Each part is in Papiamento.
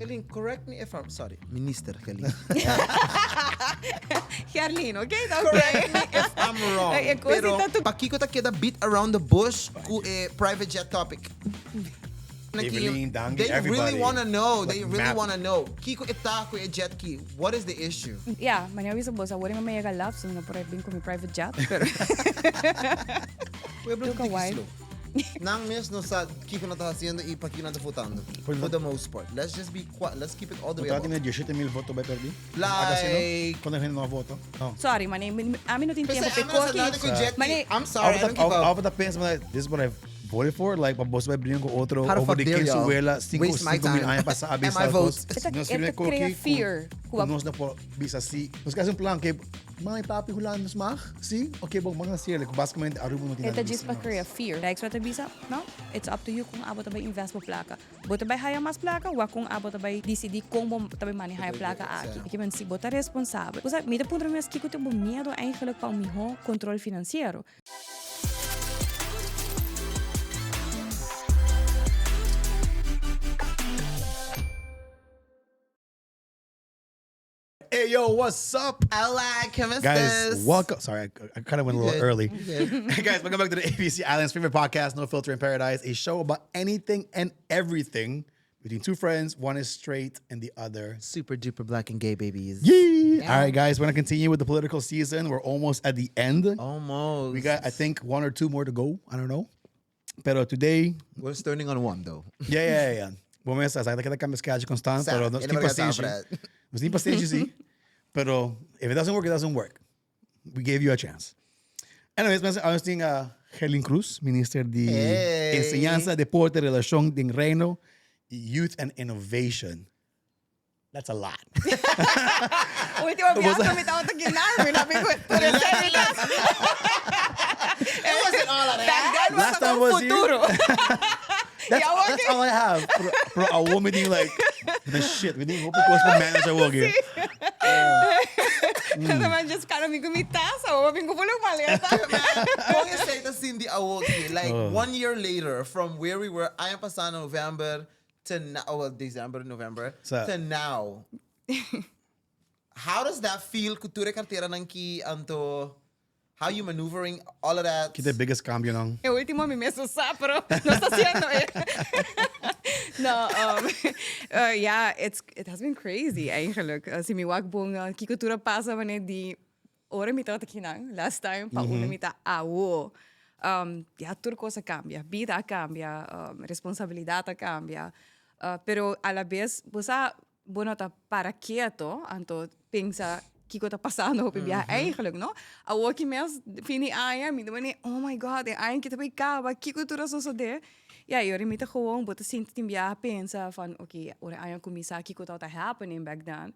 Gerlin, correct me if I'm, sorry, Minister Gerlin. Gerlin, ok, ta ok. Correct me if I'm wrong, E cos pero ta tu- pakiko ta keda beat around the bush ku e private jet topic? Evelyn, Dangi, They really everybody. wanna know, they Like really map. wanna know. Kiko e ta ku e jet ki? What is the issue? Ya, manera bisa boso awor mi a yega laf, so mi no por a bin ku mi private jet, pero Pueblo Took a tiki while. slow. Nan mes no sa kiko nan ta haciendo y pa kiko nan ta votando. For the most part. Let's just be quiet. Let's keep it all the way Votá above. tin 17 mil voto bai perdí. Like. Cuando gente no vota. No. Sorry, mane, ami no tin Pensei, tempo pe ami no sa koki. nada cu jet Mane, I'm sorry, I don't keep up. Alva ta pensa, this is what I voted for. Like, pa boso bai brinca cu otro How the over fuck di dare ken su y'all wela 5 waste my mil time aña pasa a and my bisa vote. cos. E ta- Nos e ta firme crea koki fear. cu nos no por bisa si. Nos ke haci un plan ke mami papi Hulanda nos mag, si? Ok bon, ban haciele. Cu basicamente Aruba no tin E nada ta di djis bisa pa nos. crea fear. Like so ta bisa, no, it's up to you con abo ta bay invest bo placa. Bo ta bay haya mas placa, wak con abo ta bay dicidi con bo ta bay maneha e placa aki. Ke men si bo ta responsabel. Bo sa, mi ta puntra mi mes kico ta bo miedo eigenlijk pa un miho control financiero. Hey yo, what's up? Hola, ¿cómo Guys, estás? welcome. Sorry, I, I kind of went a little good. early. You good. Hey guys, welcome back to the ABC Islands favorite podcast, No Filter in Paradise, a show about anything and everything between two friends. One is straight and the other. Super duper black and gay babies. Yee! All right, guys, we're gonna continue with the political season. We're almost at the end. Almost. We got, I think, one or two more to go. I don't know. Pero today, We're starting on one though. yeah, yeah, yeah. Bo mes sa, sa ta keda cambia schedule constant, Sa, pero nos e tin no por pasenshi. Fred. Nos tin pasenshi, sí. Pero if it doesn't work, it doesn't work. We gave you a chance. Anyways, mensen, nos tin uh, Gerlin Cruz, minister di Hey. Enseñanza, Deporte, Relacion den Reino, Youth and Innovation. That's a lot. Último biaha mi tabata kinar, mi no bin ku tur e semitas. It wasn't all of Back that. then was Last time un was you. futuro. That's, Ya, that's all I have. Pero, pero a woman ding like, the shit, we didn't hope it was for manager working. Mm. just cara mi ku mi tasa, o bin ku full maleta. Con esey ta sinti awoki? Like Oh. one year later from where we were, aña pasa November to now, oh, well, December, November, Sa- to now. How does that feel? Ku tur e carteranan ki anto how you maneuvering all of that? Ki the biggest cambio nan? E último mi mes no sa, pero no está haciendo. Eh. no, um, uh, yeah, it's, it has been crazy eigenlijk. Uh, si mi wak bon, uh, kiko tur a pasa wanneer di Ora mi tabata kinan, last time, pa unda mi ta awo. Um, ya tur cos a cambia, bida a cambia, um, responsabilidad a cambia. Uh, pero a la bes, bo sa, bo no ta para keto, anto pensa kiko ta pasando hopi biaha eigenlijk, no? Awo ki mes, fin di aña, mi ta mane, oh my God, e aña ki ta bay caba, kiko tur a sosode? Ya, y ora mi ta gewoon, bo ta sinti tin biaha pensa van, oké, ora e aña cuminsa, kiko tabata happening back then?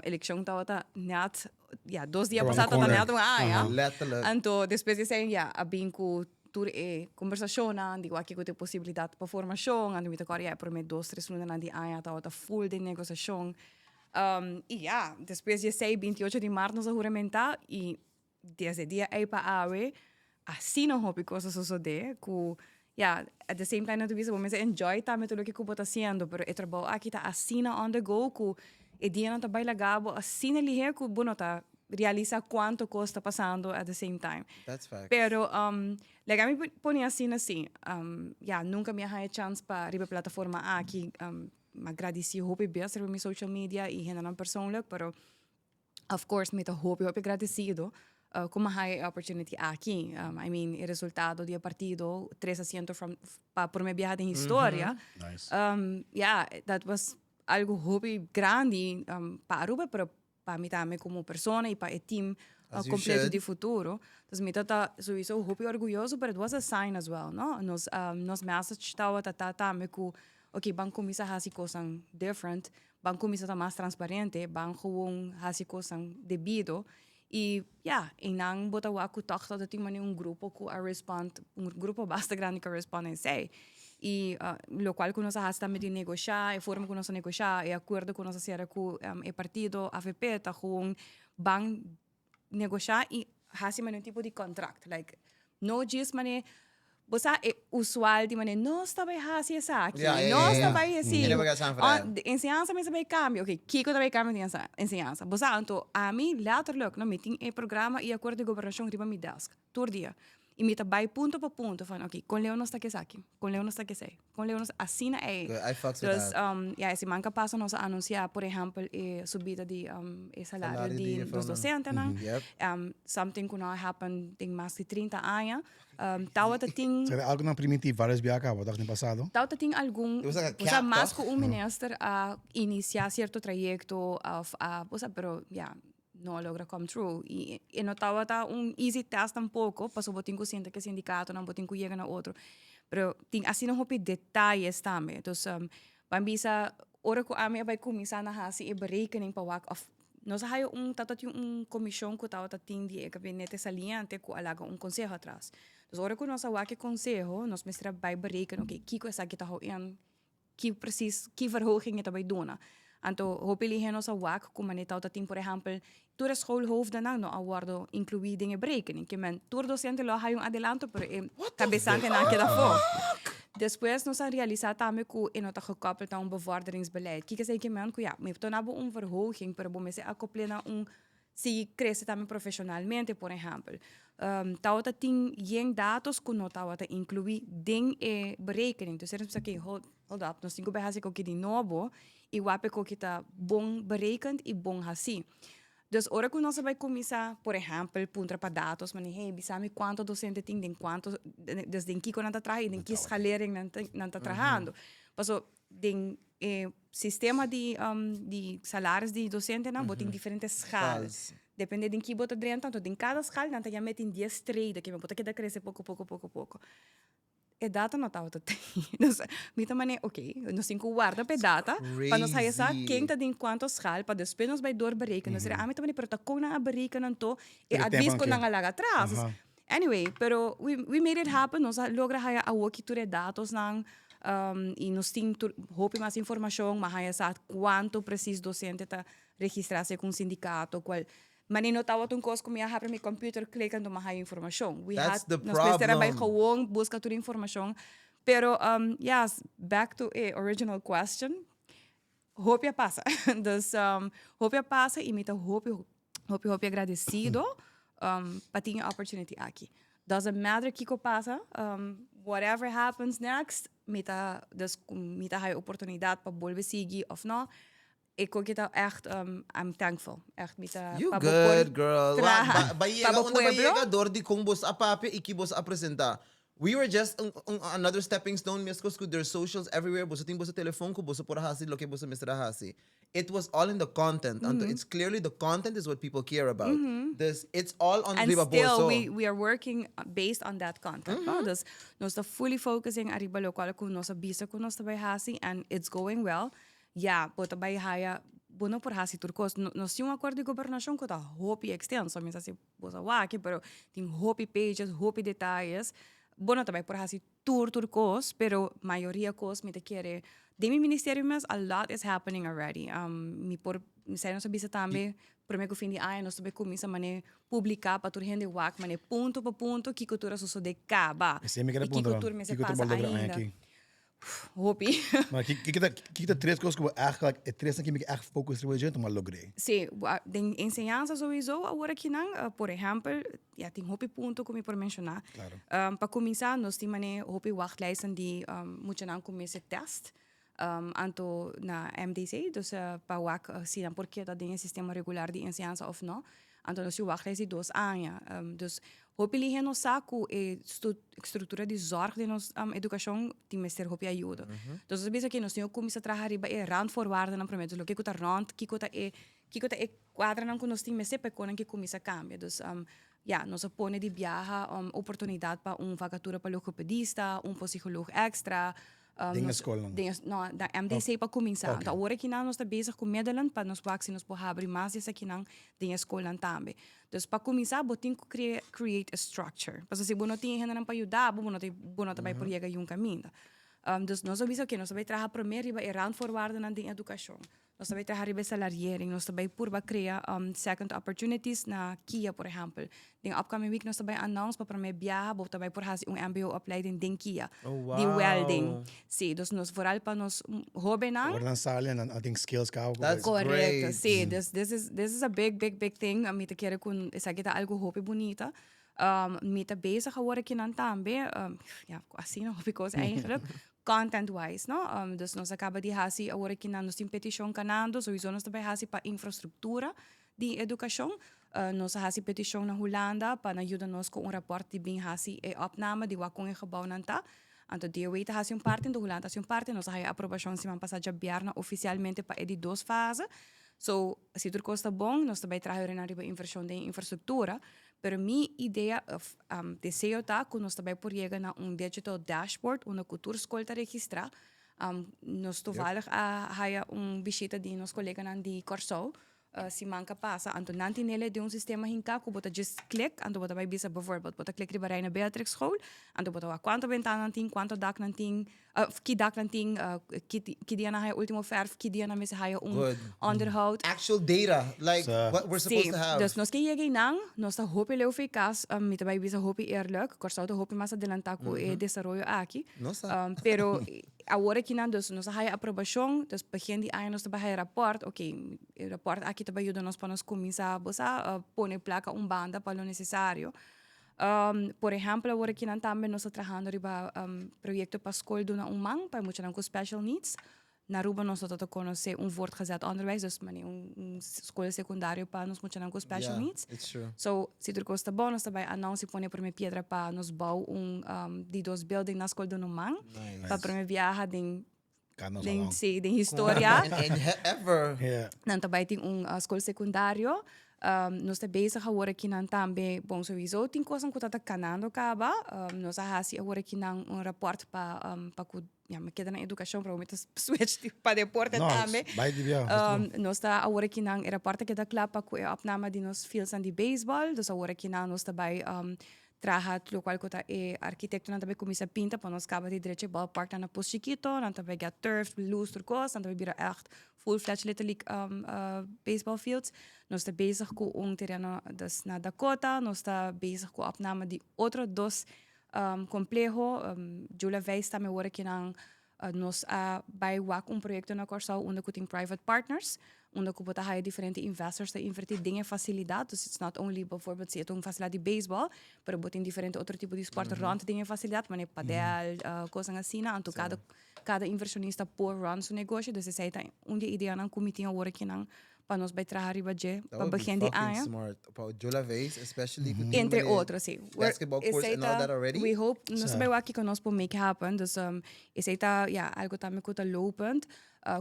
Elekshon tabata net, ya, dos dia Around pasá the tabata corner. net un aña. Letterlijk. Anto despues di esei ya a bin ku tur e kombersashonnan di wak kiko ta e posibilidat pa formashon. Anto mi ta kòrda ya e promé dos tres lunanan di aña tabata full den negosiashon. I ya, despues di esei 28 di mart nos a huramentá i Desde dia ei pa awe, asina hopi cos a sosode cu, ya, at the same time nan ta bisa bo mester enjoy tambe tur loke cu bo ta haciendo, pero e trabou aki ta asina on the go cu e dianan ta bay laga bo asina lihe cu bo no ta realisa cuanto cos ta pasando at the same time. That's facts. Pero, laga mi pone asina si, ya, nunca mi a haya chance pa riba e plataforma aki, mi a gradici hopi bes riba mi social media y hendenan persoonlijk, pero Of course mi ta hopi hopi agradecido cu mi a haya e opportunity aki. I mean e resultado di e partido, tres asiento from pa prome biaha den historia. Nice. Yeah, that was algo hopi grandi pa Aruba pero pa mi tambe como persona y pa e team As you completo should. di futuro. Dus mi ta ta sowieso hopi orguyoso pero it was a sign as well, no? Nos nos message tawata ta tambe cu ok ban cuminsa haci cosnan different. Ban cuminsa ta mas transparente, ban gewoon haci cosnan debido. Y ya, eynan bo ta wak cu toch ta tin mane un grupo cu a respond, un grupo basta grandi cu a respond esey. Y locual cu nos a haci tambe di negosha, e forma cu nos a negosha, e acuerdo cu nos a cera cu e partido avp ta gewoon ban negosha y haci mane un tipo di contract. Like, no djis mane. Bo sa e usual di manera nos ta bai hasi esaki, Ja, ja, nos ja, ta ja. bai hasi. Hende por san Oh, vrij. de enseñansa mester bai cambia. Oké, kiko ta bai cambia den enseñansa? Bo sa, anto ami letterlijk, no, mi tin e programa y acuerdo di gobernacion riba mi desk, tur dia. Y mi ta bai punto pa punto van, oké, con leu nos ta ke esaki? Con leu nos ta ke esei? Con leu nos, asina ei. Good, I fucks with Dus, that. ja, e siman ka pasa nos a anuncia, por ehempel, e subida di e salario Salario di di nos juffrouwnan. docentenan. Something cu no a happen den mas di 30 aña. Tawata tin. Sera algo nan primintí varios bia caba toch den pasado? Tawata tin algun, Bo sa o sea, cap, mas toch? cu un minister a inicia cierto trayecto of a, o sea, pero ya, no a logra come true. Y e no tawata un easy task tampoco, pasobra bo tin cu sinta cu e sindicatonan, bo tin cu yega na otro. Pero tin asina hopi detayes tambe. Dus, ban bisa, ora cu ami a bay cuminsa na haci e berekening pa wak of Nos a haya un, tabata tin un comision cu tabata tin di e gabinete saliente cu a laga un conseho atras. Dus ora cu nos a wak e conseho, nos mester a bay bereken, oké, kico esaki ta hou in, ki precies, ki verhoging e ta bay duna. Anto hopi lihe nos a wak cu mane tabata tin, por ehempel, tur e schoolhoofdennan no a wordo inclui den e berekening. Ke men, tur docente lo a haya un adelanto, pero e cabesantenan a keda afo. Despues nos a realisa tambe cu e no ta gekoppeld na un bevorderingsbeleid. Kiko esey ke men cu ya, mi por duna bo un verhoging, pero bo mester acople na un sigui crece tambe profesionalmente, por ehempel. Tawata tin yen datos cu no tawata inclui den e berekening. Dus nos bisa, oké, hold, hold up, nos tin cu bay haci koki di nobo y wak pe koki ta bon berekend y bon haci. Dus ora ku nos a bai kuminsá, por ehèmpel, puntra pa datos, mane, hey, bisa mi kuantu dosente tin, den kuantu, dus den kiko nan ta traha i den ki schalering nan ta, nan ta trahando. Paso den e sistema di di salaris di dosentenan bo tin diferente schaal. Depende den ki bo ta drenta, anto den kada schaal nan ta ya mete in dies treden, ke bo ta keda krese poko poko poko poko. E data no tabata tei. Dus mi ta mane, ok, nos tin ku warda pa e data, pa nos haya sa ken ta den kuantu schaal, pa despues nos bai doorberekenen. Nos ami ta mane, pero ta kon nan a bereken anto e advies ku nan a laga atras. Anyway, pero we, we made it happen, nos a logra haya awoki tur e datosnan, i nos tin tur hopi mas informashon, mas haya sa kuantu precies docente ta registra segun sindikato, kual Mane no tabata un kos ku mi a habri mi computer klik anto mi a haya informashon. We That's had, the nos mester a bai problem. gewoon buska tur informashon. Pero um, yes, back to e original question. Hopi a pasa. Dus um, hopi a pasa i mi ta hopi, hopi, hopi agradecido um, pa tin e opportunity aki. Doesn't matter kiko pasa, um, whatever happens next, mi ta, dus ku mi ta haya oportunidad pa bolbe sigui of no. E koki ta echt, I'm thankful. Echt mi ta You pa bo por good girl. Wa, traha ba, ba pa yega bo unda ba pueblo. yega door di kon bos a papia y ki bos a presenta. We were just un, un, another stepping stone meskos ku there's socials everywhere. Boso tin boso telefon ku boso por hasi loke boso mester a hasi. It was all in the content. Anto it's clearly the content is what people care about. Dus it's all on And riba still boso. we, we are working based on that content. no? Dus nos ta fully focusing ariba lokual ku nos a bisa ku nos ta bai hasi and it's going well. Ya, bo ta bai haya, bo no por hasi tur kos. No, nos tin un akuerdo di gobernashon ku ta hopi ekstenso, mi sa si bo sa wak, pero tin hopi pages, hopi detayes. Bo no ta bai por hasi tur tur kos, pero mayoria kos mi ta kere, den mi ministerio mes a lot is happening already. Mi por, mi sa nos a bisa tambe, prome ku fin di aña nos ta bai kuminsa mane publiká pa tur hende wak mane punto pa punto kiko tur a sosode kaba. Esei mi kere I kiko puntra, tur mester kiko tur pasa bo logra aña ainda. aki? Hopi. Maar kiko ta, kiko ta tres kos ku bo eigenlijk, e tresnan ku mi ke echt focus riba dje, mi a logr'é? Sí, den enseñansa sowieso awor akinan, por ehèmpel, ya tin hopi punto ku mi por menshoná. Klaro. Pa kuminsá nos tin manera hopi wachtlijsten di muchanan ku mester tèst, anto na MDC, dus pa wak si nan por keda den e sistema regular di enseñansa òf no. Anto nos tin wachtlijst di dos aña. Dus hopi lihe nos sa ku e struktura di zorg den nos edukashon tin mester hopi ayuda. Dus nos a bisa ke nos tin ku kuminsá traha riba e randvoorwaardennan promé. Dus loke ku ta rònt, kiko ta e kiko ta e kuadranan ku nos tin mester pa e konan ke kuminsá kambia. Dus ya, nos a pone di biaha oportunidat pa un vakatura pa logopedista, un psikolog èkstra. Den e skolnan? Den e, no, na MDC pa kuminsá. Anto awor akinan nos ta bezig ku middelen pa nos wak si nos por habri mas di esakinan den e skolnan tambe. Dus pa kuminsá bo tin ku create a structure. Pasobra si bo no tin e hendenan pa yuda bo, bo no ta bo no ta bai por yega yun kaminda. Dus nos a bisa oke, nos ta bai traha promé riba e randvoorwaardennan den edukashon. Nos ta bay traha riba e salariering, nos ta bay purba crea second opportunities na kia, por ehempel. Den upcoming week nos ta bay announce pa prome biaha bo ta bay por haci un mbo opleiding den kia. Oh, Di wow. welding. Si, dus nos vooral pa nos hobennan. Ora nan sali nan a tin skills caba cu That's Correcto, great. si. Dus this is a big, big, big thing. Mi ta kere cu esaki ta algo hopi bunita. Mi ta bezig awor akinan tambe, ja, asina hopi cos eigenlijk. Content wise, no? Dus nos a caba di haci awor akinan, nos tin peticion canando, sowieso nos ta bay haci pa infrastructura di educacion. Nos a haci peticion na Hulanda pa nan yuda nos cu un rapport di bin haci e opname di wak con e gebouwnan ta. Anto DOW ta haci un parti, anto Hulanda ta haci un parti. Nos a haya aprobacion siman pasa djabièrnè oficialmente pa e di dos fase. So, si tur cos ta bon, nos ta bay traha yorinan riba inversion den infrastructura. Pero mi idea of deseo ta cu nos ta bay por yega na un digital dashboard unda cu tur scol ta registra. Nos toevallig a haya un bishita di nos coleganan di Corsou siman ka pasa. Anto nan tin nele den un sistema hinká ku bo ta djis klik, anto bo ta bai bisa bijvoorbeeld bo ta klik riba Reina Beatrix School, anto bo ta wak kuantu bentana nan tin, kuantu dak nan tin, ki dak nan tin, ki dia nan haya ultimo verf, ki dia nan mester haya un Good. onderhoud. Actual data, like Sa. what we're supposed Sí, to have. dus nos ke yega einan, nos ta hopi leu for e kas, mi ta bai bisa hopi eerlijk, Kòrsou ta hopi mas adelantá ku e desaroyo aki. Nos sa. Pero Awor akinan dus nos a haya aprobashon, dus begin di aña nos ta bai haya rapòrt, ok, e rapòrt aki ta bai yuda nos pa nos kuminsá, bo sa, pone plaka un banda pa lo nesesario. Por ehèmpel awor akinan tambe nos ta trahando riba proyekto pa skol duna un man pa e muchanan ku special needs. Na Aruba nos no ta ta konosé un voortgezet onderwijs, dus manera un skol sekundario pa nos muchanan ku special Yeah, needs. it's true. So, si tur kos ta bon, nos ta bai announce i pone prome piedra pa nos bou un di dos building na Skol Donoman. Nice. Pa prome biaha den, God knows how den, long. si, den historia. And ever. Yeah. Nan ta bai tin un skol sekundario. Nos ta bezig awor akinan tambe, bon sowieso tin kosnan ku ta ta kanando kaba. Nos a hasi awor akinan un raport pa pa ku Ya, mi keda na edukashon, pero mi ta switch di pa deporte No, tambe. bai di bia. Nos ta awor akinan, e raport a keda kla pa ku e opname di nos fieldsnan di beisbòl. Dus awor akinan nos ta bai traha lokual ku ta e arkitektonan ta bai kuminsá pinta pa nos kaba di drecha e ballparknan na Pos Chikito. Nan ta bai get turf, lus, tur kos. Nan ta bai bira ègt full-fledged letterlijk baseball fields. Nos ta bezig ku un tereno dus na Dakota. Nos ta bezig ku opname di otro dos Compleho, Jula Veis tambe ora ki nan nos a bai wak un proyecto na Kòrsou unda ku tin private partners, unda ku bo ta haya diferente investors ta inverti den e facilidad. Dus it's not only bijvoorbeeld si e ta un facilidad di baseball, pero bo tin diferente otro tipo di sport rond den e facilidad, manera padel, kosnan asina. Anto kada kada inversionista por run su negoshi. Dus esei ta un di e ideanan ku mi tin awor akinan pa nos bai traha riba dje That pa would be begin di fucking aña. smart. Pa Jola Veis, especially ku tin Entre mane otro, sí. We're- basketball courts esei and all ta- that already. We hope, nos Sa. bai wak kiko nos por make happen. Dus esei ta, ja, algo tambe ku ta lopend.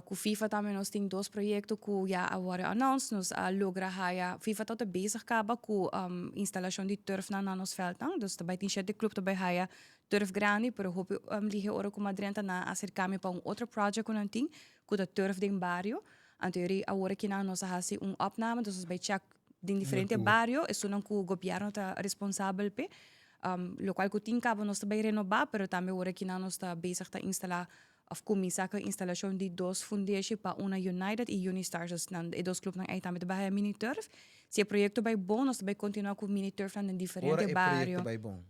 Ku FIFA tambe nos tin dos proyekto ku ya a wòrdu announced. Nos a logra haya, FIFA ta bezig kaba ku instalashon di turfnan na nos veldnan. Dus ta bai tin shete club ta bai haya turf grandi, pero hopi lihe ora ku Madrenta nan a aserká mi pa un otro project ku nan tin, ku ta turf den bario. Anto yori awor akinan nos a hasi un opname, dus nos bai check den diferente bario, esunnan ku gobierno ta responsabel p'e, lokual ku tin kaba nos ta bai renobá, pero tambe awor akinan nos ta bezig ta instalá òf kuminsá ku e instalashon di dos fundeshi pa una United i Unistars, dus nan e dos klupnan ei tambe ta bai haya mini turf. Si e proyekto bai bon nos ta bai kontinuá ku mini turfnan den Ora diferente e bario. proyekto bai bon.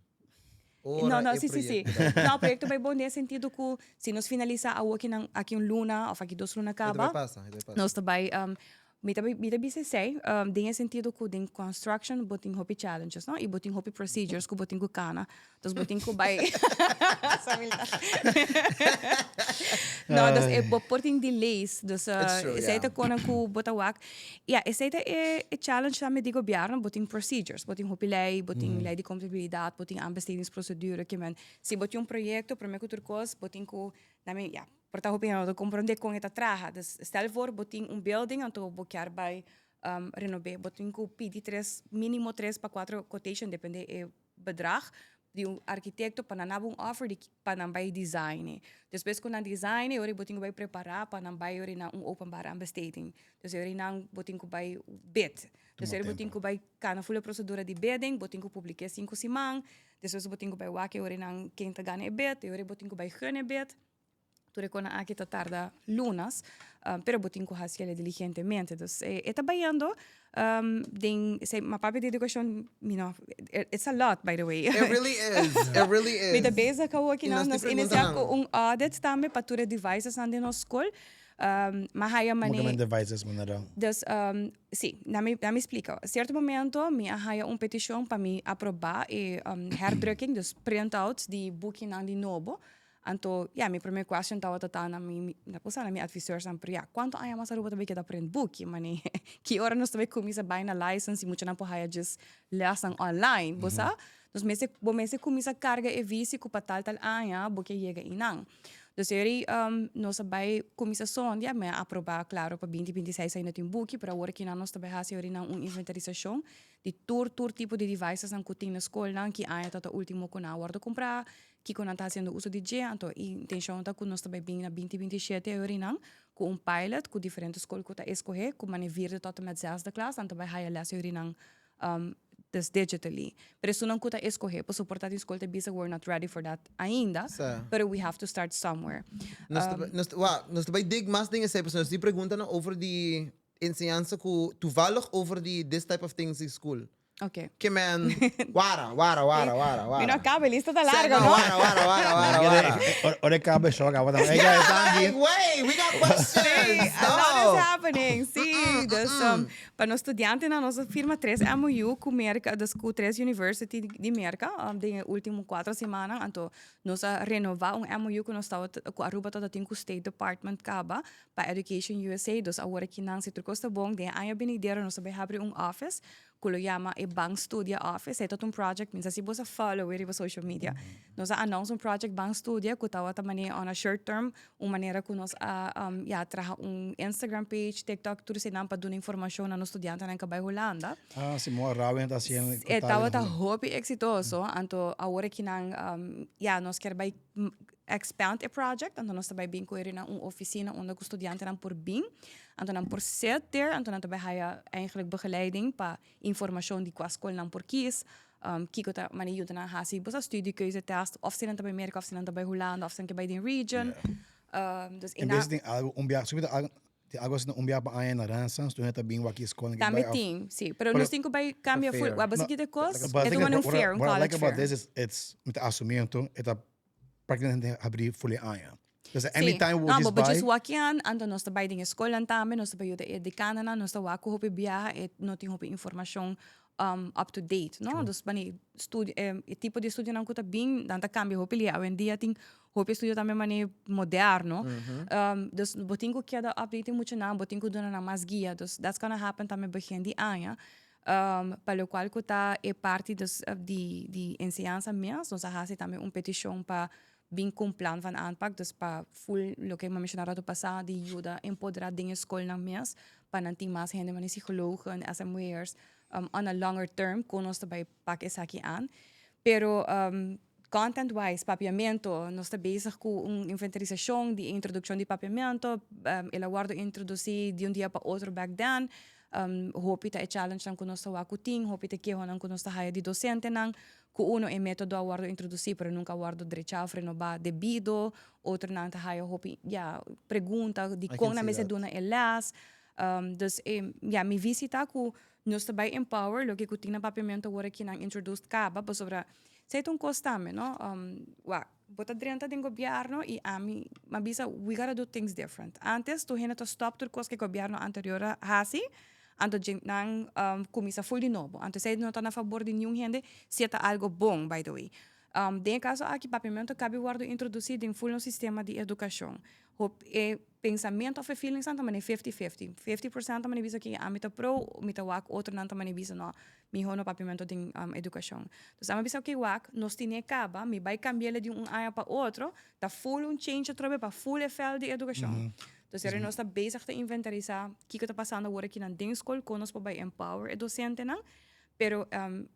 No, Ora no, e sí, sí, sí. proyecto bai bon. No, proyecto bai bon den e sentido cu si nos finalisa awoki nan aki un luna of aki dos luna E ta caba, bai pasa, e ta bai pasa. nos ta bai, mi ta bisa esey, den e sentido cu den construction bo tin hopi challenges, no? Y bo tin hopi procedures cu bo tin cu cana. Dus bo tin cu bai No, dus e bo por tin delays. Dus It's true, esey yeah. ta cona cu bo ta wak. Ja, esei ta e e challenge tambe di gobierno, bo tin procedures, bo tin hopi ley, bo tin ley di contabilidad, bo tin aanbestedingsprocedure, ke men si bo tin un proyecto, prome ku tur kos, bo tin ku, nami, ja, por ta hopi hende no ta comprende kon e ta traha. Dus stel voor bo tin un building anto bo kier bai renob'é, bo tin ku pidi tres, minimo tres pa cuatro quotation, depende e bedrag di un arkitekto pa nan haba un offer di pa nan bai design e. Despues ku nan design e ora bo tin ku bai prepara pa nan bai ora na un openbare aanbesteding. Dus ora nan bo tin ku bai bid. Dus ora bo tin ku bai kana ful e prosedura di bidding, bo tin ku publike sinku siman, despues bo tin ku bai wak e ora nan ken ta gana e bid, e ora bo tin ku bai gun e bid. Tur e konan aki ta tarda lunas, pero bo tin ku hasi kele diligentemente. Dus e ta bayendo den esei, ma papia di edukashon, mi no, it's a lot by the way. It really is, it really is. Mi ta bezig awor I aki nan, nos nos tin inisiá preguntanan. ku un audit tambe pa tur e devicesnan den nos skol. Mi a haya Como mane. ke men devices manera? Dus, si, na mi, na mi splika. Sierto momento mi a haya un petishon pa mi aprobá e herdrukking, dus printouts di bukinan di nobo. Anto, ya, mi prome question tabata ta na mi, na cosa, na mi adviseursnan, pero ya, cuanto aña mas Aruba ta bay keda print buki? Mane, ki ora nos ta bay cuminsa bay na license y muchanan por haya djis lesnan online, bo sa? Nos mester, bo mester cuminsa carga e visie cu pa tal tal aña bo ke yega eynan. Dus eri nos a bay cuminsa sondia, mi a aproba, claro, pa 2026 ainda tin buki, pero awor kinan nos ta bay haci orinan un inventarisacion di tur, tur tipo di devicesnan cu tin na scolnan, ki aña ta ta ultimo cu nan a wordo cumpra, Kiko nan ta hasiendo uso di dje, anto e intencion ta ku nos ta bai bin na 2027 e orinan ku un pilot ku diferente skol ku ta eskohe ku mane vierde tot en met zesde klas nan ta bai haya les e orinan dus digitally. Pero esunnan ku ta eskohe pasobra por ta tin skol ta bisa we're not ready for that ainda pero we have to start somewhere. Nos ta nos ta wak nos ta bai dig mas den esei pasobra nos tin preguntanan over di enseñansa ku toevallig over di this type of things di school. Ok. Ke men, wara, wara, wara, wara, wara. Mi no caba, e lista ta Sa, largo, no, no? wara, wara, wara, wara, wara. Ora e caba e show acaba tambe. Hey guys, Like, danki. wait, we got questions. Sí, a lot is No. happening. Sí, dus pa nos studiantenan nos a firma tres MOU ku Merka, dus ku tres university di Merka den e ultimo cuatro simannan. Anto nos a renova un MOU ku nos tabata, ku Aruba tabata tin ku State Department caba pa Education USA. Dus awor aki nan si tur cos ta bon, den e aña benidero nos ta bay habri un office cu lo yama e Ban Studia Office. Esey ta un project, mi sa si boso a follow riba social media. Nos a announce un project Ban Studia cu tawata mane on a short term, un manera cu nos a ya traha un Instagram page, TikTok, tur eseynan pa duna informacion na nos studiantenan cu a bay Hulanda. Ah, si moa Rawen ta haciendo. E tawata hopi exitoso, anto awor aki nan ya nos kier bay expand e project, anto nos ta bay bin cu eri na un oficina unda cu studiantenan por bin, anto nan por sit there, anto nan ta bay haya eigenlijk begeleiding pa informacion di cua scol nan por kies, kico ta mane yuda nan haci bo sa studiekeuzetest, of si nan ta bay Merca, of si nan ta bay Hulanda, of si nan ke bay den region. Dus En bes di tin algo un biaha, subi ta algo, tin algo asina un biaha pa aña na Renaissance, tur hende ta bin wak e scol nan ke Tambe bay of. tin, si, pero Pero nos tin cu bay cambia A full, fair. wak bo si kita e cos, But e I ta think mane un what fair, un what I college like about fair. this is it's mi ta asumiento e ta prácticamente habrí full e aña. Dus Sí. anytime we No, just bo buy. just wak yan, anto nos ta bai den e skolnan tambe, nos ta bai yuda e dekananan, nos ta wak ku hopi biaha e no tin hopi informashon up to date, no? Dus mane studio, e tipo di estudionan ku ta bin, nan ta kambia hopi lia. Awendia tin hopi estudio tambe mane moderno. Dus bo tin ku keda update e muchanan, bo tin ku duna nan mas guia. Dus that's gonna happen tambe begin di aña. Pa lokual ku ta e parti dus di enseñansa mes, nos a hasi tambe un petishon pa bin ku un plan van aanpak, dus pa ful loke mi a menshoná ratu pasá di yuda empoderá den e skolnan mes pa nan tin mas hende manera psikologen, SMW'ers, on a longer term kon nos ta bai pak esaki aan. Pero content wise papiamento, nos ta bezig ku un inventarisashon di e introdukshon di papiamento, el a wòrdu introdusí di un dia pa otro back then. Hopi ta e challengenan ku nos ta wak ku tin, hopi ta e kehonan ku nos ta haya di dosentenan, ku uno e metodo a wòrdu introdusí pero nunka a wòrdu drechá òf renobá debido, otronan ta haya hopi ya pregunta dikon nan mester duna e lès. Dus e ya mi visi ta ku nos ta bai empower loke ku tin na papiamentu awor aki nan introduced kaba pasobra esei ta un kos tambe no, wak. Bo ta drenta den gobierno y ami a bisa we gotta do things different. Antes tur hende ta stop tur cos ke gobierno anterior a haci, anto dje nan cuminsa full di nobo. Anto esey no ta na fabor di niun hende si e ta algo bon by the way. Den e caso aki papiamento cabi wordo introduci den full nos sistema di educacion. Hop e pensamento of e feelingsnan ta manera fifty fifty. 50% ta manera bisa ke ami ta pro, mi ta wak otronan ta manera bisa no. Miho no papiamento den educacion. Dus ami a bisa ok wak, nos tine caba, mi bay cambiele di un aña pa otro, ta full un change atrobe pa full e veld di educacion. Dus eri nos ta bezig ta inventarisa kico ta pasando awor aki nan den school, con nos por bay empower e docentenan, pero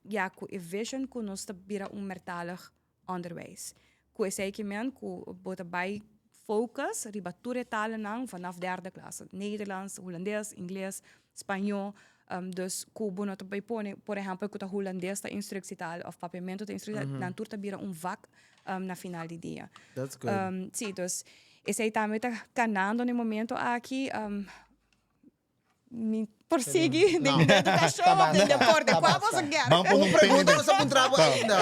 ya cu e vision cu nos ta bira un meertalig onderwijs. Ku esei ke men ku bo ta bai focus riba tur e talenan vanaf derde klas, Nederlands, Hulandes, Ingles, Spañó, dus ku bo no ta bai pone por ehèmpel ku ta Hulandes ta instructietaal òf Papiamentu ta instructietaal, nan tur ta bira un vak na final di dia. That's good. Si, dus. Esei tambe ta kanando na e momento aki. Mi por sigui den educacion of den deporte. Cual boso kier? Ban pone Un un pregunta pin nos a puntra bo ainda.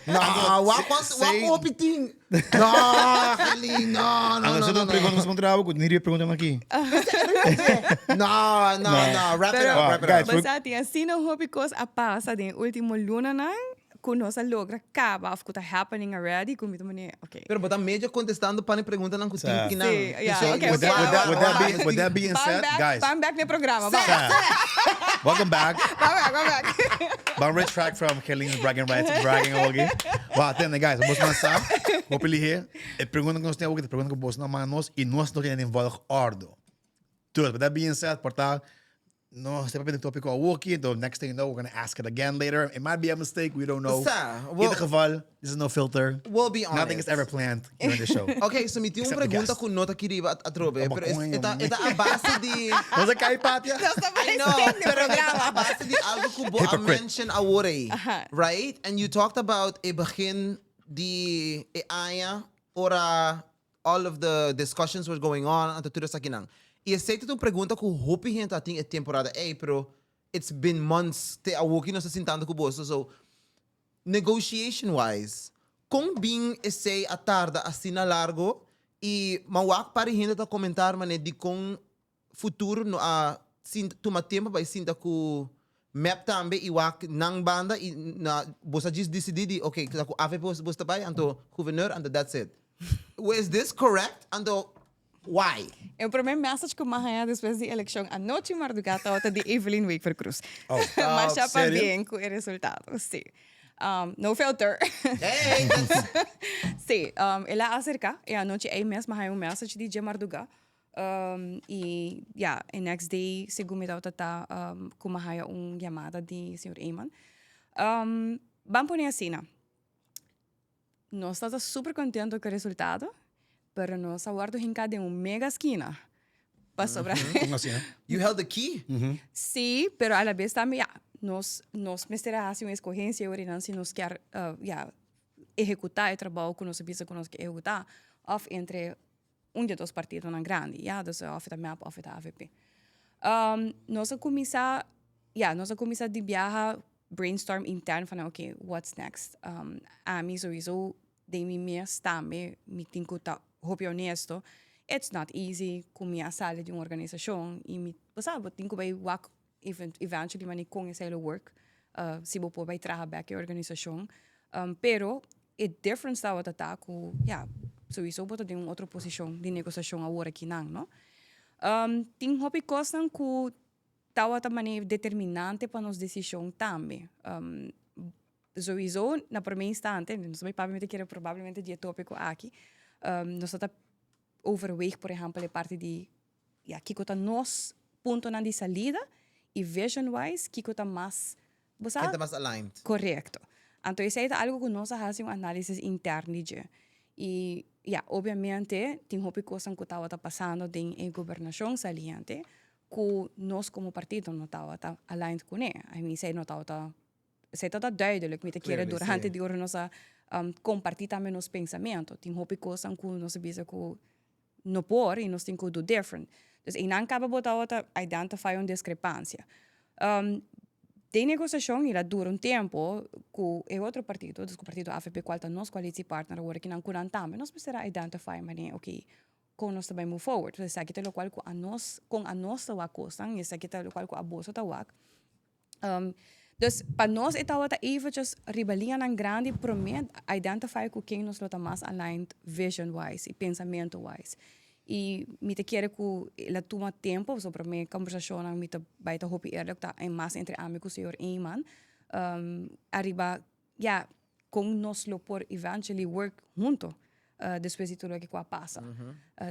No, wak cuanto, wak hopi tin. No, Gelin, no, no, Ando no, sa no, un pregunta no. nos puntra bo, ku ni riba pregunta aki. No, no, no, wrap it Pero- up, wrap it Guys, up. Bo sa tin asina hopi cos a pasa den ultimo lunanan ku nos a logra kaba of ku ta happening already ku mi ta mane okay. Pero bo ta medio kontestando pa ne preguntanan ku tin Sa. kinan. Sí, ya, So, okay, with that, with that, with that, wow, being, with that being Ban said, back, guys, ban back ne programa. Ban sa. Welcome back. Ban back, ban back. Ban retract from Kelly's bragging rights, bragging ogi. Wow, tende, guys, bos man sa, hopi lihe. E pregunta ku nos tin awoki, ta pregunta ku bos no manda nos i nos no tin den volgorde. Dus, with that being said, por ta nos ta papia den topico awoki, enton next thing you know, we're gonna ask it again later. It might be a mistake, we don't know. Sa, In well, ieder geval, this is no filter. we'll be honest. Nothing is ever planned here in the show. Ok, so mi tin un Except the pregunta guest. ku no ta kiri riba atrobe, Aba pero es, coño, e ta, man. e ta a base di... Nos a kai papia. Nos ta I know, den pero e ta programa. a base di algo ku bo a Hypocrite. mention awor ei, Aha. right? And you talked about e begin di e aña ora all of the discussions were going on, anto tur esakinan. I esei ta un pregunta ku hopi hende a tin e temporada ei, pero it's been months te awoki nos ta sintando ku boso. So, negotiation wise, kon bin esei a tarda asina largo? I mi a wak par di hende ta komentar manera dikon futuro no a sinta tuma tempo pa e sinta ku mep tambe i wak nan banda i na bos a djis disidí di ok ta ku avp bos ta bai anto gouverneur anto that's it. Is this correct? Anto why? E promé message ku mi a haña despues di elekshon anochi mardugá tabata di Evelyn Wever-Croes. Oh, Masha serio? pabien ku e resultado, sí. No filter. Hey, that's Sí, el a aserká e anochi ei mes mi a haña un message di dje mardugá. Y ya, e next day segun mi tabata ta cu mi a haya un yamada di señor Eman. Ban pone asina, nos tabata super contento cu e resultado, pero nos a wordo hinca den un mega skina. Pasobra. Con asina? You held the key? Sí, pero a la bes tambe ya, nos nos mester a haci un escogencia ora nan si nos kier ya ehecuta e trabao cu nos a bisa cu nos ke ehecuta of entre un di e dos partidonan grandi, ya, dus of e ta mep of e ta avp. Nos a kuminsá, ya, nos a kuminsá di biaha brainstorm intern van oké, what's next? Ami souiso den mi mes tambe mi tin ku ta hopi honesto, it's not easy ku mi a sali di un organisashon i mi, bo sa, bo tin ku bai wak eventually mane kon esei lo work, si bo por bai traha bek e organisashon. Pero e difference tabata ta ku ya, souiso bo ta den un otro posishon di negosiashon awor akinan, no? Tin hopi kosnan ku tabata mane determinante pa nos desishon tambe. Souiso na prome instante, nos ta bai papia mi ta kere probablemente di e topiko aki, nos ta ta overweeg por ehempel e parti di Ya, kiko ta nos puntonan di salida i vision wise kiko ta mas, bo sa? Ken ta mas aligned. Korekto. Anto esei ta algu ku nos a hasi un análisis interno di dje. I ya, obviamente tin hopi kosnan ku tabata pasando den e gobernashon saliente ku nos komo partido no tabata aligned kuné. I mean, esei no tabata, esei tabata duidelijk. Mi ta kere durante di ora nos a kompartí tambe nos pensamentu. Tin hopi kosnan ku nos a bisa ku no por y nos tin cu do different. Dus eynan caba bo tabata identify un discrepancia. Den negociacion y a dura un tempo cu e otro partido, dus cu partido avp cual ta nos coalitiepartner awor aki nan cu nan tambe nos mester a identify manera ok con nos ta bay move forward. Dus esaki ta locual cu anos, con anos ta wak cosnan y esaki ta locual cu aboso ta wak. Dus pa nos e tabata eventjes riba liñanan grandi promé identify ku ken nos lo ta mas aligned vision wise i pensamentu wise. I mi ta kere ku el a tuma tempu pasobra promé kombersashonnan mi ta bai ta hopi eerlijk ta e mas entre ami ku señor Eman ariba ya kon nos lo por eventually work hunto despues di tur loke ku a pasa.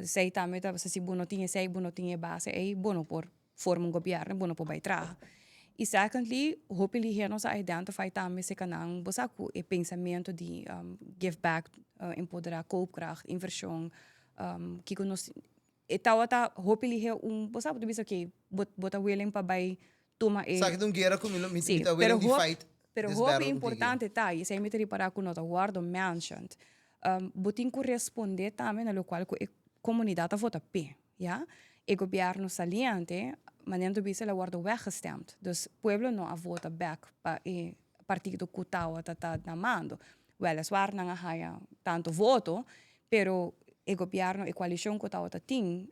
Esei tambe ta si bo no tin esei bo no tin e base ei bo no por forma un gobierno bo no por bay traha. Y secondly, hopi lihe nos a identify tambe seca nan, bo sa cu e pensamento di give back, empodera koopkracht, inversion, kico nos, e tawata hopi lihe un, bo sa bo ta bisa ok, bo ta willing pa bay tuma e. Sa ki ta un guera cu mi lo, mi Sí, ta pero willing di hop, fight pero this hopi battle contigo. importante ta, y esey mi ta ripara cu no ta wordo mentioned, bo tin cu responde tambe na locual cu e. comunidad a vota p'e, ya. E gobierno saliente, manera nan ta bisa, el a wordo weggestemd. Dus pueblo no a vota bek pa e partido cu tawata ta na mando. Weliswaar nan a haya tanto voto, pero e gobierno, e coalicion cu tawata tin,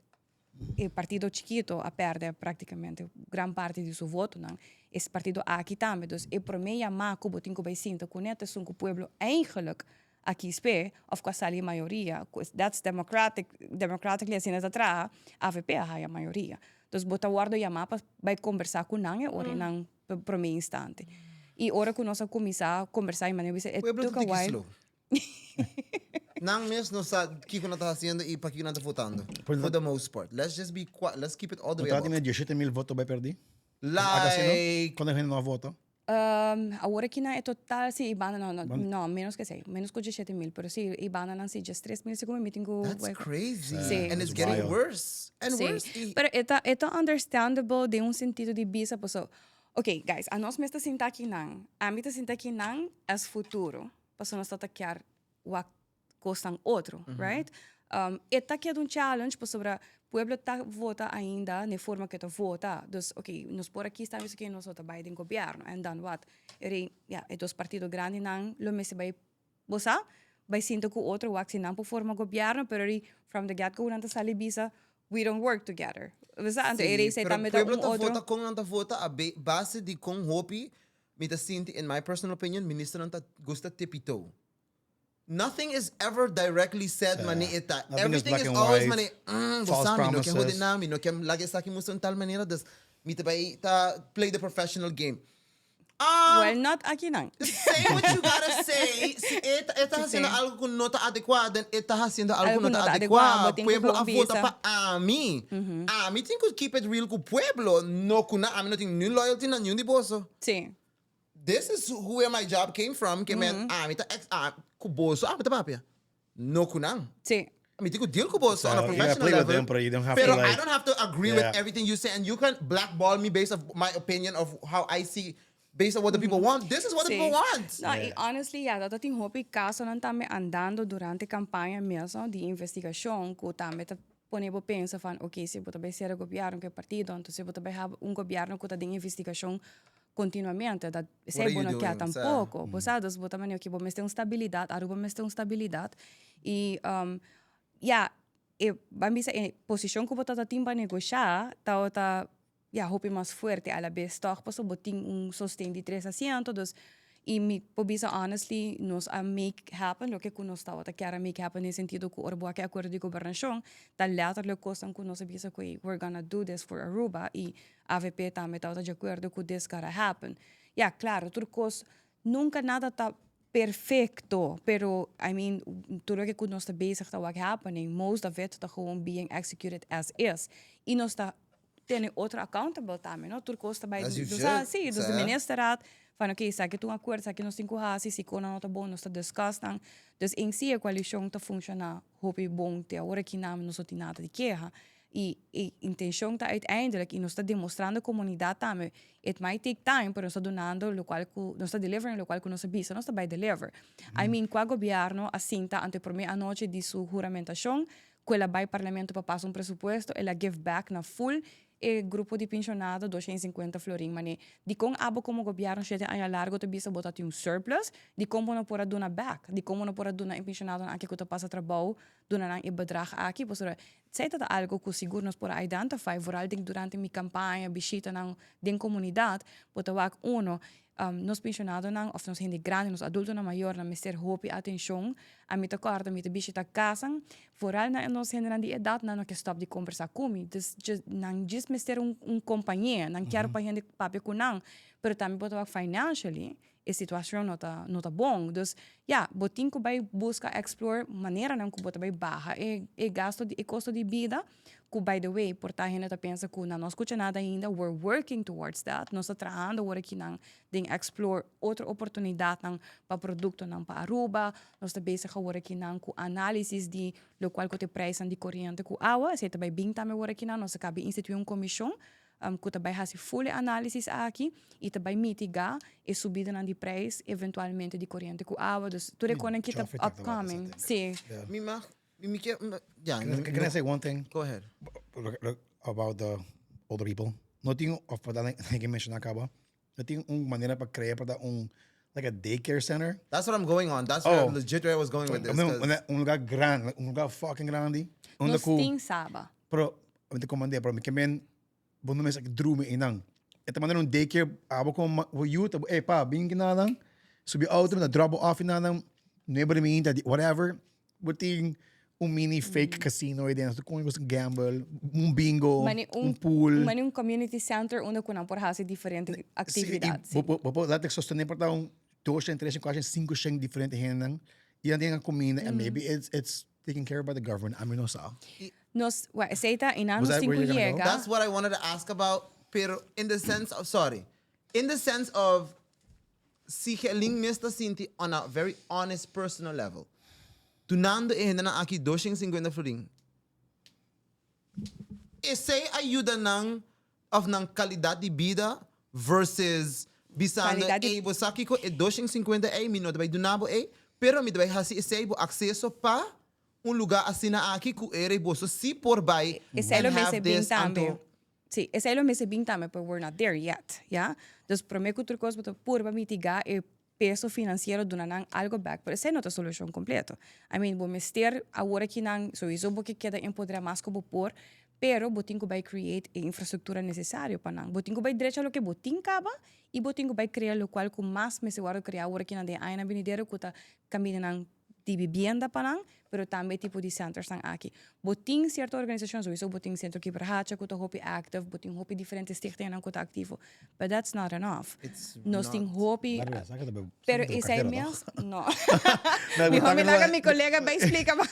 e partido chikito a perde practicamente gran parti di su votonan. E partido aki tambe. Dus e prome yama cu bo tin cu bay sinta cune ta esun cu pueblo eigenlijk a kies p'e of cu a sali mayoria. That's democratic, democratically asina ta traha, avp a haya mayoria. Dus bo ta wordo yama pa bay combersa cu nan e ora y nan prome instante. Y ora cu nos a cuminsa combersa y manera bisa e Pueblo took ta a tiki while. slow. Nan mes no sa kiko nan ta haciendo y pakiko nan ta votando. For the most part. Let's just be quiet. Let's keep it all the No way ta above. tin 17 mil voto bai perdi? Like. Cuando hende no a vota? Awor aki nan e total si e banda no no no menos que esey menos cu 17 mil pero si e banda nan si 13 mil segun mi tin cu That's crazy. Si. And it's getting worse and Si. worse. Y Pero e ta e ta understandable den un sentido di bisa paso ok guys anos mes ta sinta aki nan ami ta sinta aki nan es futuro paso nos ta ta kier wak kosnan otro, right? E ta keda un challenge pasobra pueblo ta vota ainda na e forma ku e ta vota. Dus, ok, nos por a kis tambe esaki nos no ta bai den gobièrnu, en dan wat? E rei, ya, e dos partido grandinan lo mester bai, bo sa, bai sinta ku otro wak si nan por forma gobièrnu, pero rei from the get go nan ta sali bisa, we don't work together. Bo sa? Anto e rei Sí, esei pero tambe ta pueblo un ta otro. vota kon nan ta vota a base di kon hopi, mi ta sinti, in my personal opinion, ministernan ta gusta tipitoe. Nothing is ever directly said mane e ta. Nothing is Everything black is and always white. mane, mm, bo False sa, mi no ke hode promises. nan, mi no ke laga esaki mustra un tal manera, dus mi ta bai ta play the professional game. Um, Well, not aki nan. Say what you gotta say. Si e ta, e ta haciendo Sí. algo ku no ta adekua, then e ta haciendo algo ku no ta adekua, adekua. bo tin ku Pueblo a gewoon vota bisa. pa ami. Ami tin ku keep it real ku pueblo, no ku nan. Ami no tin niun loyalty na niun di boso. Sí. This is where my job came from, ke men ami ta ex, ah, ku boso ami ta papia, no ku nan. Sí. Mi tin ku deal ku boso on a So, you gotta professional play with level. them, pero you don't have to, Pero I like- don't have to agree with Yeah. everything you say, and you can blackball me based of my opinion of how I see, based on what the people want. This is what the Sí. people want. No, y honestly, ya, dat tin hopi casonan tambe andando durante campaña mesmo di investigacion cu tambe ta pone bo pensa van, ok, si bo ta bay cera gobierno cu e partido, anto si bo ta bay haba un gobierno cu ta den investigacion continuamente, dat esei bo no kia tampoco. Bo sa, dus bo ta mane, ok, bo mester un stabilidad, Aruba mester un stabilidad. Y, ya, e, ban bisa e posicion cu bo ta tin pa negosha tabata, ya, hopi mas fuerte a la bes toch, pasobra bo tin un sosten di tres asiento, dus, y mi por bisa honestly, nos a make happen loke cu nos tabata kier a make happen den sentido cu ora bo a ke acuerdo di gobernacion, ta letterlijk cosnan cu nos a bisa cu, hey, we're gonna do this for Aruba, y Avp tambe tabata di acuerdo cu this gotta happen. Ya, claro, tur cos, nunca nada ta perfecto, pero, I mean, tur loke cu nos ta bezig ta wak happening, most of it ta gewoon being executed as is. Y nos ta tene otro accountable tambe, no? Tur cos ta bay, As you dus, should, si, dus de sa. ministerraad, van oké, esaki ta un acuerdo, esaki nos tin cu haci, si cosnan no ta bon, nos ta discuss nan. Dus en si e coalicion ta funciona hopi bon te awor aki nan, nos no tin nada di keha. Y e intencion ta uiteindelijk, y nos ta demostrando comunidad tambe, it might take time, pero nos ta dunando locual cu, nos ta delivering locual cu nos a bisa, nos ta bay deliver. I mean, cua gobierno a sinta ante prome anochi di su huramentacion, cu el a bay parlamento pa pasa un presupuesto, el a give back na full e grupo di pensionado 250 florin. Mane, dicon abo como gobierno shete aña largo ta bisa bo ta tin un surplus? Dicon bo no por a duna back? Dicon bo no por a duna e pensionadonan aki cu ta pasa trabou, duna nan e bedrag aki? Pasobra Esei ta ta algo ku sigur nos por a identify, vooral den durante mi kampaña, bishitanan den komunidat, bo ta wak uno, nos penshonadonan òf nos hende grandi, nos adultonan mayornan mester hopi atenshon. Ami ta kòrda mi ta bishita kasan, vooral na nos hendenan di edat, nan no ke stòp di kombersá ku mi. Dus nan djis mester un kompañé, nan kier pa hende papia ku nan, pero tambe bo ta wak financially, e situacion no ta no ta bon. Dus ya, bo tin cu bay busca explore maneranan cu bo ta bay baha e e gasto di e costo di bida, cu by the way por ta hende ta pensa cu nan no scucha nada ainda, we're working towards that, nos ta trahando awor aki nan den explore otro oportunidadnan pa productonan pa Aruba, nos ta bezig awor aki nan cu analisis di locual cu ta e prijsnan di coriente cu awa, esey ta bay bin tambe awor aki nan, nos a caba institui un comision ku ta bai hasi full e análisis aki i ta bai mitigá e subidanan di preis eventualmente di koriente ku awa. Dus tur e konan ki ta upcoming. Sí. Mi mag, Mi ke, ja. Can I say one thing? Go ahead. About the older people. No tin, of pa dan ke menciona caba, no tin un manera pa crea pa da un, like a daycare center. That's what I'm going on. That's where, legit where I was going with this. Un lugar grande, un lugar fucking grande. Nos tin Saba. Pero, mi ta comandé, pero mi ke men, Bo no mester drumi einan. E ta manda un daycare abo con bo yu ta ey pa bin kinanan subi auto mi ta drop bo off kinanan nuebe di mainta whatever. Bo tin un mini fake casino ey den con bo gamble un bingo un pool. Mani un community center unda cu nan por haci diferente actividad. Si bo por laat sostene por ta un doshen treshen cuatshen cincoshen diferente hendenan y nan tin cuminda and maybe it's taken care of by the government ami no sa. Nos, well, esey ta, y nan nos tin cu yega. That's what I wanted to ask about, pero in the sense of, sorry, in the sense of si Gelin mes ta sinti on a very honest personal level, dunando e hendenan aki 250 florin, esey a yuda nan of nan calidad di bida versus bisando, ey bo sa kico e 250 ey mi no ta bay duna bo ey, pero mi ta bay haci esey bo acceso pa un lugar asina aki cu e rey boso si por bay Esey and lo have mester bin this tambe. anto. Sí, esey lo mester bin tambe, pero we're not there yet, ya. Dus prome cu tur cos bo ta purba mitiga e peso financiero duna nan algo bek, pero esey no ta solucion completo. I mean, bo mester awor aki nan sowiso bo ke keda empodera mas cu bo por, pero bo tin cu bay create e infrastructura necesario pa nan. Bo tin cu bay drecha loke bo tin caba y bo tin cu bay crea locual cu mas mester wordo crea awor aki nan den añanan binidero cu ta caminda nan di bibienda pa nan, pero tambe e tipo di centersnan aki. Bo tin cierto organisacion, sowiso bo tin Centro Kibrahacha cu ta hopi active, bo tin hopi diferente stichtingennan cu ta activo, but that's not enough. It's Nos tin not. hopi, Larga, sa que ta be- pero sa que ta esey cartera, mes, no. No, Mihor mi bo laga ta- mi colega bay splica mas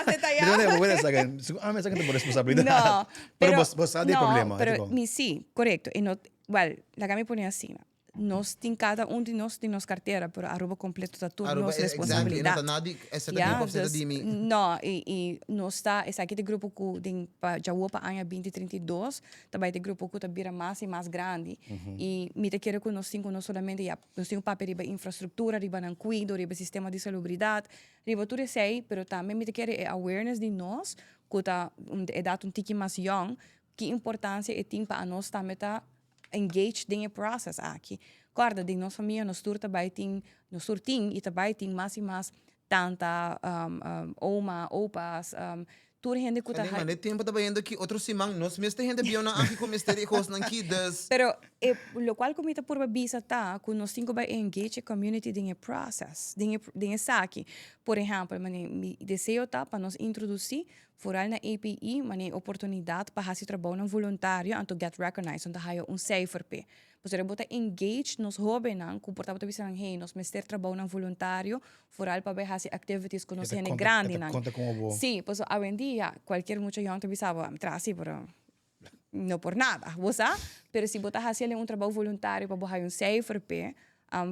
detaya. Pero nee, wait a second. Segun ami esaki ta bo responsabilidad. No, Pero bo sa di e no, problema, pero tipo. mi si, corecto. E no, well, laga mi pone asina. Nos tin cada un di nos tin nos cartera, pero Aruba completo ta tur Aruba, nos exactly, no responsabilidad. ta nadi, ese ta Ja, grupo of ta dus, di mi. no, y, y nos ta, esaki ta grupo cu den pa djawo pa aña 2032 ta bay ta grupo cu ta bira mas y mas grandi. Y mi ta kere cu nos tin cu no solamente, ya, nos tin cu papia riba infrastructura, riba nan cuido, riba sistema di salubridad, riba tur esey, pero tambe mi ta kere e awareness di nos cu ta un edad un tiki mas young, ki importancia e tin pa anos tambe ta engage den e process aki. Corda, den nos famia nos tur ta bay tin, nos tur tin y ta bay tin mas y mas tanta, oma, opa's, tur hende cu ta Anin, mane tempo ta bayendo aki otro siman nos mes ta hende bionan aki cu mester e cosnan ki, dus. Pero e locual cu mi ta purba bisa ta cu nos tin cu bay engage e community den e process, den e den esaki. Por ehempel, mane mi deseo ta pa nos introduci Vooral na APE, manera e oportunidat pa hasi trabounan voluntario anto get recognized, anto haya un cijfer p'e. Pasobra bo ta engage nos hobennan ku por ta bo ta bisa nan, hey, nos mester trabounan voluntario, vooral pa bai hasi activities ku nos hende grandinan. E ta konta komo bo. Sí, pasobra awendia kualkier mucha yòn ta bisa bo, mi traha si, pero no por nada, bo sa? Pero si bo ta hasi alin un trabou voluntario pa bo haya un cijfer p'e,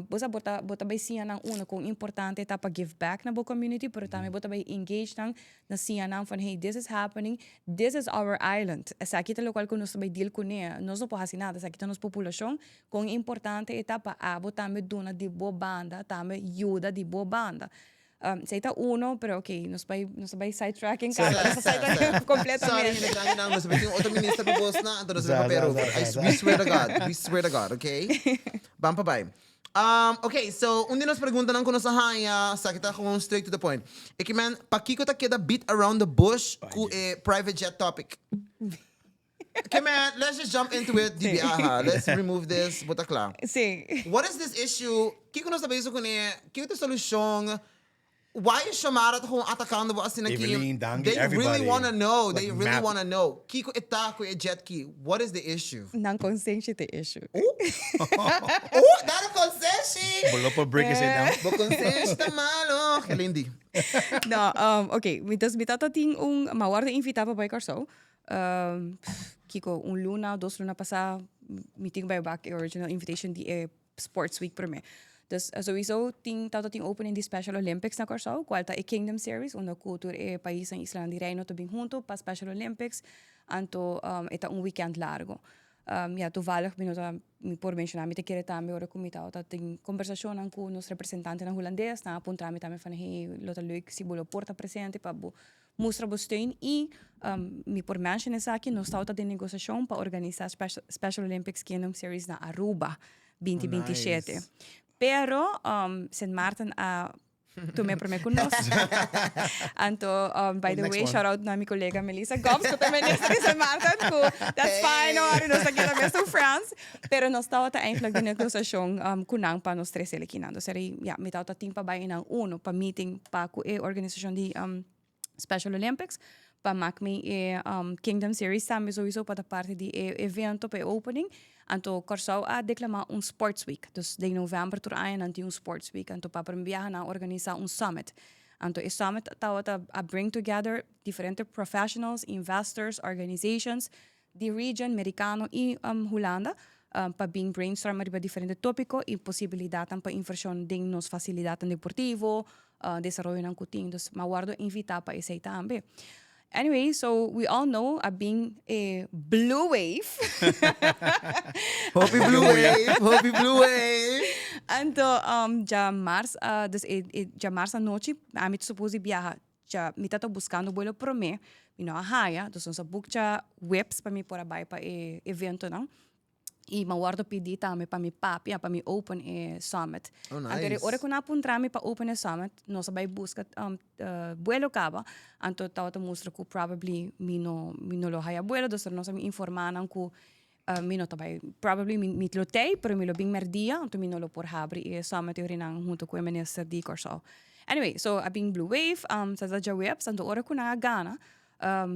Bo sa bo ta bo ta bai siña nan uno kon importante ta pa give back na bo community pero tambe bo ta bai engage nan na siña nan van hey this is happening, this is our island esaki ta lokual ku nos ta bai deal kuné nos no por hasi nada esaki ta nos populashon kon importante e ta pa abo tambe duna di bo banda tambe yuda di bo banda esei ta uno pero ok nos bai nos ta bai side tracking kaba nos ta side tracking completamente. Sorry hende grandi nan nos ta bai tin otro minister pa bos nan anto nos ta bai papia over we swear to God we swear to God ok. Ban pa bai. Ok, so un di nos preguntanan ku nos a haña, sa ki ta gewoon straight to the point. E ki men, pakiko ta keda beat around the bush ku e private jet topic? Ke men, let's just jump into it di biaha. Let's remove this, bo ta kla. Sí. What is this issue? Kiko nos ta bezig kuné? Kiko ta e solushon? Why is Xiomara ta gewoon atakando bo asina ki? Evelyn, Dangi, They everybody. really wanna know, they Like really mad. wanna know. Kiko e ta ku e jet ki? What is the issue? Nan konsenshi ta e issue. Oh, dale konsenshi! Bo lo por break esei down? Bo konsenshi ta malo. Gelindi. No, ok. Mi dus mi tata tin un, mi a wòrdu invitá pa bai Kòrsou. Kiko, un luna, dos luna pasá, mi tin ku bai wak e original invitation di e Sports Week promé. Dus souiso tin tabata tin opening di Special Olympics na Kòrsou, kual ta e Kingdom Series, unda ku tur e paisnan islan di Reino ta bin huntu pa Special Olympics, anto e ta un weekend largu. Ya toevallig mi no ta mi por menciona mi ta kere tambe ora cu mi tabata tin conversacionnan cu nos representantenan Hulandes nan a puntra mi tambe van hey lo ta leuk si bo lo por ta presente pa bo mustra bo steun y mi por menciona esaki nos tabata den negociacion pa organisa Special Olympics Kingdom Series na Aruba binti 27 pero Sint Maarten a Tuma e prome ku nos. Anto, by the way, shout out na mi kolega Melissa Gops, ku ta minister di Sint Maarten, ku that's fine, no worry, nos ta keda mesun friends. Pero nos tabata eigenlijk den negosiashon ku nan pa nos trese el akinan. Dus eri, ya, mi tabata tin pa bai einan uno pa meeting pa ku e organisashon di Special Olympics, pa mak mi e Kingdom Series tambe sowieso pa ta parti di e evento pa e opening. Anto Kòrsou a deklamá un Sports Week. Dus den novèmber tur aña nan tin un Sports Week. Anto pa promé biaha nan a organisá un summit. Anto e summit tabata a bring together diferente professionals, investors, organizations di region Merikano i Hulanda pa bin brainstorm riba diferente tópiko i posibilidatnan pa invershon den nos fasilidatnan deportivo, desaroyonan ku tin. Dus mi a wòrdu invitá pa esei tambe. Anyway, so we all know a bin e blue wave. Hopi blue wave, hopi blue wave. Anto djamars, dus e djamars anochi ami ta supos di biaha Dja mi tata buscando buelo prome, mi no a haya, dus nos a book dja webs pa mi por a bai pa e eventonan. Y mi a wordo pidi tambe pa mi papia, pa mi open e summit. Oh, Anto nice. ora cu nan a puntra mi pa open e summit, nos a bai busca buelo caba, anto tabata mustra cu probably mi no, mi no lo haya buelo, dus nos a mi informa nan cu Mi no ta bai, probably mi mi lo tei, pero mi lo bin merdia, anto mi no lo por habri e summit e orinan hunto ku e minister di Kòrsou. Anyway, so a bin Blue Wave, sa ta djaweps, anto ora ku nan a gana,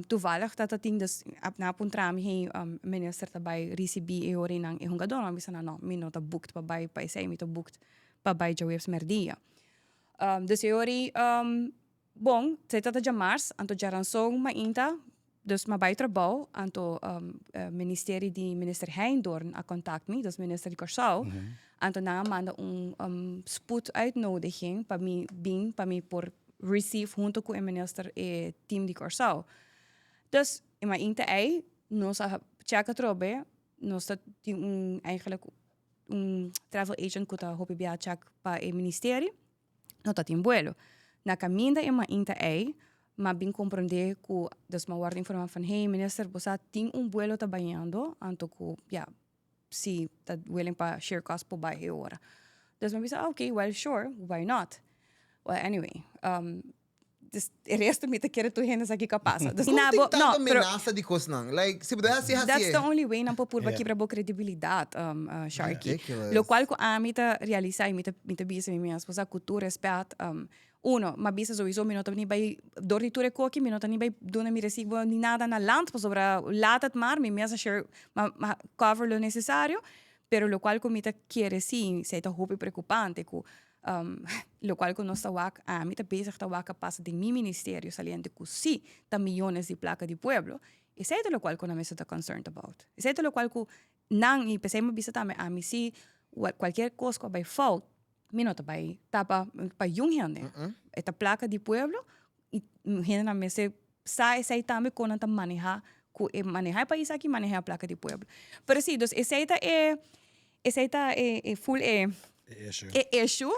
toevallig ta ta tin dus, nan a puntra mi, hey, minister ta bai risibí e orinan e hungadónan? Mi bisa nan, no, mi no ta booked pa bai pa esei, mi ta booked pa bai djaweps merdia. Dus e ori, Bon, esei ta ta djamars, anto djaranson mainta, dus m'a bai trabou, anto ministerie di minister Heijndoorn a contact mi, dus minister di Kòrsou, anto nan a manda un spoed uitnodiging pa mi bin, pa mi por receive hunto ku e minister e team di Kòrsou. Dus e mainta ei nos a check atrobe, nos ta tin un eigenlijk un travel agent ku ta hopi biaha check pa e ministerie. No ta tin buelo. Na caminda e mainta ey, m'a bin comprende cu, dus m'a wordo informa van, hey minister, bo sa tin un buelo ta bayendo, anto cu, ya, si ta willing pa share cost por bay e ora. Dus m'a bisa, ok, well sure, why not? Well anyway, Dus e resto mi ta kere tur hende sa kiko a pasa. Dus Kon na tin bo, tantu no, pero menasa di kosnan? Like, si bo ta hasi, hasi that's e. the only way nan por purba Yeah. kibra bo credibilidad, Sharky. Ridiculous. Locual cu ami ta realisa y mi ta bisa mi mes, cosa cu tur respet, uno, m'a bisa sowieso mi no ta ni bay dor di tur e koki, mi no ta ni bay duna mi recibo ni nada na land, pasobra laat het maar, mi mes a share, m'a cover lo necesario, pero locual cu mi ta kere si, esey ta hopi preocupante cu Locual cu nos ta wak, ami ta bezig ta wak a pasa den mi ministerio saliente cu si ta miyones di placa di pueblo, esey ta locual cu nan mester ta concerned about. Esey ta locual cu nan, y pesey mi a bisa tambe, ami si cualkier cos cu a bay fout, mi no ta bay tapa pa yun hende. E ta placa di pueblo y hendenan mester sa esey tambe con nan ta maneha cu e maneha e pais aki, maneha e placa di pueblo. Pero si, dus esey ta e, esey ta e, e full e, E issue. e issue.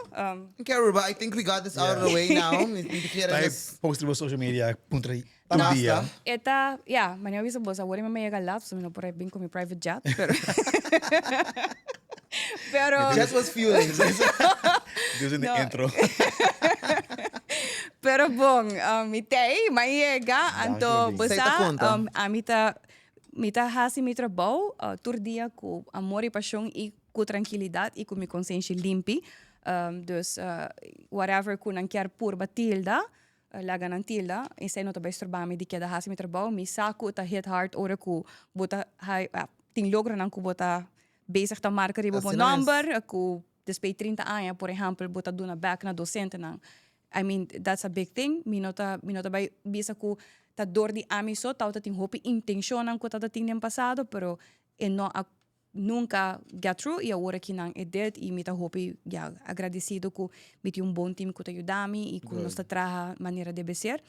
Okay, Aruba, I think we got this out of the way now. Mi ta kier Ta e dus post riba social media puntra Ta tur basta. dia. E ta, ya, ma mi a bisa bos awor mi a yega laat, pasobra mi no por a bin cu mi private jet, pero pero Jet was fueling. Dios in de No. intro. Pero bon, mi tei, mi a yega, anto Danki, bo Esei ta sa, konta. ami ta, mi ta hasi mi trabou tur dia ku amor i pashon i ku trankilidat i ku mi konsenshi limpi. Dus whatever ku nan kier purba tilda, laga nan tilda, esei no ta bai stroba mi di keda hasi mi trabou. Mi sa ku ta hit hard ora ku bo ta tin logronan ku bo ta bezig ta marka riba bo Asina mes. nomber, ku despues di 30 aña, por ehempel, bo ta duna bek na dosentenan. I mean, that's a big thing. Mi no ta, mi no ta bai bisa ku ta dor di ami so, tabata tin hopi intenshonnan ku tabata tin den pasado, pero e no a nunka get through i awor aki nan e did i mi ta hopi, ya, agradesido ku mi tin un bon team ku ta yuda mi i ku nos ta traha manera debe ser.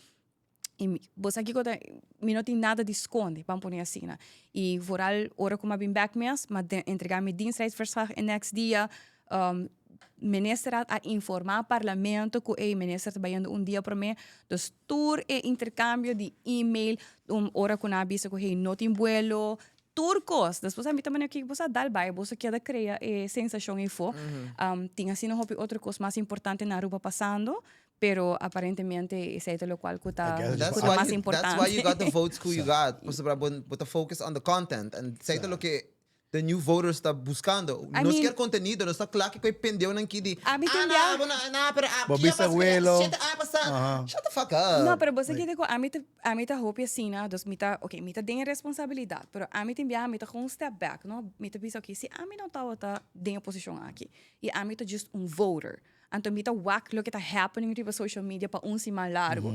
I bo sa kiko ta, mi no tin nada di skonde, ban pone asina. I vooral ora ku mi a bin bek mes, mi a entrega mi dienstreisverslag e next dia, minister a informa parlamento ku ey minister ta bayendo un dia prome, dus tur e interkambio di email, ora ku nan a bisa ku hey no tin buelo, tur kos. Despues a mi ta manera kiko bo sa dal bai, boso keda krea e sensashon eyfo. Tin asina hopi otro kos mas importante na Aruba pasando, Pero aparentemente esei ta locual cu ta That's cu ta why mas you, importante. that's why you got the votes cu you got. Pasobra bo, bo ta focus on the content. And esei ta loke the new voters ta buscando. I Nos mean- kier contenido, nos ta kla ki cu e pendeunan ki di, A mi ah, tin na, bia- bo na, na, pero ah, Bo kia bisa pasa, welo. shit, ah, pasa. Aha. Shut the fuck up. No, pero bo sa kiko ami ta ami ta hopi asina, dus mi ta, ok, mi ta den e responsabilidad, pero ami tin biaha mi ta gewoon step back, no? Mi ta bisa, ok, si ami no tabata den e posicion aki, y ami ta just un voter, Anto mi ta wak loke ta happening riba social media pa un siman largo.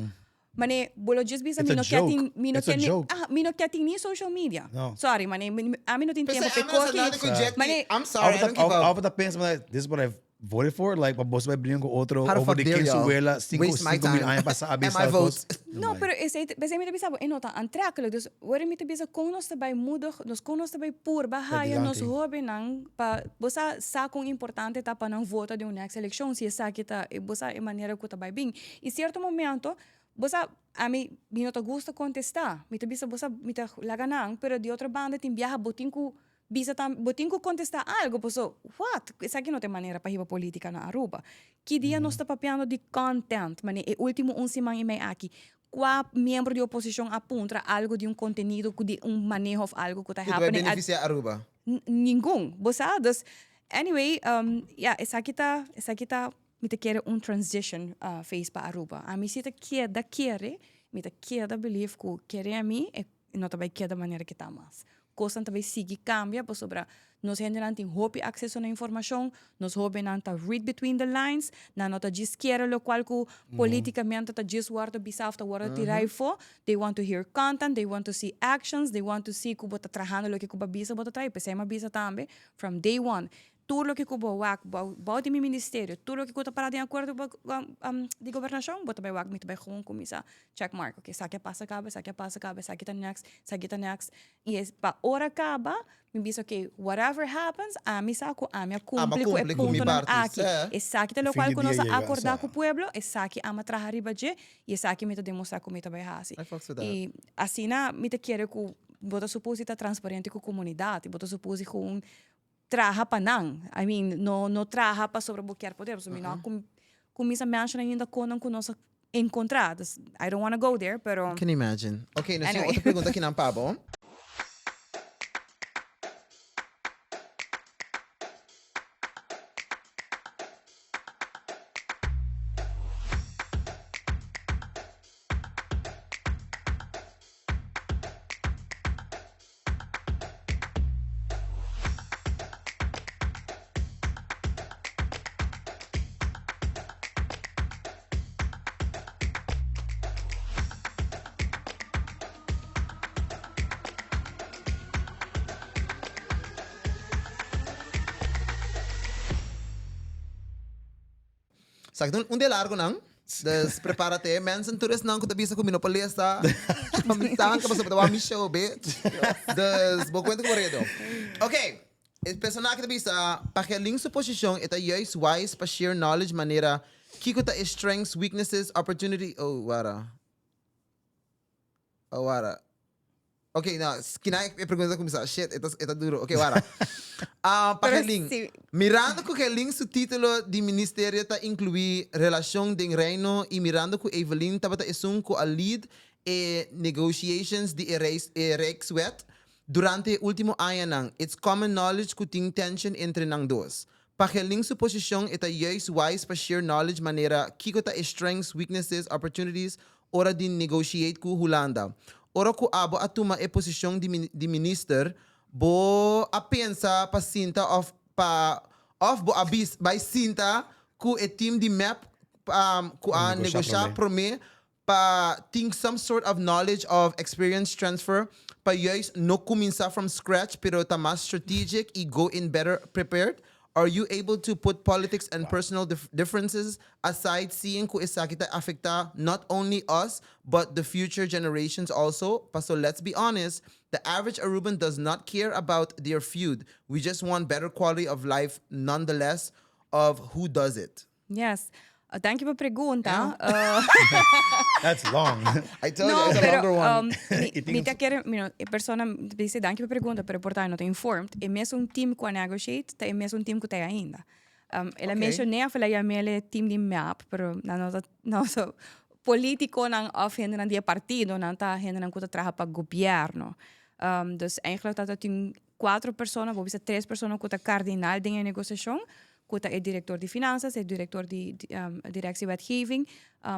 Mane, bo lo djis bisa It's mi a no kia joke. tin, mi no It's a kia ni, joke. ah, mi no kia tin ni social media. No. Sorry, mane, mi, mi- ami no tin P'esei tempo p'e ami no sa koki. nada ku jet ki. Mane, I'm sorry, I don't keep up. Alva ta pensa, maar this is what I voted for. Like, pa boso bai brinca cu otro How the over fuck di dare ken y'all suela cinco, waste my 5000 time aña pasa a and bisa my cos. votes. No, pero esei, p'esei mi ta bisa bo, e no ta aantrekkelijk. Dus ora mi ta bisa kon nos ta bai moedig, nos kon nos ta bai purba haya nos dilanti. hobennan pa bo sa sa kon importante ta pa nan vota den un next elekshon, si esaki ta e bo sa e manera ku ta bai bin. I sierto momento bo sa ami mi no ta gusta kontestá, mi ta bisa bo sa mi ta laga nan, pero di otro banda tin biaha bo tin ku Bisa ta, bo tin cu contesta algo, paso, what? Esaki no ta e manera pa hiba politica na Aruba. Ki dia nos ta papiando di content, mane e ultimo un siman y mei aki, cua miembro di oposicion a puntra algo di un contenido cu di un maneho of algo cu ta Cu ta bay happening? beneficia Aruba? Ningun, bo sa? Dus, anyway, ya, esaki ta, esaki ta, mi ta kere un transition phase pa Aruba. Ami si ta keda kere, mi ta keda believe cu kere ami, e no ta bay keda manera ke ta mas. Kosnan ta bay sigui kambia pasobra nos hendenan tin hopi akseso na informashon, nos hobennan ta read between the lines, nan no ta djis kere lokual ku politikamente ta djis wòrdu bisa òf ta wòrdu tirá afó. They want to hear content, they want to see actions, they want to see ku bo ta trahando loke ku bo a bisa bo ta traha. I p'esei mi a bisa tambe from day one, Tur loke ku bo wak bou di mi ministerio, tur loke ku ta pará den akuerdo di gobernashon, bo ta bai wak, mi ta bai gewoon kuminsá check mark, ok, esaki a pasa kaba, esaki a pasa kaba, esaki ta next, esaki ta next. I es pa ora kaba, mi bisa ok, whatever happens, ami sa ku ami a kumpli ku e puntonan aki. Esaki ta lokual ku nos a akordá ku pueblo, esaki ami a traha riba dje, i esaki mi ta demostrá ku mi ta bai hasi. I asina mi ta kere ku bo ta supos di ta transparente ku komunidat, i bo ta supos di gewoon traha pa nan. I mean, no, no traha pasobra bo kier poder, pasobra mi no a cuminsa menciona ainda conan cu nos a encontra. Dus I don't wanna go there, pero. I can imagine. Ok, nos tin Anyway. otro pregunta akinan pa bo. Sa ki ta un dia largo nan. Dus prepárate. Mensen, tur esnan ku ta bisa ku mi no por lesa. Mi tanka pasobra ta wak mi show, bitch. Dus bo kuenta ku bo redo. Ok, e persona aki ta bisa, pa Gerlin su posishon e ta juist wise pa share knowledge manera kiko ta e strengths, weaknesses, opportunity, oh wara. Oh wara. Ok, no, kina e pregunta ta kuminsá. Shit, e ta, e ta duro. Ok, wara. Ah, pa Pero Gerlin. si- Mirando ku Gerlin su título di ministerio ta inkluí relashon den Reino i mirando ku Evelyn tabata esun ku a lead e negotiations di e reis, e Rijkswet durante e último añanan, it's common knowledge ku tin tension entre nan dos. Pa Gerlin su posishon e ta juist wise pa share knowledge manera kiko ta e strengths, weaknesses, opportunities ora di negotiate ku Hulanda. Ora ku abo a tuma e posishon di di minister bo a pensa pa sinta of pa of bo a bis bai sinta ku e team di mep ku a negosha prome pa tin some sort of knowledge of experience transfer pa juist no cuminsa from scratch pero ta mas strategic y go in better prepared? Are you able to put politics and personal differences aside seeing ku esaki ta afecta not only us but the future generations also? Paso let's be honest, the average Aruban does not care about their feud, we just want better quality of life nonetheless of who does it. Yes. Danki pa pregunta. That's long. I tell you, it's a longer one. Mi ta kere, mi no, e persona dice danki pa pregunta, pero por ta no ta informed. E mesun team cu a negotiate ta e mesun team cu ta ainda. El a mencione of el a yam'e e team di MEP, pero nan no ta, no ta politiconan of hendenan di e partido, nan ta hendenan cu ta traha pa gobierno. Dus eigenlijk ta ta tin cuatro persona, bo bisa tres persona cu ta cardinal den e negociacion, cu ta e director di finanzas, e director di directie wetgeving,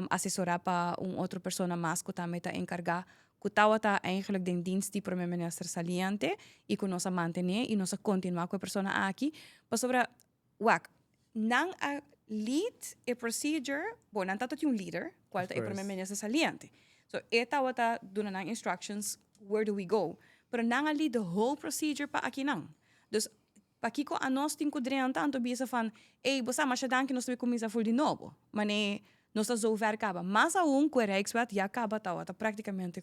asesora pa un otro persona mas cu tambe ta encarga, cu tawata eigenlijk den dienst di Prome Minister saliente y cu nos a mantene y nos a continua cu e persona aki, pasobra, wak, nan a lead e procedure, bo, nan tata tin un leader, cual ta e Prome Minister saliente. So, e tawata duna nan instructions, where do we go? Pero nan a lead the whole procedure pa akinan. Dus, Pakiko anos tin ku drenta anto bisa van, ey, bo sa masha danki nos ta bay kuminsa ful di nobo. Mane nos ta zover kaba. Mas aun ku e Rijkswet ya kaba tawata praktikamente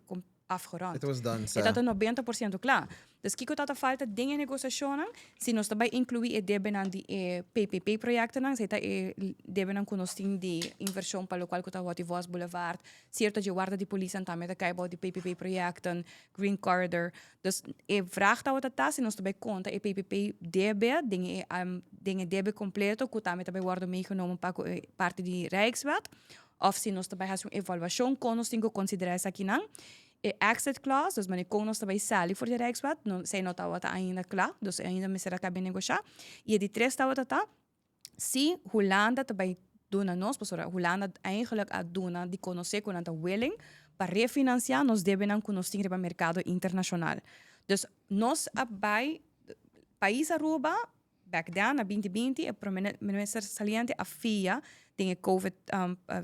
afgerond. It was done, sa. E tawata 90% kla. Dus kiko tawata falta den e negosiashonnan? Si nos ta bay inkluí e debenan di e PPP proyektonan, esei ta e debenan ku nos tin di invershon pa lokual ku ta Watty Vos Boulevard, sierto dje warda di polisnan tambe ta kai bou di PPP proyekten, Green Corridor. Dus e vraag tabata ta si nos ta bay conta e PPP debe den e den e debe completo cu tambe ta bay wordo meegenomen pa cu e parti di Rijkswet of si nos ta bay haci un evaluacion con nos tin cu considera esakinan. E exit clause, dus manera con nos ta bay sali for di Rijkswet, no esey no tabata ainda cla, dus ainda mester a caba negocia. Y e di tres tabata ta Si Hulanda ta bai duna nos, pasobra Hulanda eigenlijk a duna di konosé ku nan ta willing pa refinansiá nos debenan ku nos tin riba merkado internashonal. Dus nos a bai, pais Aruba back then na 2020 e prome minister saliente a fia den e covid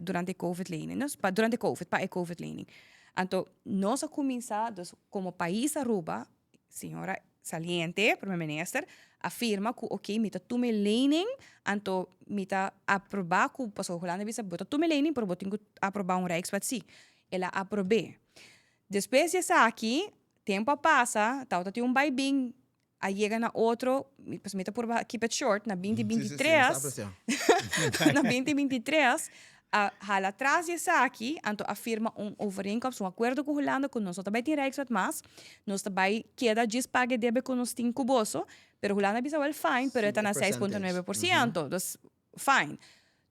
durante e covid lening, dus pa durante covid pa e covid lening. Anto nos a kuminsá dus komo pais Aruba Señora saliente, Prome Minister, a firma ku oké mi ta tuma e lening, anto mi ta aprobá ku, pasobra Hulanda bisa bo ta tuma e lening pero bo tin ku aprobá un Rijkswet sí. El a aprob'é. Despues di esaki, tempu a pasa, tabata tin un bai-bin, a yega na otro, pasobra mi ta purba keep it short, na 2023, na 2023, a hala tras di esaki, anto a firma un overeenkomst, un akuerdo ku Hulanda ku nos no ta bai tin Rijkswet mas, nos ta bai keda djis paga e debe ku nos tin ku boso, pero Hulanda a bisa wel fine, pero e ta na 6.9%, dus fine.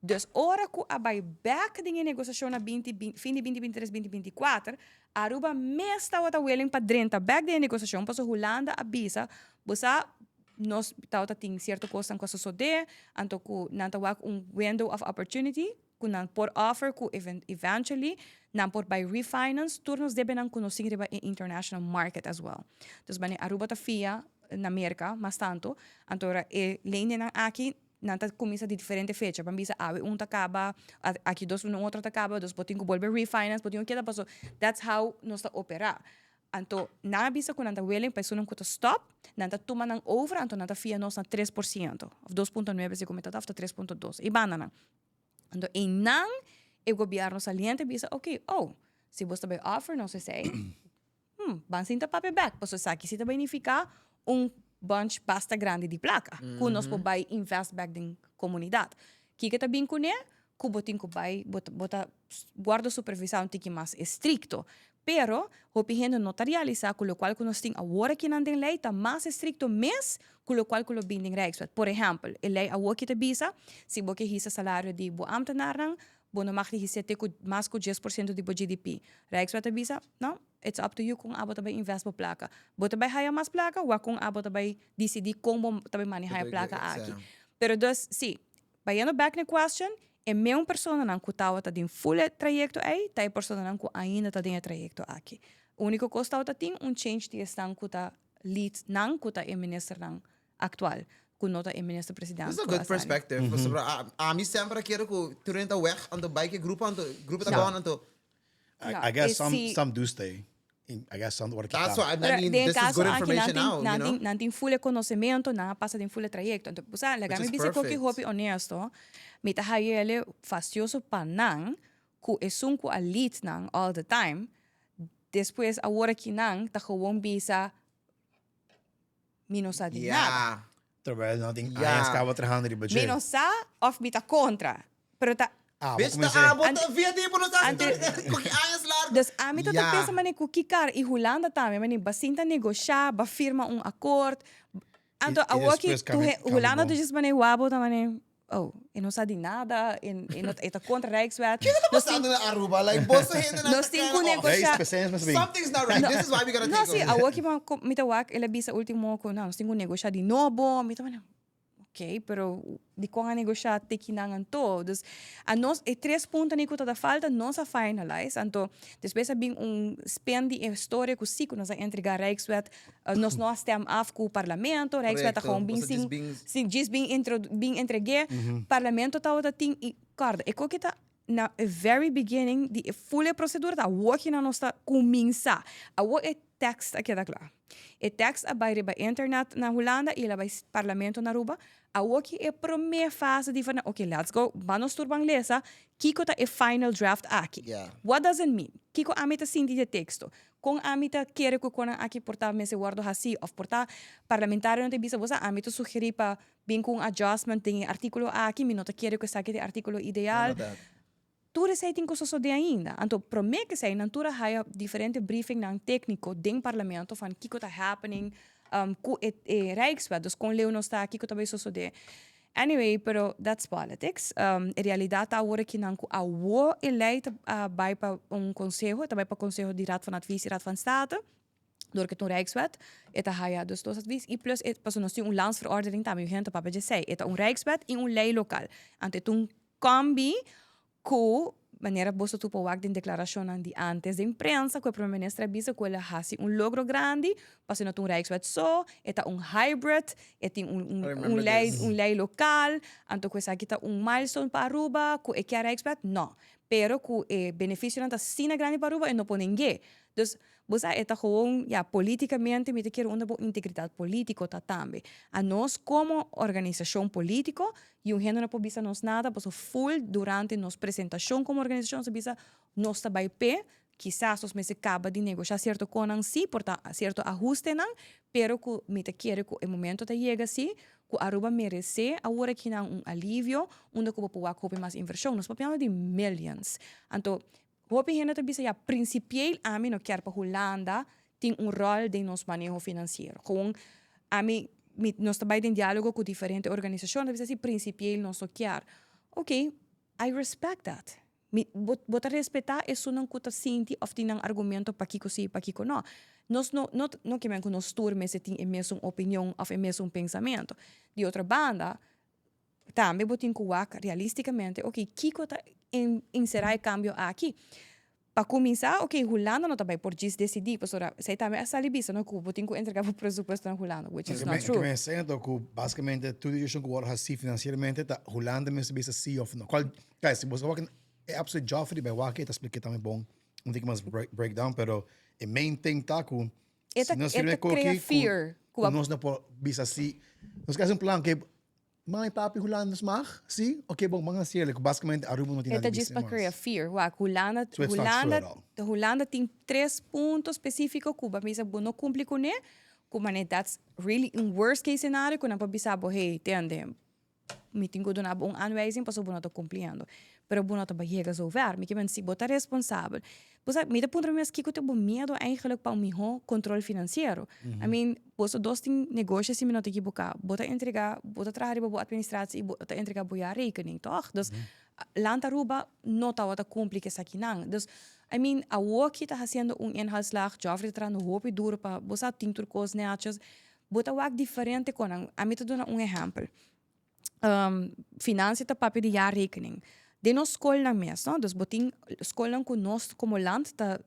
Dus ora ku a bai bek den e negosiashon na binti fin di 2023, 2024, Aruba mes tabata willing pa drenta bek den e negosiashon pasobra Hulanda a bisa, bo sa, Nos tabata tin cierto cosnan cu a sosode, anto cu nan ta wak un window of opportunity cu nan por offer cu eventually nan por bay refinance tur nos debenan cu nos tin riba e international market as well. Dus bani Aruba ta fia na Merca mas tanto, anto ora e lenenan aki nan ta cuminsa di diferente fecha, ban bisa awe un ta caba, aki dos luna un otro ta caba, dus bo tin cu bolbe refinance, bo tin cu keda paso that's how nos ta opera. Anto nan a bisa ku nan ta willing pa esunnan ku ta stop, nan ta tuma nan over, anto nan ta fia nos na 3% of 2.9 segun mi ta of ta 3.2, e bandanan. Anto einan e gobierno saliente bisa ok, oh, si bos ta bai offer nos esei, hmm, ban sinta papia bek, pasobra esaki si ta bai nifiká un bunch basta grandi di plaka ku nos por bai invest bek den komunidat. Kiko ta bin kuné? Ku bo tin ku bai, bo ta bo ta wòrdu supervisá un tiki mas estrikto. Pero, hopi hende no ta realisá ku lokual ku nos tin awor akinan den lei ta mas estrikto mes ku lokual ku lo bin den Rijkswet. Por ehèmpel, e lei awor ki ta bisa, si bo ke hisa salario di bo ámtenarnan, bo no mag di his'é te ku mas ku 10% di bo GDP. Rijkswet ta bisa, no, it's up to you kon abo ta bai invest bo plaka. Bo ta bai haya mas plaka, wak kon abo ta bai disidí kon bo ta bai manehá e plaka aki. Pero dus, sí, Bayendo bek na e question, e meun personanan ku tawata den full e trayekto ei ta e personanan ku ainda ta den e trayekto aki. Uniko kos tawata tin un change di esnan ku ta lead nan ku ta e ministernan aktual, ku no ta e minister president That's a ku good a sali. perspective, pasobra ami semper a kere ku tur hende ta weg anto bai ku e grupo anto grupo ta No. gone anto I, No, I guess e some si some do stay. I guess santo ora That's kita. why I Pero mean, den this is caso good aki nan information tin, now, you nan know? tin, nan tin full e conocemento, nan a pasa den full e trayecto. Anto, bo sa, laga Which mi is bisa koki perfect. hopi honesto, mi ta haya ele fastioso pa nan, ku esun ku a lead nan all the time, despues awor aki nan ta gewoon bisa mi no sa di nada. Yeah. Terwijl nan tin Ja. añas caba trahando riba dje. Mi no sa of mi ta contra, pero ta Ah, bo Bitch, cuminsa. ta abo Ante- ta via di bo no sa ante- ku ki añas largo. Dus ami ta Ja. pensa mane ku kikar i Hulanda tambe mane ba sinta negosha, ba firma un akkoord. Anto I awor ki despues tu cambia- he- cambia Hulanda bon. ta just mane wabo ta mane oh, e no sa di nada, e e no e ta contra Rijkswet. Kiko ta Nos tin pasando na Aruba? Like boso hende nan Nos ta tin kinda ku off. negosha- Hey, especialmente mas bem. Something's not right. This is why we gotta No, take si, over. awor ki mi ta wak, el a bisa ultimo ku no, nos tin ku negosha di nobo. Mi ta mane, ok, pero dikon a negosha te kinan anto? Dus a nos e tres puntonan ku ta da falta nos a finalize. Anto despues a bin un spin di e storia ku si ku nos a entrega Rijkswet, nos no a stem af ku parlamento, Rijkswet a Correcto. gewoon bin Boso djis sin bin sin djis bin intro bin entreg'é. Parlamento tabata tin i kòrda e koki ta na e very beginning di e full e procedura ta awor kinan nos ta kuminsá. Awor e tekst a keda kla. E tekst a bai riba internet na Hulanda i el a bai parlamento na Aruba. Awor ki e prome fase di van, ok, let's go, ban nos tur ban lesa kiko ta e final draft aki. What does it mean? Kiko ami ta sinti di e teksto? Kon ami ta kere ku e konan aki por ta mester wòrdu hasí òf por ta parlamentarionan ta bisa bo sa ami ta sugerí pa bin ku un adjustment den e artíkulo aki, mi no ta kere ku esaki ta e artíkulo ideal. Tur esei tin ku sosodé ainda. Anto promé ku esei nan tur a haya diferente briefingnan tékniko den parlamento van kiko ta happening ku e e Rijkswet, dus kon leu nos ta, kiko ta bai sosodé. Anyway, pero that's politics. E realidat ta awor aki nan ku awo e lei ta bai pa un konseho, ta bai pa konseho di Raad van Advies i Raad van State, dor ku ta un Rijkswet, e ta haya dus dos advies i plus e pasobra nos tin un landsverordening tambe, mi hende ta papia dje esei, e ta un Rijkswet i un lei lokal. Anto e ta un Combi cu manera boso tur por wak den declaracionnan di antes den prensa cu e Prome Minister a bisa cu el a haci un logro grandi pasobra no ta un Rijkswet so, e ta un hybrid, e tin un un un ley un ley local, anto cu esaki ta un milestone pa Aruba cu e kier Rijkswet? No, pero cu e beneficionan ta asina grandi pa Aruba e no por neng'e. Dus bo sa e ta gewoon ya politicamente mi ta kere unda bo integridad politico ta tambe. Anos como organisacion politico Y un hende no por bisa nos nada, paso full durante nos presentacion como organisacion nos a bisa nos ta bay p'e, kisas nos mester caba di negocia cierto conan si, por ta cierto ahustenan, pero cu mi ta kere cu e momento ta yega si, cu Aruba merece awor akinan un alivio unda cu bo por wak hopi mas inversion. Nos papiando di millions. Anto hopi hende ta bisa ya principieel ami no kier pa Hulanda tin un rol den nos maneho financiero. Gewoon ami mi nos ta bai den dialogo cu diferente organisacion ta bisa si principieel nos no kier. Ok, I respect that. Mi bo bo ta respeta esunnan cu ta sinti of tin nan argumento pakico si y pakico no. Nos no no no ke men cu nos tur mester tin e mesun opinion of e mesun pensamento. Di otro banda Tambe bo tin ku wak realisticamente, ok, kiko ta enserá e kambio aki? Pa kuminsá, ok, Hulanda no ta bai por djis desidí, pasobra esei tambe a sali bisa, no, ku bo tin ku entregá bo presupuesto na Hulanda, which is not true. Ke men sento ku basikamente tur desishon ku wòrdu hasí finansieramente ta Hulanda mester bisa sí òf no. Kual, guys, si boso wak e episode Joffrey bai wak e ta splika tambe bon, un tiki mas breakdown, pero e main thing ta ku E ta si nos firma e e ta krea koki ku fear ku ku nos no por bisa sí, nos ke hasi un plan ke Mami, papi, Hulanda mag? Si? Ok, bon, ban haci el. Basicamente Aruba no tin E nada ta di djis bisa pa mas. crea fear. Wak, Hulanda, So it's not true Hulanda, at all. Hulanda tin tres punto specifico cu bo a bisa bo no cumpli cune, cu mane that's really un worst case scenario cu nan por bisa bo, hey, tende, mi tin cu duna bo un aanwijzing pasobra bo no ta cumpliendo. Pero bo no ta bay yega zover. Mi ke men si bo ta responsabel. Bo sa, mi ta puntra mi mes kiko ta bo miedo eigenlijk pa un miho control financiero. I mean, boso dos tin negoshi si mi no ta ekiboká. Bo ta entrega, bo ta traha riba bo administratie i bo ta entrega bo jaarrekening, tòg? Dus, Land Aruba no tabata kumpli ku esakinan. Dus, I mean, awoki ta hasiendo un inhaalslag, Geoffrey ta trahando hopi duro pa bo sa tin tur kos nètjes. Bo ta wak diferente konan. Ami ta duna un ehèmpel. Financia ta papia di jaarrekening. Den nos skolnan mes, no? Dus bo tin skolnan ku nos komo land ta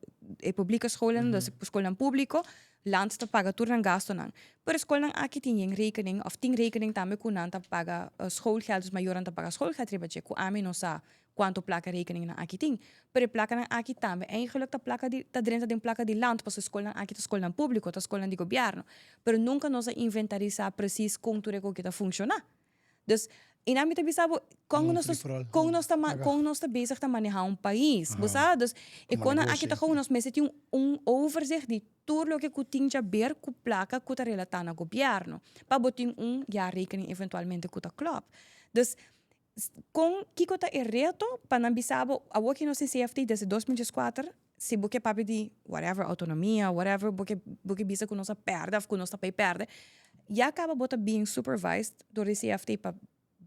e publike scholen, dus skolnan públiko, Land ta paga tur nan gastonan. Pero e skolnan aki tin yen rekening of tin rekening tambe ku nan ta paga schoolgeld, dus mayornan ta paga schoolgeld riba dje, ku ami no sa kuantu plaka rekeningnan aki tin. Pero e plakanan aki tambe eigenlijk ta plaka di ta drenta den plaka di land pasobra e skolnan aki ta skolnan públiko, ta skolnan di gobièrnu. Pero nunka nos a inventarisá presis kon tur e koki ta funshoná. Dus, i nan mi ta bisa bo, kon nos ta, kon nos ta, kon nos ta bezig ta manehá un pais, bo sa? Dus, e konan aki ta gou nos mester tin un overzicht di tur loke ku tin djaber ku plaka ku ta relatá na gobièrnu, pa bo tin un jaarrekening eventualmente ku ta klòp. Dus, kon, kiko ta e reto pa nan bisa bo, awor ki nos tin CFT desde 2004, si bo ke papia di whatever, autonomia, whatever, bo ke bo ke bisa ku nos a pèrdè òf ku nos ta bai pèrdè, ya kaba bo ta being supervised dor di CFT pa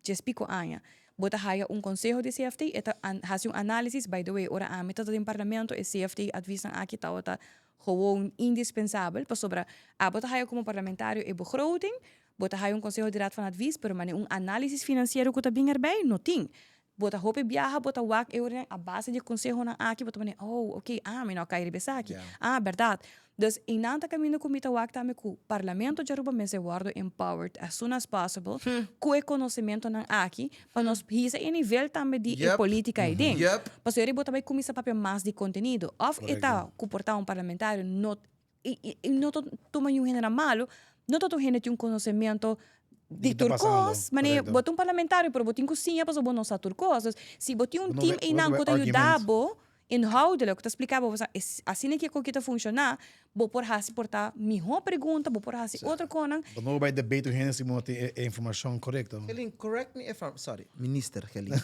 djes piko aña. Bo ta haya un konseho di CFT, e ta hasi un análisis, by the way, ora ami tabata den parlamento e CFT advisnan aki tabata gewoon indispensabel, pasobra abo ta haya komo parlamentario e begroting, bo ta haya un konseho di raad van advies, pero manera un análisis finansiero ku ta bin erbij, no tin. Bo ta hopi biaha, bo ta wak e ora a base di e konsehonan aki, bo ta pone, oh, ok, ah, mi no a kai riba esaki. Ah, bèrdat. Dus einan ta kaminda ku mi ta wak tambe ku Parlamento di Aruba mester wòrdu empowered as soon as possible ku e konosementonan aki pa nos hisa e nivel tambe di e politica ei den. Pasobra eri bo ta bai kuminsá papia mas di kontenido. Òf e ta ku por ta un parlamentario no i no ta tuma niun hende na malu, no ta tur hende tin un konosementu di tur kos, manera bo ta un parlamentario pero bo tin ku siña pasobra bo no sa tur kos. Dus si bo tin un team einan ku ta yuda bo inhoudelijk, ku ta splika bo asina ke koki ta funshoná, bo por hasi por ta mihó pregunta, bo por hasi otro konan. Bo no bai debate ku hende si bo no tin e informashon korekto. Gerlin, correct me if I'm, sorry, minister Gerlin.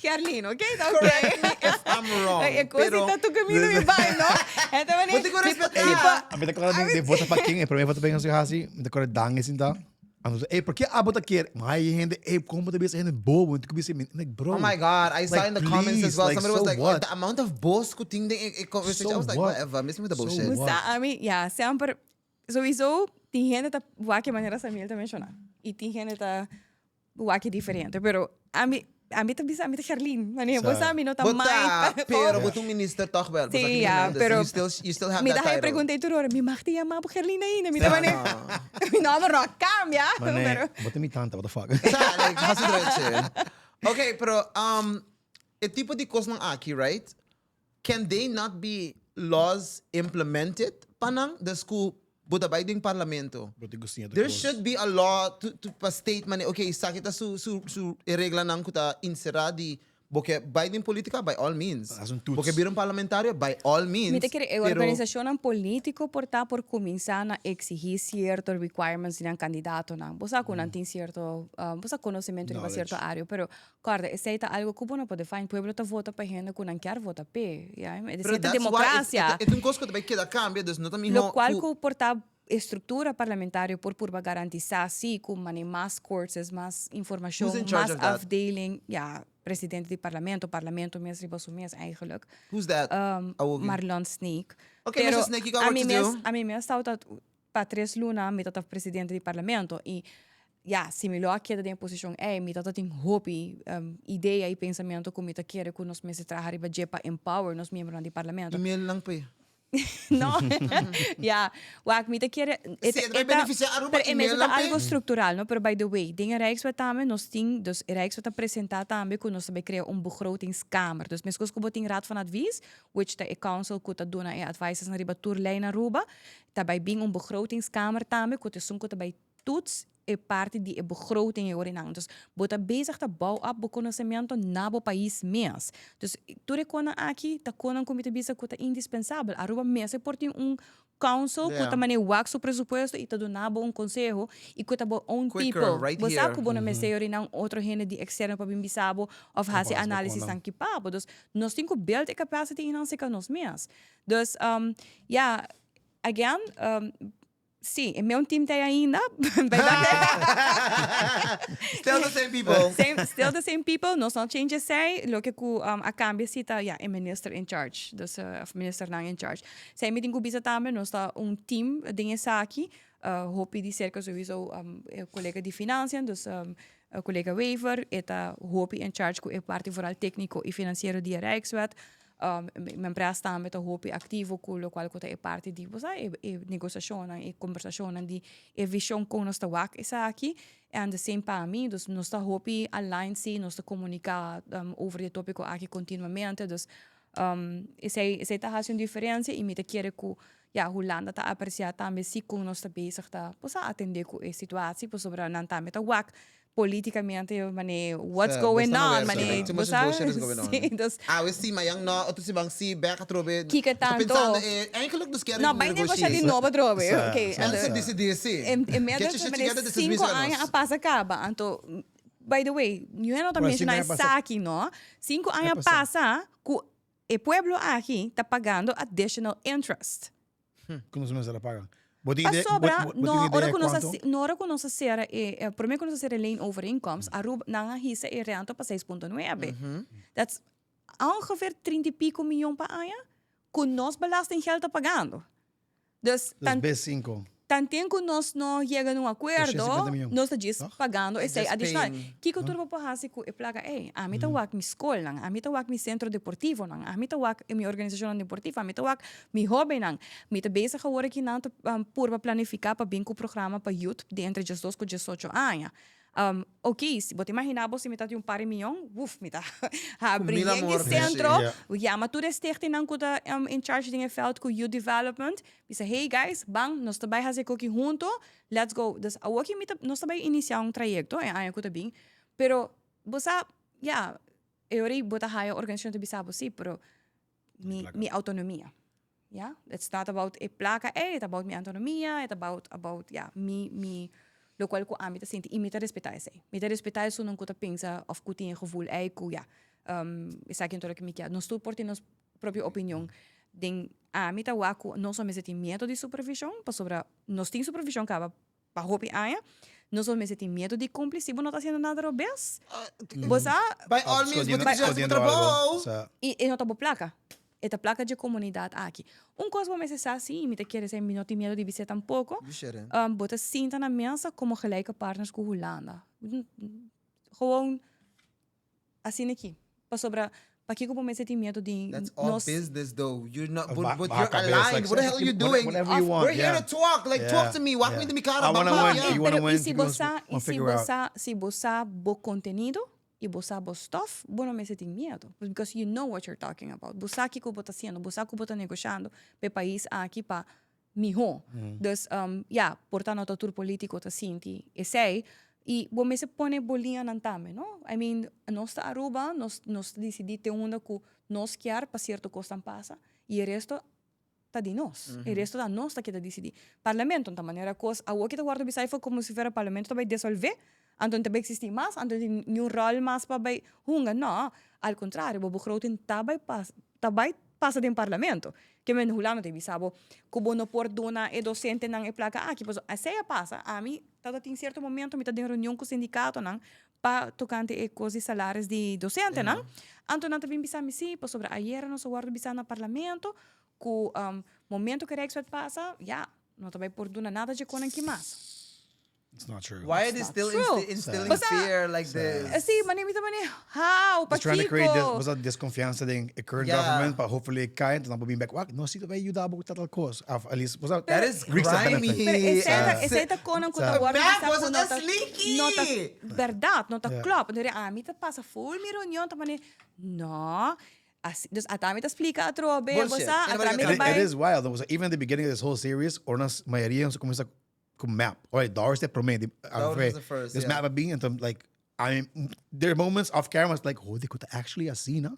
Gerlin, ok, ta ok. Correct me if I'm wrong. E kos pero... ta tu camino mi bai, no? E ta mane. Bo tin ku respetá. A mi ta kòrda den vota pa ken, e promé vota pa ken nos hasi, mi ta kòrda Dangui sinta. Anto ey, por ke abo ta kier? Ma e hende, ey, kon bo ta bisa hende bobo? Mi ta bisa, mi like, bro. Oh my God, I saw in the comments as well, like, somebody was so like, what? the amount of bos ku tin den e conversation, I was like, So what? whatever, mis mi ta So bullshit. what? Sa, ami, ya, semper, sowieso, tin hende ta wak e manera Samuel ta menshoná. I tin hende ta Wak e diferente, pero ami, ami ta bisa, ami ta Gerlin. Mane, bo sa mi no ta Bo ta, mai. pero bo ta un minister toch wel. Bo sa Sí, ki ja, dus pero you still, you still have mi that ta title. pregunta tur ora, mi mag te yama bo Gerlin ainda? Mi ta mane, mi nomber no a cambia. Mane, pero bo ta mi tanta, what the fuck. Sa, like, hasi drechi. Okay, pero e tipo di kosnan aki, right? Can they not be laws implemented pa nan? Dus ku bo ta bai den parlamento. Bo tin ku siña tur There kos. should be a law to to pa state mane okay esaki ta su su su e reglanan ku ta insera di bo ke bai den politica by all means. Hasi un toets. Bo ke bira un parlamentario by all means. Mi ta kere e pero organisashonnan polítiko por ta por kuminsá na eksihí sierto requirements di nan kandidatonan. Bo sa ku nan tin sierto bo sa konosementu riba sierto Knowledge. área, pero Corda, esey ta algo cu bo no por define. Pueblo ta vota pa hende cu nan kier vota p'e. Ya, e Pero ta that's why it, democracia. e ta un cos cu ta bay keda cambia, dus no ta miho Locual cu cu por ta e structura parlamentario por purba garantisa si cu mane mas courses, mas informacion, Who's in charge mas of that? afdeling. Ya, presidente di parlamento, parlamento mes riba su mes eigenlijk. Who's that? Awoki. Marlon Sneek. Okay, Pero Mr. Sneek, you got a work mi to mes, do. a mi mes tawata pa tres luna mi ta presidente di parlamento y ya, si mi lo a keda den e posicion ey, mi ta tin hopi idea y pensamento cu mi ta kere cu nos mester traha riba dje pa empower nos miembronan di parlamento. Email nan p'e. No, ya, wak, mi ta kere, e Si e ta bai beneficia Aruba, pero e email mester ta nan p'e. algo structural, no? Pero by the way, den e Rijkswet tambe nos tin, dus e Rijkswet ta presenta tambe cu nos ta bay crea un begrotingskamer. Dus mescos cu bo tin Raad van Advies, which ta e council cu ta duna e advices riba tur ley na Aruba, Ta bai bin un begrotingskamer tambe ku ta esun ku ta bai toets e parti di e begroting e ora nan. Dus bo ta bezig ta bou op bo konosementu na bo pais mes. Dus tur e konan aki ta konan ku mi ta bisa ku ta indispensabel. Aruba mester por tin un council ku ta manera wak su presupuesto i ta duna bo un konseho i ku ta bo own Quicker, people. right Bo sa here. ku bo no mester yori nan otro hende di externo pa bin bisa bo of hasi analisisnan ki pa bo. Dus nos tin ku build e capacity einan serka nos mes. Dus ya, again, si, e meun team ta ei ainda. Still the same people. Same, still the same people, nos no change esei. Loke ku a kambia si ta, ya, e minister in charge, dus of ministernan in charge. Esei mi tin ku bisa tambe, nos ta un team den esaki, hopi di serka souiso e kolega di financiën, dus kolega Wever, e ta hopi in charge ku e parti vooral tekniko i finansiero di e Rijkswet. Mi empresa tambe ta hopi activo cu locual cu ta e parti di, bo sa, e e negociacionnan, e conversacionnan di e vision con nos ta wak esaki. And the same pa mi, dus nos ta hopi aligned si, nos ta comunica over di e topico aki continuamente. Dus esey esey ta haci un diferencia y mi ta kere cu ya Hulanda ta aprecia tambe si con nos ta bezig ta, bo sa, atende cu e situatie pasobra nan tambe ta wak politicamente mane what's going on mane Too much bullshit is going on. Sí, dus Awe sí, mañan no, otro siman sí, bek atrobe. Kiko Bo ta tanto? pensando eh, eigenlijk nos kier No, bai negosha di nobo atrobe. Sa, Okay, sa, anto sa. Dicidi, sí. En en Get medio your shit mane together, this is cinco bisa aña nos. a pasa caba. Anto, by the way, yo no ta Bueno, cinco menciona aña pasa. esaki, no. Cinco aña pasa. pasa cu e pueblo aki ta pagando additional interest. Ku nos mester a paga. Bo tin idea, Pasobra, bo, bo, bo no, tin idea ora ku nos a, kuantu? no, ora ku nos a sera e, e promé ku nos a sera e leenovereenkomst, Aruba, nan a hisa e renta pa 6.9. That's ongeveer 30 y pico miyon pa aña ku nos belastinggeld ta pagando. Dus, Dus tan, bes 5. tanten ku nos no yega na un akuerdo, 150 miyon, nos ta djis toch? pagando esei Just adishonal. paying. Kiko tur bo por hasi ku e plaka ei? Ami ta wak mi skolnan, ami ta wak mi sentro deportivonan, ami ta wak mi organisashonnan deportivo, ami ta wak Mi hobennan, mi ta bezig awor aki nan ta purba planifica pa bin cu programa pa youth di entre diesdos cu diesocho aña. Ok, si bo ta imagina bo si mi ta tin un par di miyon, wuf, mi ta habri Mil yen di amor. centro, yama tur e stichtingnan cu ta in charge den e veld cu youth development, bisa hey guys, ban, nos ta bay haci e koki hunto, let's go. Dus awor aki mi ta, nos ta bay inicia un trayecto e aña cu ta bin, pero bo sa, ya, e ora bo ta haya organisacion ta bisa bo si, pero mi, mi autonomia. Ja, it's not about e placa ei, it's about mi autonomia, it's about, about, ja, mi, mi, locual cu ami ta sinti. Y mi ta respeta esei. Mi ta respeta esunnan cu ta pensa of cu tin e gevoel ei cu, ja, um, esaki no ta loke mi kier. Nos tur por tin nos propio opinion. Den ami ta wak cu nos no mester tin miedo di supervision, pasobra nos tin supervision caba pa hopi aña, nos no mester tin miedo di cumpli si bo no ta haciendo nada robes. Bo sa? By all means, bo tin cu haci bo trabou. Y e no ta bo placa. E ta placa dje comunidad aki. Un cos bo mester sa si, y mi ta kere esei, mi no tin miedo di bis'é tampoco, bo ta sinta na mesa como gelijke partners cu Hulanda. Gewoon Asina aki. Pasobra pakiko bo mester tin miedo di That's all nos. business though. You're not but, Ba- but baha you're cabeza, aligned. What the hell are you doing? Whatever you want. We're here yeah. to talk. Like talk to me. Wak mi di mi cara. I wanna Bam, bam, win. yeah. You wanna Pero win. y si bo you sa, y wanna si figure bo out. sa, si bo sa bo contenido y bo sa bo stof, bo no mester tin miedo. Because you know what you're talking about. Bo sa kiko bo ta haciendo, bo sa ku bo ta negoshando p'e pais aki pa mihó. Dus, ya, por ta no ta tur polítiko ta sinti esei. I bo mester pone bo liñanan tambe, no? I mean, nos ta Aruba, nos nos ta disidí te unda ku nos kier pa sierto kosnan pasa i e resto ta di nos. E resto ta nos ta keda disidí. Parlamento ta manera kos awor ki ta wòrdu bisa afó komo si fuera parlamento ta bai desolvé, anto no ta bai eksistí mas, anto no tin niun ròl mas pa bai hunga. No, al kontrario, bo begroting ta bai pas ta bai pasa den parlamento. Ke men Hulanda ta bisa bo ku bo no por duna e dosentenan e plaka aki. Pasobra esei a pasa. Ami tabata tin sierto momento mi ta den reunion ku sindikatonan pa tokante e kos di salaris di dosentenan. Anto nan ta bin bisa mi si, pasobra ayera nos a wòrdu bisa na parlamento ku momento ku e Rijkswet pasa, ya, no ta bai por duna nada dje konan ki mas. It's not true. Why are they It's still not true. instilling Basta- fear like this? Si, mane mi ta mane, how, It's trying to create this, pakiko? was dat desconfianza den e current government, but hopefully it cai, dan bin back, wak, no si bai yuda bo tal cos. Of at least, was dat That is reeks the grimy. benefit. Pero esei ta, It's- esei ta konan ku ta Sa. wòrdu Mac, bisa was ku it no a ta, slinky? no ta bèrdat, no ta klòp. Entonces ami ta pasa full mi reunion ta mane, no, asi, dus ata mi ta splika atrobe, bo Bullshit. sa, Anybody ata mi got ta It, it bai. is wild. Was even at the beginning of this whole series, or nos mayoria nos comienza ku map. Alright, Doris de promé. Doris was the first, This yeah. map a bin, and I'm like, I mean, there are moments off camera, it's like, oh, they could actually asina.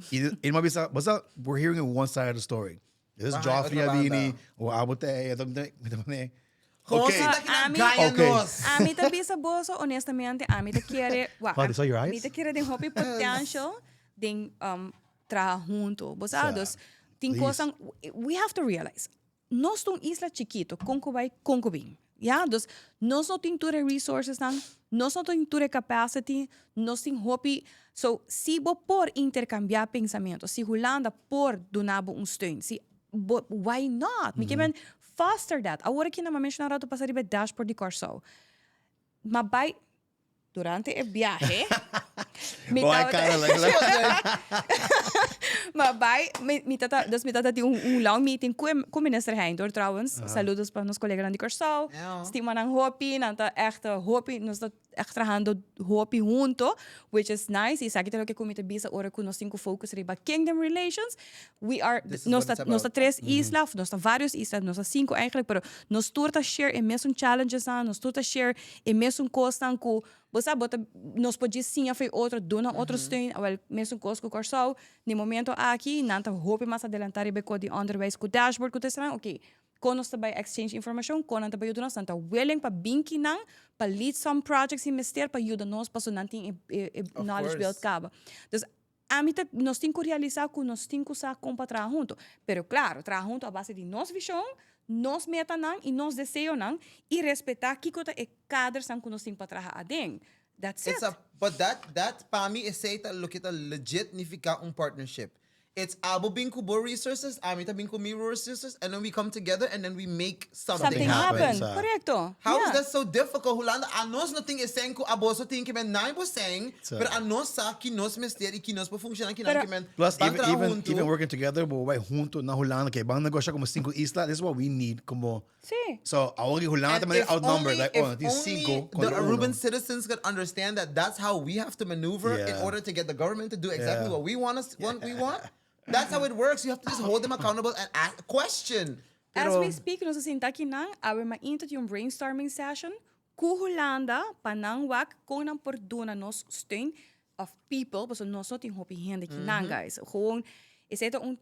Y y m'a bisa, basta, we're hearing one side of the story. This is Behind Joffrey otro banda. Avini, o Abote, Okay. Gewoon sinta ki nan Ami- gaya Okay. nos. Ami ta bisa boso, honestamente, ami ta kere, wa, Wow, they saw your eyes? mi ta kere den hopi potential den traha hunto. Bo sa, Sa, dus tin please. cosnan, we have to realize, Nos ta un isla chikito, kon ku bai, kon ku bin. Ya, dus nos no tin tur e resourcesnan, nos no tin tur e capacity, nos tin hopi, so si bo por intercambia pensamiento, si Hulanda por duna bo un steun, si bo, why not? Mi ke men foster that. Awor aki nan mi a menciona un rato pasa riba e dashboard di Kòrsou. Ma bai, Durante e biahe, Mi Boy, tabata- cara, like, like. Maar bai, mi, mi tata, dus mi tata tin un, un long meeting ku, ku minister Hein hoor trouwens. Saludos pa nos colleganan di Kòrsou. Ja. Stima nan hopi, nan ta echt eh, hopi, nos ta echt trahando hopi hunto, which is nice. Y esaki ta loke ku mi ta bisa ora ku nos tin ku focus riba kingdom relations. We are, This is nos what ta, it's nos ta about. tres isla, of nos ta varios isla, nos ta cinco eigenlijk, pero nos tur ta share e mesun challenges nan, nos tur ta share e mesun kosnan ku Bo sa, bo ta, nos por djis siña for otro, duna otro steun, awel mesun kos ku Kòrsou, den momento aki nan ta hopi mas adelantá riba e kos di onderwijs ku dashboard ku ta esnan, oké, kon nos ta bai exchange informashon, kon nan ta bai yuda nos, nan ta willing pa bin kinan pa lead some projects si mester pa yuda nos pasobra nan tin e e e Of knowledge build course. kaba. Dus ami ta, nos tin ku realisá ku nos tin ku sa kon pa traha huntu, pero klaro, traha huntu a base di nos vishon, nos metanan i nos deseonan i respetá kiko ta e kadersnan ku nos tin pa traha aden. That's it. It's a, but that, that pa mi esei ta loke ta legit nifiká un partnership. It's abo bin ku bo resources, ami ta bin ku mi resources, and then we come together and then we make something, Something happen. happen. Sa. Korekto. How is Yeah. that so difficult, Hulanda? Anos no tin e sen ku aboso tin ke men nai bo sen, Sa. pero anos sa ki nos mester i ki nos por funciona ki nan Pero- ke men Plus, ban even, traha even, huntu. even working together, bo bai junto na Hulanda, que ban negociar como cinco islas, this is what we need, como... Sí. So, awor ki Hulanda And ta manera if outnumbered, only- like, if oh, tin only cinco The contra uno. Aruban citizens could understand that that's how we have to maneuver in Yeah. order to get the government to do exactly Yeah. what we want us want we want. That's how it works. You have to just hold them accountable and ask question. As Pero we speak, nos a sinta akinan, awe mainta tin un brainstorming session ku Hulanda pa nan wak kon nan por duna nos steun of people, pasobra nos no tin hopi hende akinan, guys. Gewoon, esei ta un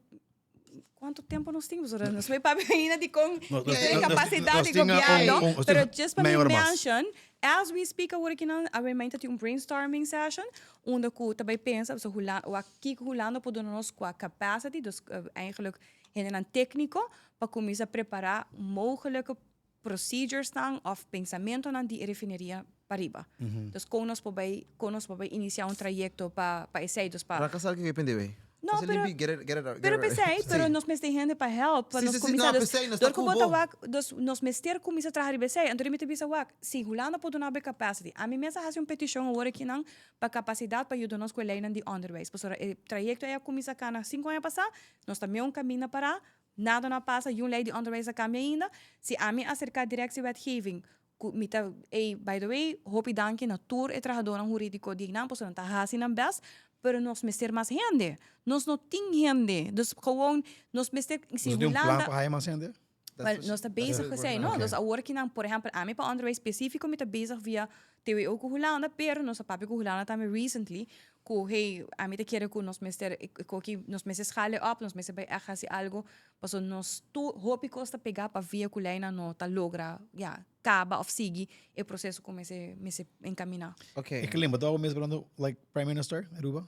Cuanto tempo nos tin? Pasobra nos may papia ainda di con e capacidad di gobierno. Pero just pa mi mention, as we speak awor aki nan, awe mainta tin un brainstorming session unda cu ta bay pensa, pasobra Hula, wak kico Hulanda por duna nos cua capacity, dus eigenlijk hendenan tecnico, pa cuminsa prepara mogelijke proceduresnan of pensamentonan di e refineria pariba. Dus con nos por bay, con nos por bay inicia un trayecto pa pa esey, dus pa. Raca sal ke pende wey. No, pero, Get it, get it, get pero it. pesey, Sí. pero nos mester hende pa help, pa Sí, nos sí, sí, cuminsa, no, dus, pesey, nos door ta cu cu bo ta bo. wak, dus nos mester cuminsa traha riba esey, anto mi ta bisa wak, si Hulanda por duna bo e capacity, ami mes a haci un peticion awor akinan pa capacidad pa yuda nos cu e leynan di onderwijs, pasobra e trayecto ey a cuminsa cana cinco aña pasa, nos ta meun caminda para, Nada no a pasa, yun ley di onderwijs a cambia ainda. Si ami acerca directie wetgeving, cu mi ta, ey, by the way, hopi danki na tur e trahadornan huridico di nan, pasobra nan ta haci nan best, pero nos mester mas hende. Nos no tin hende. Dus gewoon, nos mester, si Boso tin un plan Hulanda. pa haya mas hende? Wel, nos ta bezig cu esey, no? Dus awor ki nan, por ehempel, ami pa onderwijs specifico mi ta bezig via TWO cu Hulanda, pero nos a papia cu Hulanda tambe recently, Ku hey, ami ta kere ku nos mester e koki nos mester schale op, nos mester bai ègt hasi algu, paso nos tur hopi kos ta pegá pa via ku leinan no ta logra ya kaba òf sigui e proseso ku mester mester enkaminá. Okay. E Kelin, bo ta wou mes brando like prime minister Aruba?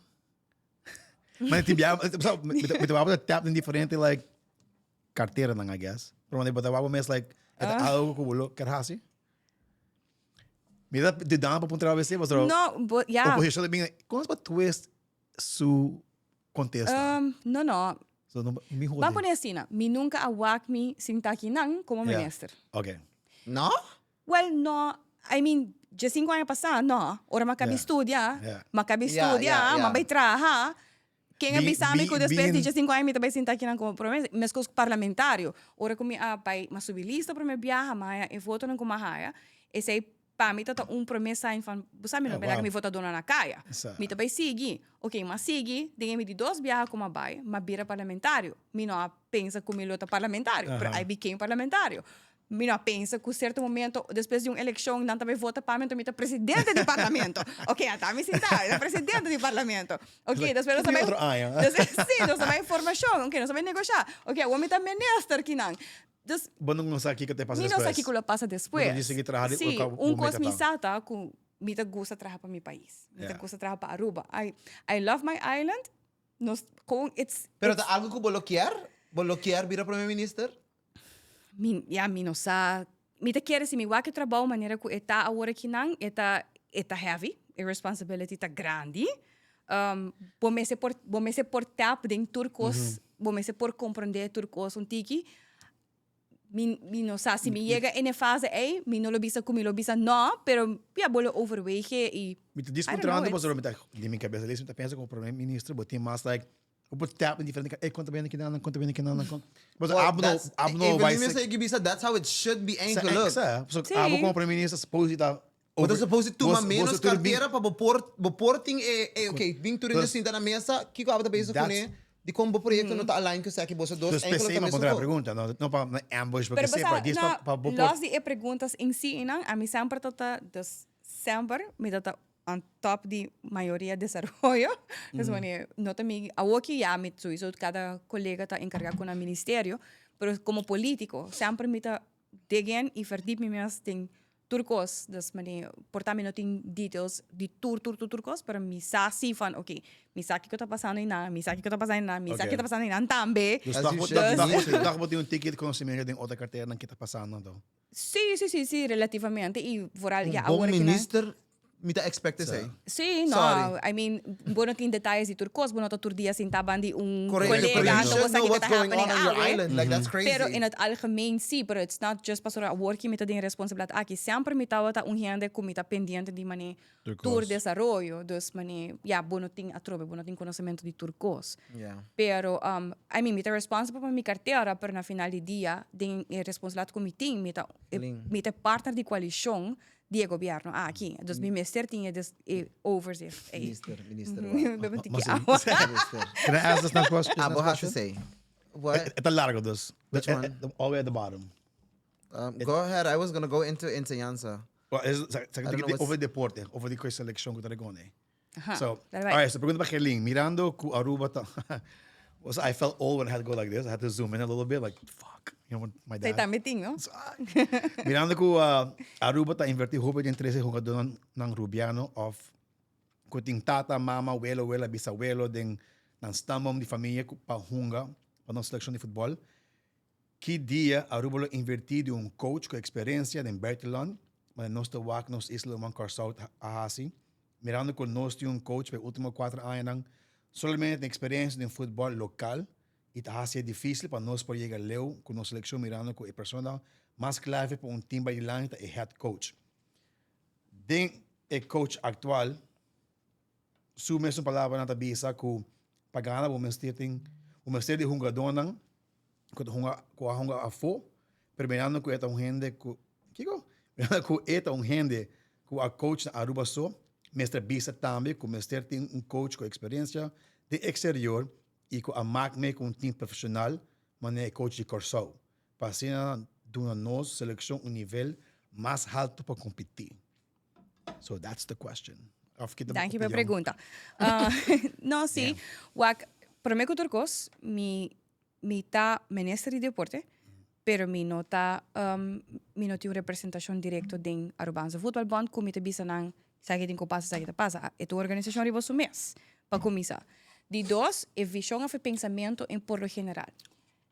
Ma ti bia, mi ta wou ta tap den diferente like carteranan I guess. Pero bo ta wou mes like e ta algo ku bo lo ker hasi? Mi ta dudando pa puntra ABC, pasobra No, bo, ja. oposicion ta bin, kon es pa twist su contesta? No, no. So, no, mi hode. Ban pone asina, mi nunca a wak mi sinta akinan como Ja. minister. Ok. No? Well, no, I mean, dje cinco aña pasá, no. Ora mi a kabi Ja. studia, Ja. mi a kabi Ja, studia, ja, mi a ja. bai traha. Ken a bisa mi ku despues di 5 aña mi ta bai sinta akinan komo prome meskos ku parlamentario. Ora ku mi a bai, mi a subi lista prome biaha, mi a haya e votonan ku mi a haya, esei pa mi ta ta un prome sign van, bo sa mi no bela ku mi votadónan a kaya. Mi ta bai sigui. Oke, mi a sigui, den e mi di dos biaha ku mi a bai, mi a bira parlamentario. Mi no a pensa ku mi lo ta parlamentario, pero I became parlamentario. Mi no a pensa cu cierto momento, despues di un eleccion, nan ta bay vota pa mi, enton mi ta presidente di parlamento. Ok, ata mi sinta, mi ta presidente di parlamento. Ok, despues nos ta bay... Otro aña. Despues, si, nos ta bay formacion, ok, nos ta bay negosha. Ok, awor mi ta minister kinan. Dus... Bo no sa kico ta pasa Mi no despues. sa kico lo pasa despues. Bo ta sigui traha di Si, ora cu un bo cos meta mi ta. sa ta cu mi ta gusta traha pa mi pais. Mi ta Yeah. gusta traha pa Aruba. I, I love my island. Nos, gewoon, it's... Pero it's ta algo cu bo lo kier? Bo lo kier bira prome minister? Mi, ya, mi no sa. Mi ta kere si mi wak e trabou manera ku e ta awor akinan, e ta, e ta heavy, e responsibility ta grandi. Bo mester por, bo mester por tap den tur kos, bo mester por komprondé tur kos un tiki. Mi, mi no sa si mi yega in e fase ei, mi no lo bisa ku mi lo bisa no, pero ya bo lo overwege i Mi ta I don't know, dispuntrando it's pasobra mi ta den mi kabesa lees mi ta pensa komo prome minister bo tin mas like bo por tap den diferente e kon ta bini kinan kon ta bini kinan kon pasobra Well, abo no that's, abo no Evelyn bai mester a bisa that's how it should be sa eigenlijk. sa pasobra Sí. abo komo prome minister suppose di ta Bo ta over supposed to tuma bos menos boso tur bin cartera pa bo por bo por tin e e ok bin tur hende Dus sinta na mesa kiko abo ta bezig that's kuné di kon bo proyecto no ta align ku esaki boso dos Dus enkele p'esei ta mi a mesun puntra e ko. pregunta no no pa ambush Pero porque bo sepa sa djis no pa pa bo por los di e preguntas en si nan ami semper ta ta dus semper mi ta ta on top di mayoria desaroyo dus wanneer no ta mi awoki ya mi souiso kada colega ta encarga ku nan ministerio pero como politico semper mi ta dig in y verdiep mi mes den tur kos, dus mane por ta mi no tin details di tur tur tur tur kos, pero mi sa si van oké, mi sa kiko ta pasando einan, mi sa kiko ta pasando einan, mi sa Oké. kiko ta pasando einan tambe. Dus As toch you bo should, toch you toch need to. toch bo tin un tiki di konosementu den otro karteranan ke ta pasando anto. Sí, sí, sí, sí, relativamente y vooral Un ya bon awor ki nan. minister Mi ta expect esey. Sí, no, Sorry. I mean, bo no tin detayes di tur cos, bo no ta tur dia sinta ban di un Correcto, pero colega, you no should bo sa know kiko what's ta going happening on on your awe. island. Like, that's crazy. Pero in het algemeen sí, pero it's not just pasobra awor ki mi ta den responsabilidad aki. Semper mi tabata un hende cu mi ta pendiente di mane Tur tur cos. desaroyo. Dus mane, ya, bo no tin atrobe, bo no tin conocemento di tur cos. Yeah. Pero, I mean, mi ta responsible pa mi cartera, pero na final di dia, den e responsabilidad cu mi tin, mi ta, Lin. mi ta e partner di coalicion di e gobierno aki. Dus mi mester tin e des e overzicht ei. Minister, minister wa. Bebe un tiki Mas- awa. Minister. Can I ask this next question? Ah, bo Next hasi question? sei. What? E ta largo dus. Which one? All the way at the bottom. Go ahead, I was gonna go into enseñanza. Well, is, sa, sa, I don't know what's- over deporte, over di seleccion ku ta regone. Aha, So, dale bai. alright, so pregunta pa Gerlin. Mirando ku Aruba ta... was, I felt old when I had to go like this. I had to zoom in a little bit, like, fuck. You know, my Zij dad. tambe tin, no? So, ah. Mirando ku Aruba ta inverti hopi den trese jugadornan nan Rubiano of ku tin tata, mama, welo, wela, bisawelo den nan stamboom di familia ku pa hunga pa nos seleccion di futbol. Ki dia Aruba lo inverti di un coach ku experiencia den buitenland, manera nos ta wak nos isla ruman Kòrsou ta a hasi, mirando ku nos tin un coach pa e ultimo kuater añanan solamente tin experiencia den futbol lokal i ta hasi e dificil pa nos por yega leu ku nos seleccion mirando ku e persona mas clave pa un team bai dilanti ta e head coach. Den e coach actual su mesun palabranan ta bisa ku pa gana bo mester tin bo mester di hungadónan ku ta hunga ku a hunga afó, pero mirando ku e ta un hende ku kiko? Mirando ku e ta un hende ku a coach na Aruba so, mester bisa tambe ku mester tin un coach ku eksperensia den eksterior i ku a mak mee ku un team profeshonal manera e coach di Kòrsou, pa asina duna nos selekshon un nivel mas haltu pa kompetí. So that's the question. Of kita Danki pa e opinion? pregunta. No, sí. Wak, promé ku tur kos, mi Mi ta minister di deporte, pero mi no ta, mi no tin un representacion directo den Arubaanse Voetbalbond cu mi ta bisa nan esaki tin cu pasa, esaki ta pasa. E ta un organisacion riba su mes, pa cuminsa. Di dos, e vision of e pensamento en por lo general.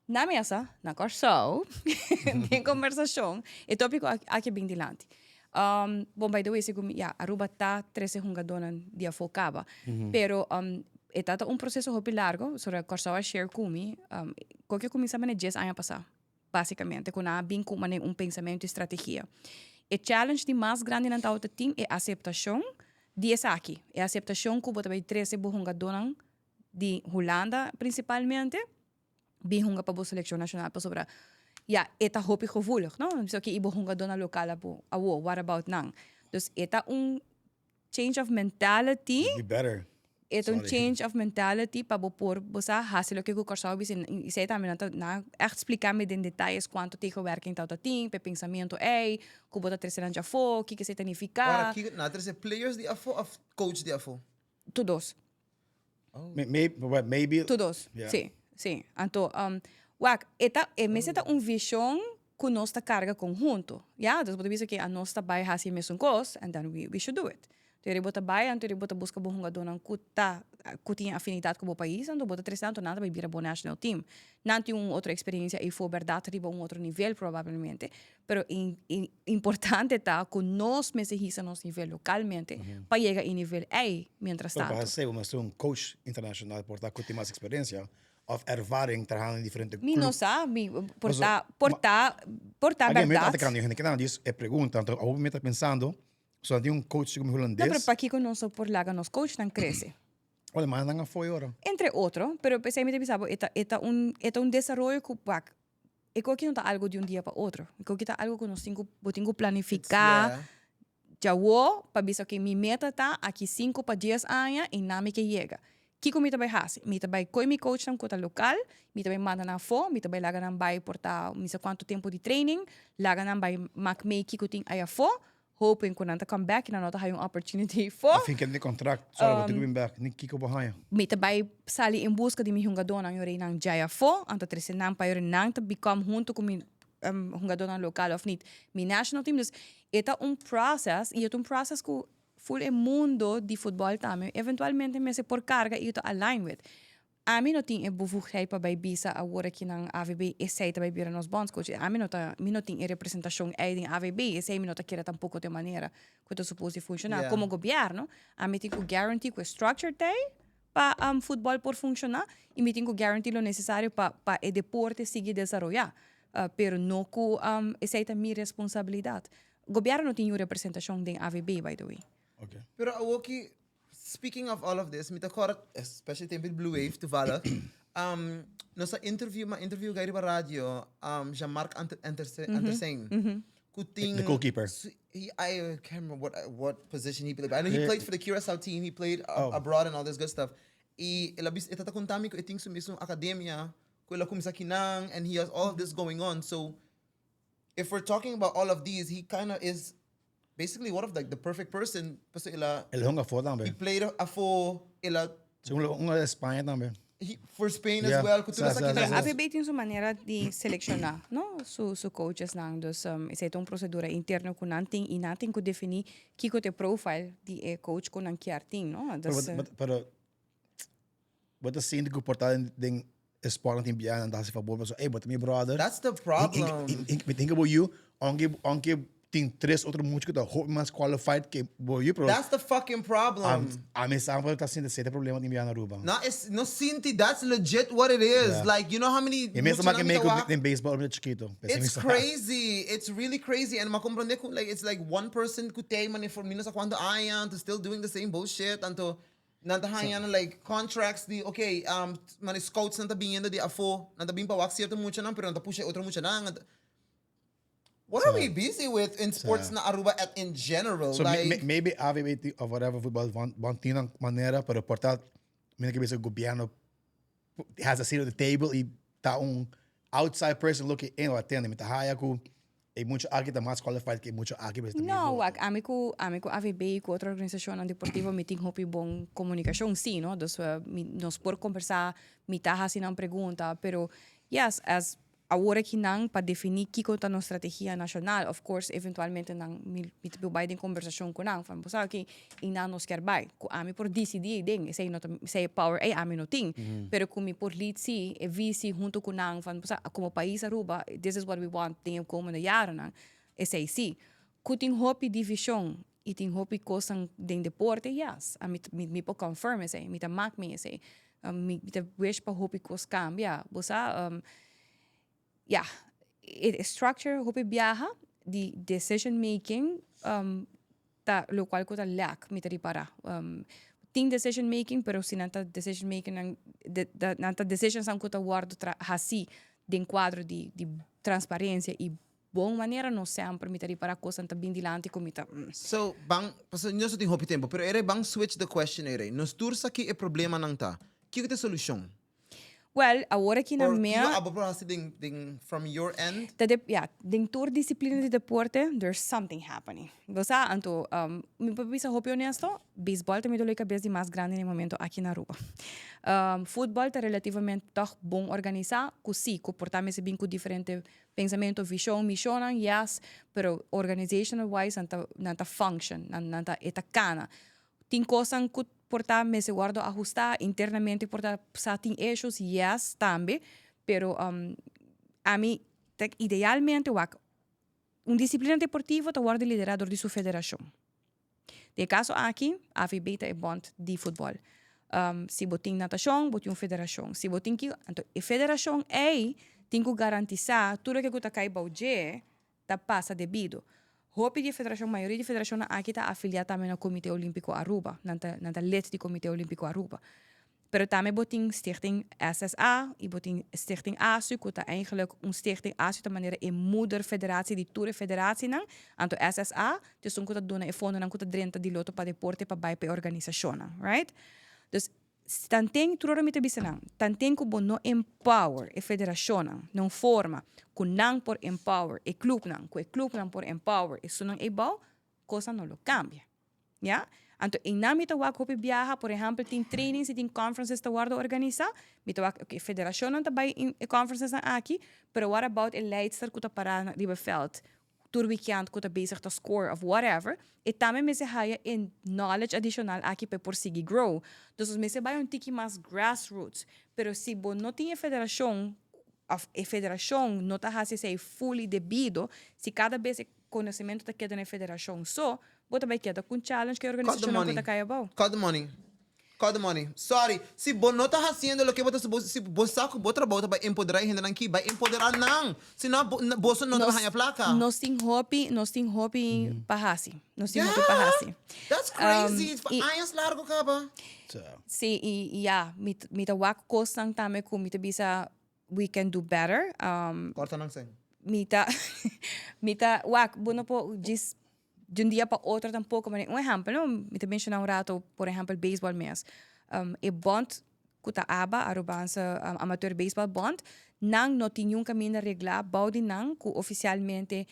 Na mesa, na Kòrsou, den conversacion, e topico aki a bin dilanti. Bon, by the way, segun mi, ya, Aruba ta trece hungadónan di afó caba. Pero e ta ta un proceso hopi largo, so Kòrsou a share cu mi, koke a cuminsa mane dies aña pasá, basicamente, cu nan a bin cu mane un pensamento y strategia. E challenge di mas grandi nan tabata tin e aceptacion di esaki, e aceptacion cu bo ta bay trece bo hungadónan di Hulanda principalmente, bin hunga pa bo seleccion nacional pasobra ya e ta hopi gevoelig no so ki bo hungadónan local awo awo what about nan dus e ta un change of mentality Be better. e ta un Sorry. change of mentality pa bo por bo sa hasi loke ku Kòrsou a bisa i esei tambe nan ta nan ègt splika mi den detayes kuantu tegenwerking ta tin pa e pensamentu ei ku bo ta trese nan djafó kiko esei ta nifiká. Ora kiko nan a trese players di afó òf coach di afó? Tur dos. Maybe. Tur dos, sí, sí. Anto, wak, e ta, e mester ta un vision ku nos ta karga konhunto, ya. Dus bo ta bisa ke anos ta bai hasi e mesun kos, and then we should do it. Anto eri bo ta bai, anto eri bo ta buska bo hungadónan ku ta, ku tin afinidat ku bo pais, anto bo ta trese nan, anto nan ta bai bira bo national team. Nan tin un otro eksperensia ei for bèrdat riba un otro nivel probablemente, Pero importante ta cu nos mester hisa nos nivel localmente pa yega e nivel ey mientras Pero pa tanto. hacer bo mester un coach internacional por ta cu tin mas experiencia. of ervaring trahando den diferente Mi club. no sa, mi por Paso, ta, por ma- ta, por ta Again, mi ta berdad. atacando, hende kinan djis e pregunta, anto awor mi ta pensando, so tin un coach segun mi No, pero hulandes, pakiko nos no por laga nos coachnan crece? Ora, mas nan a fo'i ora. Entre otro, pero p'esei mi ta bisa bo, e ta, e ta un, e ta un desaroyo ku wak, e koki no ta algo di un dia pa otro. E koki ta algo ku nos tin ku, bo tin ku It's, planifiká yeah. djawo pa bisa oke mi meta ta aki sinku pa dies aña i nan mi ke yega. Kiko mi ta bai hasi? Mi ta bai koi mi coachnan ku ta lokal, mi ta bai manda nan afó, mi ta bai laga nan bai por ta mi sa kuantu tempu di training, laga nan bai mak mei kiko tin ai afó, hoping ku nan ta come back i nan no ta haya un opportunity afó. A fin kende di contract, sorry, bo tin ku bin bek, ni kiko bo haña. Mi ta bai sali en buska di mi hungadónan yora i nan djai afó, anto trese nan pa yora nan ta become huntu ku mi hungadónan lokal òf nit mi national team. Dus e ta un process i e ta un process ku Full e mundo di futbol tambe eventualmente mester por carga y ta align with. Ami no tin e bevoegdheid pa bay bisa awor aki nan AVB esey ta bay bira nos bondscoach. Ami no ta, mi no tin e representacion ey den AVB, esey mi no ta kere tampoco t'e manera cu ta suppose di funciona. Como gobierno, ami tin cu guarantee cu e structure t'ey pa futbol por funciona y mi tin cu guarantee lo necesario pa pa e deporte sigui desaroya. Pero no cu esey ta mi responsabilidad. Gobierno no tin yu representacion den AVB by the way. Okay. Pero awoki, speaking of all of this, mi ta kòrda, especially tempo di Blue Wave toevallig, nos a interview, m'a interview guy riba radio, Jean-Marc Antersen, ku tin The goalkeeper. He, I can't remember what position he played, but I know he played for the Curaçao team, he played abroad and all this good stuff. I el a bisa, e ta ta konta mi ku e tin su mesun akademia, ku el a kuminsá kinan, and he has all of this going on, so if we're talking about all of these, he kind of is basically one of like the perfect person. Paso el a, El hunga afó tambe. He played afó, el a Segun lo hunga de Spaña tambe. He, for Spain as Yeah. well. Ku tur Sa, esaki sa, nan. sa, sa. AVB tin su manera di selecciona, no? Su, su coachesnan. Dus um, esei ta un procedura interno ku nan tin i nan tin ku defini kiko ta e profile di e coach ku nan kier tin, no? Pero, Dus, but, pero, Bo ta sinti ku por ta den e sport nan tin biaha nan ta hasi fabor pasobra ey bo ta mi brother. That's the problem. Mi tin ku bo yu aunke aunke tin tres otro mucha ku ta hopi mas qualified ke bo yu pero That's the fucking problem. Ami sa bo ta sinti esei ta problema tin biaha na Aruba. No es no sinti that's legit what it is like you know how many E mes muchanan ta mi make ta wak den baseball ora mi ta chikito. It's crazy it's really crazy and mi a comprende ku like it's like one person ku tei mane for mi no sa cuanto aña anto still doing the same bullshit anto Nan ta haña nan like contracts di okay mane scouts nan ta biniendo di afó, nan ta bin pa wak cierto muchanan pero nan ta pusha e otro muchanan. What are we busy with in sports na Aruba at in general? So like maybe AVB of whatever voetbal want tin nan manera pero por ta mi ta bisa gobierno has a seat at the table y ta un outside person looking in o atende mi ta haya cu e mucho aki ta mas qualified cu e mucho aki pues ta mi No, voto. wak, ami cu ami cu AVB y cu otro organisacionnan deportivo mi tin hopi bon comunicacion si, no? Dus mi nos por conversa, mi ta haci nan pregunta, pero yes, as Awor aki nan pa defini kiko ta nos strategia nacional, of course eventualmente nan mi mi ta por bai den conversacion cu nan van bo sa oke y nan nos kier bai cu ami por dicidi den esey no ta esey power ey ami no tin pero cu mi por lead si e visie hunto cu nan van bo sa como pais Aruba this is what we want den e komende jarennan esey si cu tin hopi division y tin hopi cosnan den deporte yes ami mi mi por confirm esey mi ta mak mi esey Mi ta wish pa hopi kos kambia. Bo sa, ya, e structure hopi biaha di decision making ta lokual ku ta lack, mi ta ripará. Tin decision making, pero si nan ta decision making nan, nan ta decisions-nan ku ta wòrdu hasí den kuadro di transparensia i Bon manera no semper mi ta ripara cosnan ta bin dilanti cu mi ta mm. So, ban, pasobra nos no tin hopi tempo, pero ere ban switch the question ere. Nos tur sa ki e problemanan ta. Kiko ta e solucion? Well, awor aki na Or mea. kiko abo por haci den, den, from your end? Ta de, ya, den tur disciplina di deporte there's something happening. Bo sa, anto, mi por bisa hopi honesto, baseball ta mi dolor di cabes di mas grandi na e momento aki na Aruba. Futbol ta relativamente toch bon organisa, cu si, cu por ta mester bin cu diferente Pensamentu, vision, misionnan, yes, pero organizational wise nan ta nan ta function, nan nan ta e ta cana. Tin cosnan cu por ta mester wordo ahusta internamente por ta sa tin issues, yes, tambe, pero ami ta idealmente wak un disciplina deportivo ta wordo lidera dor di su federacion. Den e caso aki, AVB ta e bond di futbol. Si bo tin natashon, bo tin un federashon. Si bo tin ki, anto e federashon ei tin ku garantisá tur loke ku ta kai bou dje ta pasa debido. Hopi di e federashon, mayoria di e federashonnan aki ta afiliá tambe na Komité Olímpiko Aruba. Nan ta nan ta lid di Komité Olímpiko Aruba. Pero tambe bo tin Stichting SSA i bo tin Stichting ASU ku ta eigenlijk un stichting, ASU ta manera e moederfederatie di tur e federatienan. Anto SSA ta esun ku ta duna e fondonan ku ta drenta di Loto pa Deporte pa bai pa e organisashonnan, right? Dus tanten, tur ora mi ta bisa nan, tanten ku bo no empower e federashonnan na un forma ku nan por empower e klupnan, ku e klupnan por empower esunnan eibou, kosnan no lo kambia. Ya? Anto einan mi ta wak hopi biaha, por ehèmpel tin trainings i tin conferences ta wòrdu organisá, mi ta wak oke federashonnan ta bai e conferencesnan aki, pero what about e leidster ku ta pará riba e vèlt tur weekend ku ta bezig ta score of whatever, e tambe mester haya e knowledge adishonal aki pa e por sigui grow. Dus nos mester bai un tiki mas grassroots. Pero si bo no tin e federashon of e federashon no ta hasi esei fully debido, si kada bes e konosementu ta keda na e federashon so, bo ta bai keda ku un challenge ku e Cut the organisashonnan ku money. ta kai abou. Cut the money. Cut the money. Sorry, si bo no ta haciendo loke bo ta supos, si bo sa cu bo trabou ta bay empodera e hendenan ki, bay empodera nan. Si no, bo, boso no ta Nos, haña placa. nos tin hopi, nos tin hopi pa haci. Nos tin hopi pa Yeah! haci. That's crazy. Pa I, añas largo caba. So. si, i, i ya, mi, mi ta wak cosnan tambe cu mi ta bisa we can do better. Corta nan sen. Mi ta, mi ta wak, bo no por djis di un dia pa otro tampoco, maar un ehempel, no? Mi ta menciona un rato, por ehempel, baseball mes. E bond cu ta ABA, Arubaanse Amateur Baseball Bond, nan no tin niun caminda regla bou di nan cu oficialmente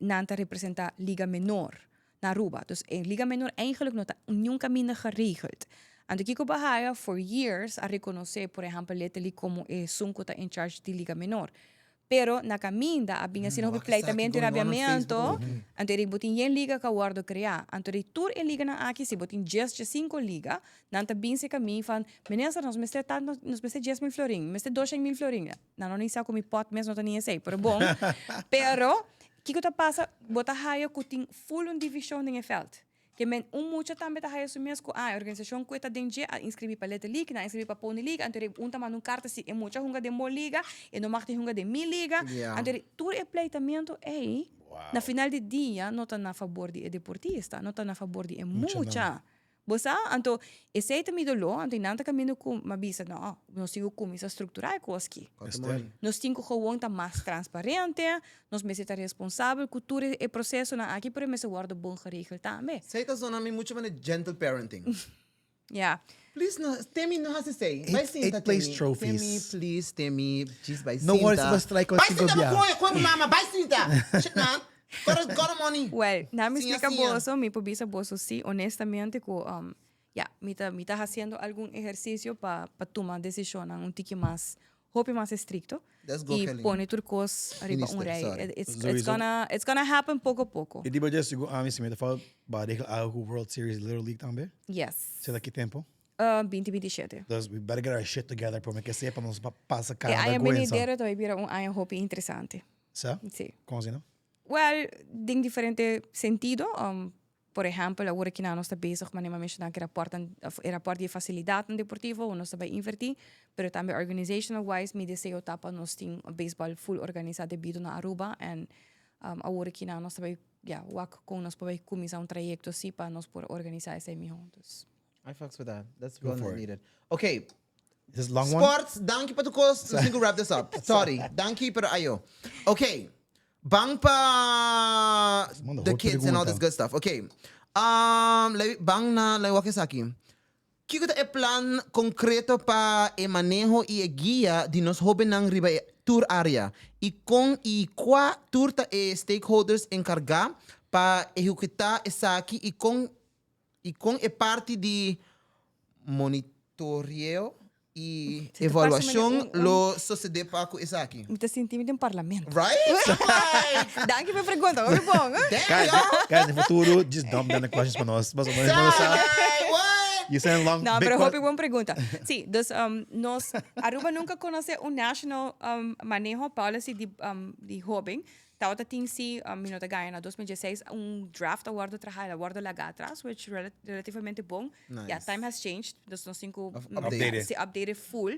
nan ta representa Liga Menor na Aruba. Dus e Liga Menor eigenlijk no ta niun caminda geregeld. Anto kico bo a haya for years a reconoce, por ehempel, Little League como esun cu ta in charge di Liga Menor. Pero na caminda a bin asina hopi pleitamento y rabiamento, anto e di bo tin yen liga cu a wordo crea. Anto di tur e liganan aki, si bo tin djes djescinco liga, nan ta bin seca mi van, Minister, nos mester tanto, nos mester 10,000 florin, mester 200,000 florin. Nan no ni sa cu mi pot mes no ta ni esey, pero bon. Pero, kico ta pasa? Bo ta haya cu tin full un division den e veld. Ke men un mucha tambe ta haya su mes ku ah e organisashon ku e ta den dje a inskribí pa Little League, nan a inskribí pa Pony League, anto e un ta manda un karta si e mucha hunga den bo liga, e no mag di hunga den mi liga. Anto tur e pleitamentu ei na final di dia no ta na fabor di e deportista, no ta na fabor di e mucha. Bo sa? Anto esei ta mi doló, anto nan ta kaminda ku mi a bisa no, nos tin ku kuminsá strukturá e kos aki. Nos tin ku gewoon ta mas transparente, Nos mester ta responsabel cu tur e procesonan aki, pero e mester wordo bon geregeld tambe. Esey ta zona mi mucho manera gentle parenting. Ja. Please no, Timmy no haci esey. Bai sinta Eighth place Timmy. trophies. Timmy, please Timmy, djis bai sinta. No worries si bo strike Bai cinco sinta bia. bo coño, coño bo mama, bai sinta. Shit man. Got got the money. Well, na mi Siña splica siña. boso, mi por bisa boso si, honestamente cu ya, mi ta mi ta haciendo algun ehercicio pa pa tuma decisionnan un tiki mas hopi mas estricto Let's go, y Kelly. pone tur cos riba un Minister, rij. sorry. It, it's, it's Sowieso. gonna, it's gonna happen poco a poco. E di bo dje sigur ami si mi ta fal ba regla algo cu World Series Little League tambe. Yes. Seta ki tempo? 2027. Dus we better get our shit together prome ke sepa nos pa pasa E cara aña vergüenza. venidero ta bay bira un aña hopi interesante. Sa? Sí. Con asina? Well, den diferente sentido. Por ehèmpel, awor aki nan nos ta bezig, manera mi a menshoná ku e rapòrtnan, òf e rapòrt di e fasilidatnan deportivo, nos ta bai invertí, pero tambe organizational wise mi deseo ta pa nos tin un beisbòl full organisá debido na Aruba en awor aki nan nos ta bai, ya, wak kon nos por bai kuminsá un trayekto así pa nos por organisá esei mihó. Dus. I fucks with that. That's Go well for it. needed. Okay, Is this long one? Sports, danki pa tu kos. Nos tin ku wrap this up. Sorry. Danki, pero ayo. Okay. Ban pa Manda the hopi kids and all this pregunta. good stuff. Okay. Um, le, ban na, le wak esaki. Kiko ta e plan konkreto pa e maneho i e guia di nos hobennan riba e tur area? I kon i kua tur ta e stakeholders enkargá pa ehekutá esaki i kon I kon e parti di monitoreo i Si ta parse evaluashon manera un- un- lo sosodé pa ku esaki? Mi ta sinti mi den parlamento. Right? Like, Danki pa e pregunta, hopi bon. damn, Guys, y'all. guys, den futuro, just dump down the questions pa nos. Mas o menos nos sa. Like, what? You send long, No, big pero que- hopi bon pregunta. Sí, dus um, nos Aruba nunca conoce un national um, maneho policy di, um, di hoben. Tabata tin si, mi no ta gaña, na 2016 un draft a wordo traha, el a wordo laga atras, which relativamente bon. Nice. Ya, time has changed, dus nos tin cu Of update update. it. Si, update it full.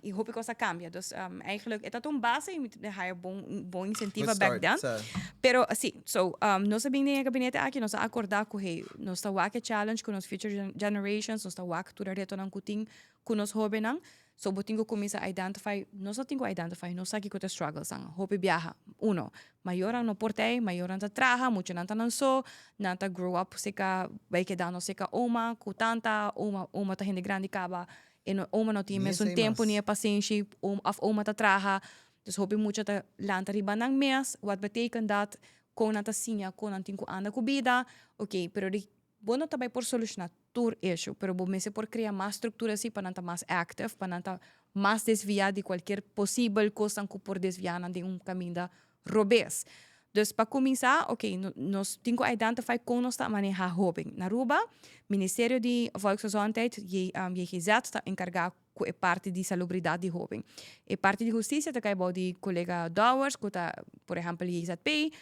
Y hopi cos a cambia. Dus eigenlijk, e ta un base y mi ta haya bon, bon incentiva Good back start, then. sa. Pero si, so nos a bin den e gabinete aki, nos a acorda cu hey, nos ta wak e challenge cu nos future generations, nos ta wak tur e retonan cu tin cu nos hobennan. So bo tin cu cuminsa identify, nos no tin cu identify, nos sa kico ta e strugglesnan. Hopi biaha, uno, mayornan no por ta ey, mayornan ta traha, muchanan ta nan so, nan ta grow up seca, bay keda no seca oma cu tanta, oma, oma ta hende grandi caba, e no, oma no tin e Ni mesun esey tempo mas. ni e pasenshi, of oma ta traha, dus hopi mucha ta lanta riba nan mes, wat betekent dat con nan ta siña con nan tin cu anda cu bida, ok, pero di Bo no ta bai por soluciona tur issue, pero bo mester por crea mas structura si pa nan ta mas active, pa nan ta mas desvia di cualkier posibel cosnan cu por desvia nan den un caminda robes. Dus pa cuminsa, ok, nos tin cu identify con nos ta maneha hoben. Na Aruba, Ministerio di Volksgezondheid, JGZ, ta encarga cu e parti di salubridad di hoben. E parti di husticia ta cay bou di colega Dowers, cu ta, por ehempel, JZP,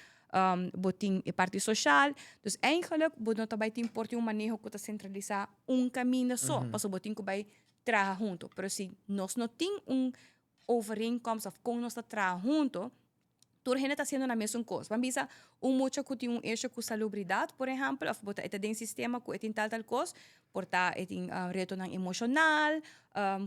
bo tin e parti social. Dus eigenlijk bo no ta bay tin por tin un maneho cu ta centralisa un caminda so, pasobra bo tin cu bay traha hunto. Pero si nos no tin un overeenkomst of con nos ta traha hunto, tur hende ta haciendo na mesun cos. Ban bisa un mucha cu tin un issue cu salubridad, por ehempel, of bo ta e ta den sistema cu e tin tal tal cos, por ta e tin retonan emocional,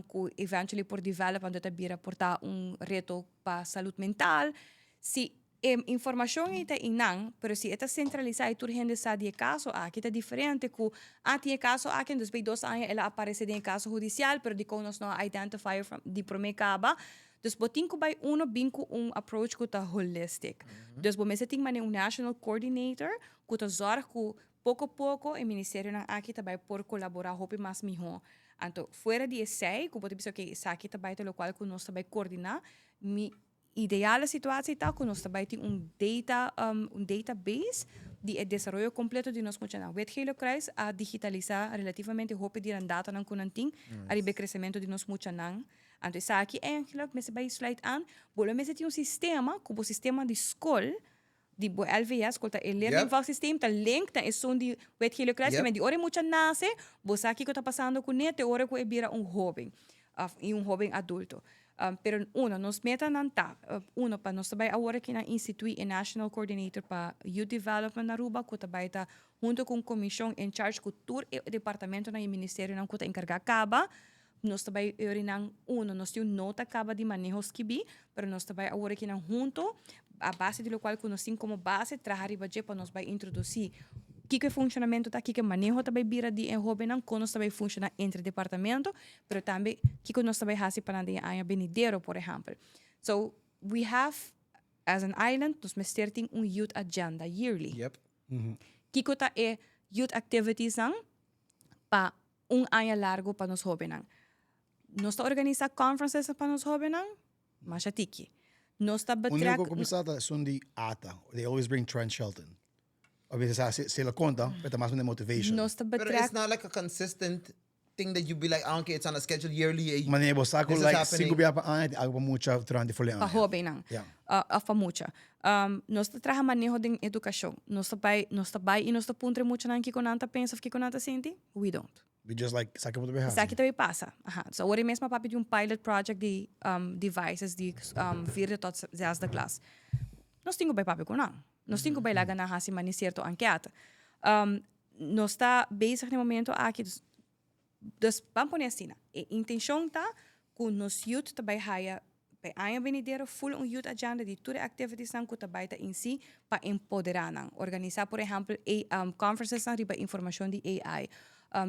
cu eventually por develop anto ta bira por ta un reto pa salud mental. Si e informacion ei ta einan, pero si e ta centralisa y tur hende sa di e caso aki, ta diferente cu, ah, tin e caso aki, entonces bay dos aña el a aparece den e caso hudicial, pero dicon nos no a identify from di prome caba. Dus bo tin cu bay uno bin cu un approach cu ta holistic. Dus bo mester tin mane un national coordinator cu ta zorg cu poco poco e ministerionan aki ta bay por colabora hopi mas miho. Anto fuera di esey cu bo ta bisa ok esaki ta bay ta locual cu nos ta bay coordina, mi ideale situatie ta cu nos ta bay tin un data un database di e desaroyo completo di nos muchanan. Wit Gele Kruis a digitalisa relativamente hopi di nan datanan cu nan tin ariba e crecemento di nos muchanan. Anto esaki eigenlijk mester bay sluit aan. Bo lo mester tin un sistema cu bo sistema di scol di bo LVS, cu ta e leerlingvolgsysteem, ta link na esun di Wit Gele Kruis. Di ora e mucha nace, bo sa kico ta pasando cune te ora cu e bira un hoben of y un hoben adulto. Pero uno, nos metanan ta, uno, pa nos ta bay awor aki nan institui e National Coordinator pa Youth Development na Aruba cu ta bay ta hunto cu un comision in charge cu tur e departamentonan y ministerionan cu ta encarga caba. Nos ta bai eurinan uno, nos tin un nota caba di maneho skibi, pero nos ta bai awor akinan hunto, a base di locual cu nos tin como base, traha riba dje pa nos bai introduci kico e funcionamento ta, kico e maneho ta bai bira di e hobennan, con nos ta bai funciona entre departamento, pero tambe kico nos ta bai haci pa nan den e aña benidero, por ehempel. So, we have, as an island, nos mester tin un youth agenda yearly. Kico ta e youth activitiesnan pa un aña largo pa nos hobennan. Nos ta organisa conferences pa nos hobennan? Masha tiki. Nos ta betrek. Unico cu mi sa ta esun di ata. They always bring Trent Shelton. A veces sa si el a conta, pero ta mas mane motivation. Nos ta Pero betrek. it's not like a consistent thing that you be like, ah, okay, it's on a schedule yearly. Mane bo sa cu This is like happening. cinco bia pa aña tin algo pa mucha durante fol e Pa aña. hobennan. Ja. Of pa mucha. Nos ta traha maneho den educacion. Nos ta bay, nos ta bay y nos ta puntra e muchanan kico nan ta pensa of kico nan ta sinti? We don't. We just like, esaki bo ta bay haci. Esaki ta bay pasa. Aha. So awor e mes m'a papia di un pilot project di devices di vierde tot zesde klas. Nos tin cu bay papia cu nan. Nos tin cu bay laga nan haci mane cierto anketa. Nos ta bezig na e momento aki, dus, dus ban pone asina, e intencion ta cu nos youth ta bay haya Pa e aña benidero full un youth agenda di tur e activitiesnan cu ta bay ta inci pa empodera nan. Organisa por ehempel conferencesnan riba informacion di AI.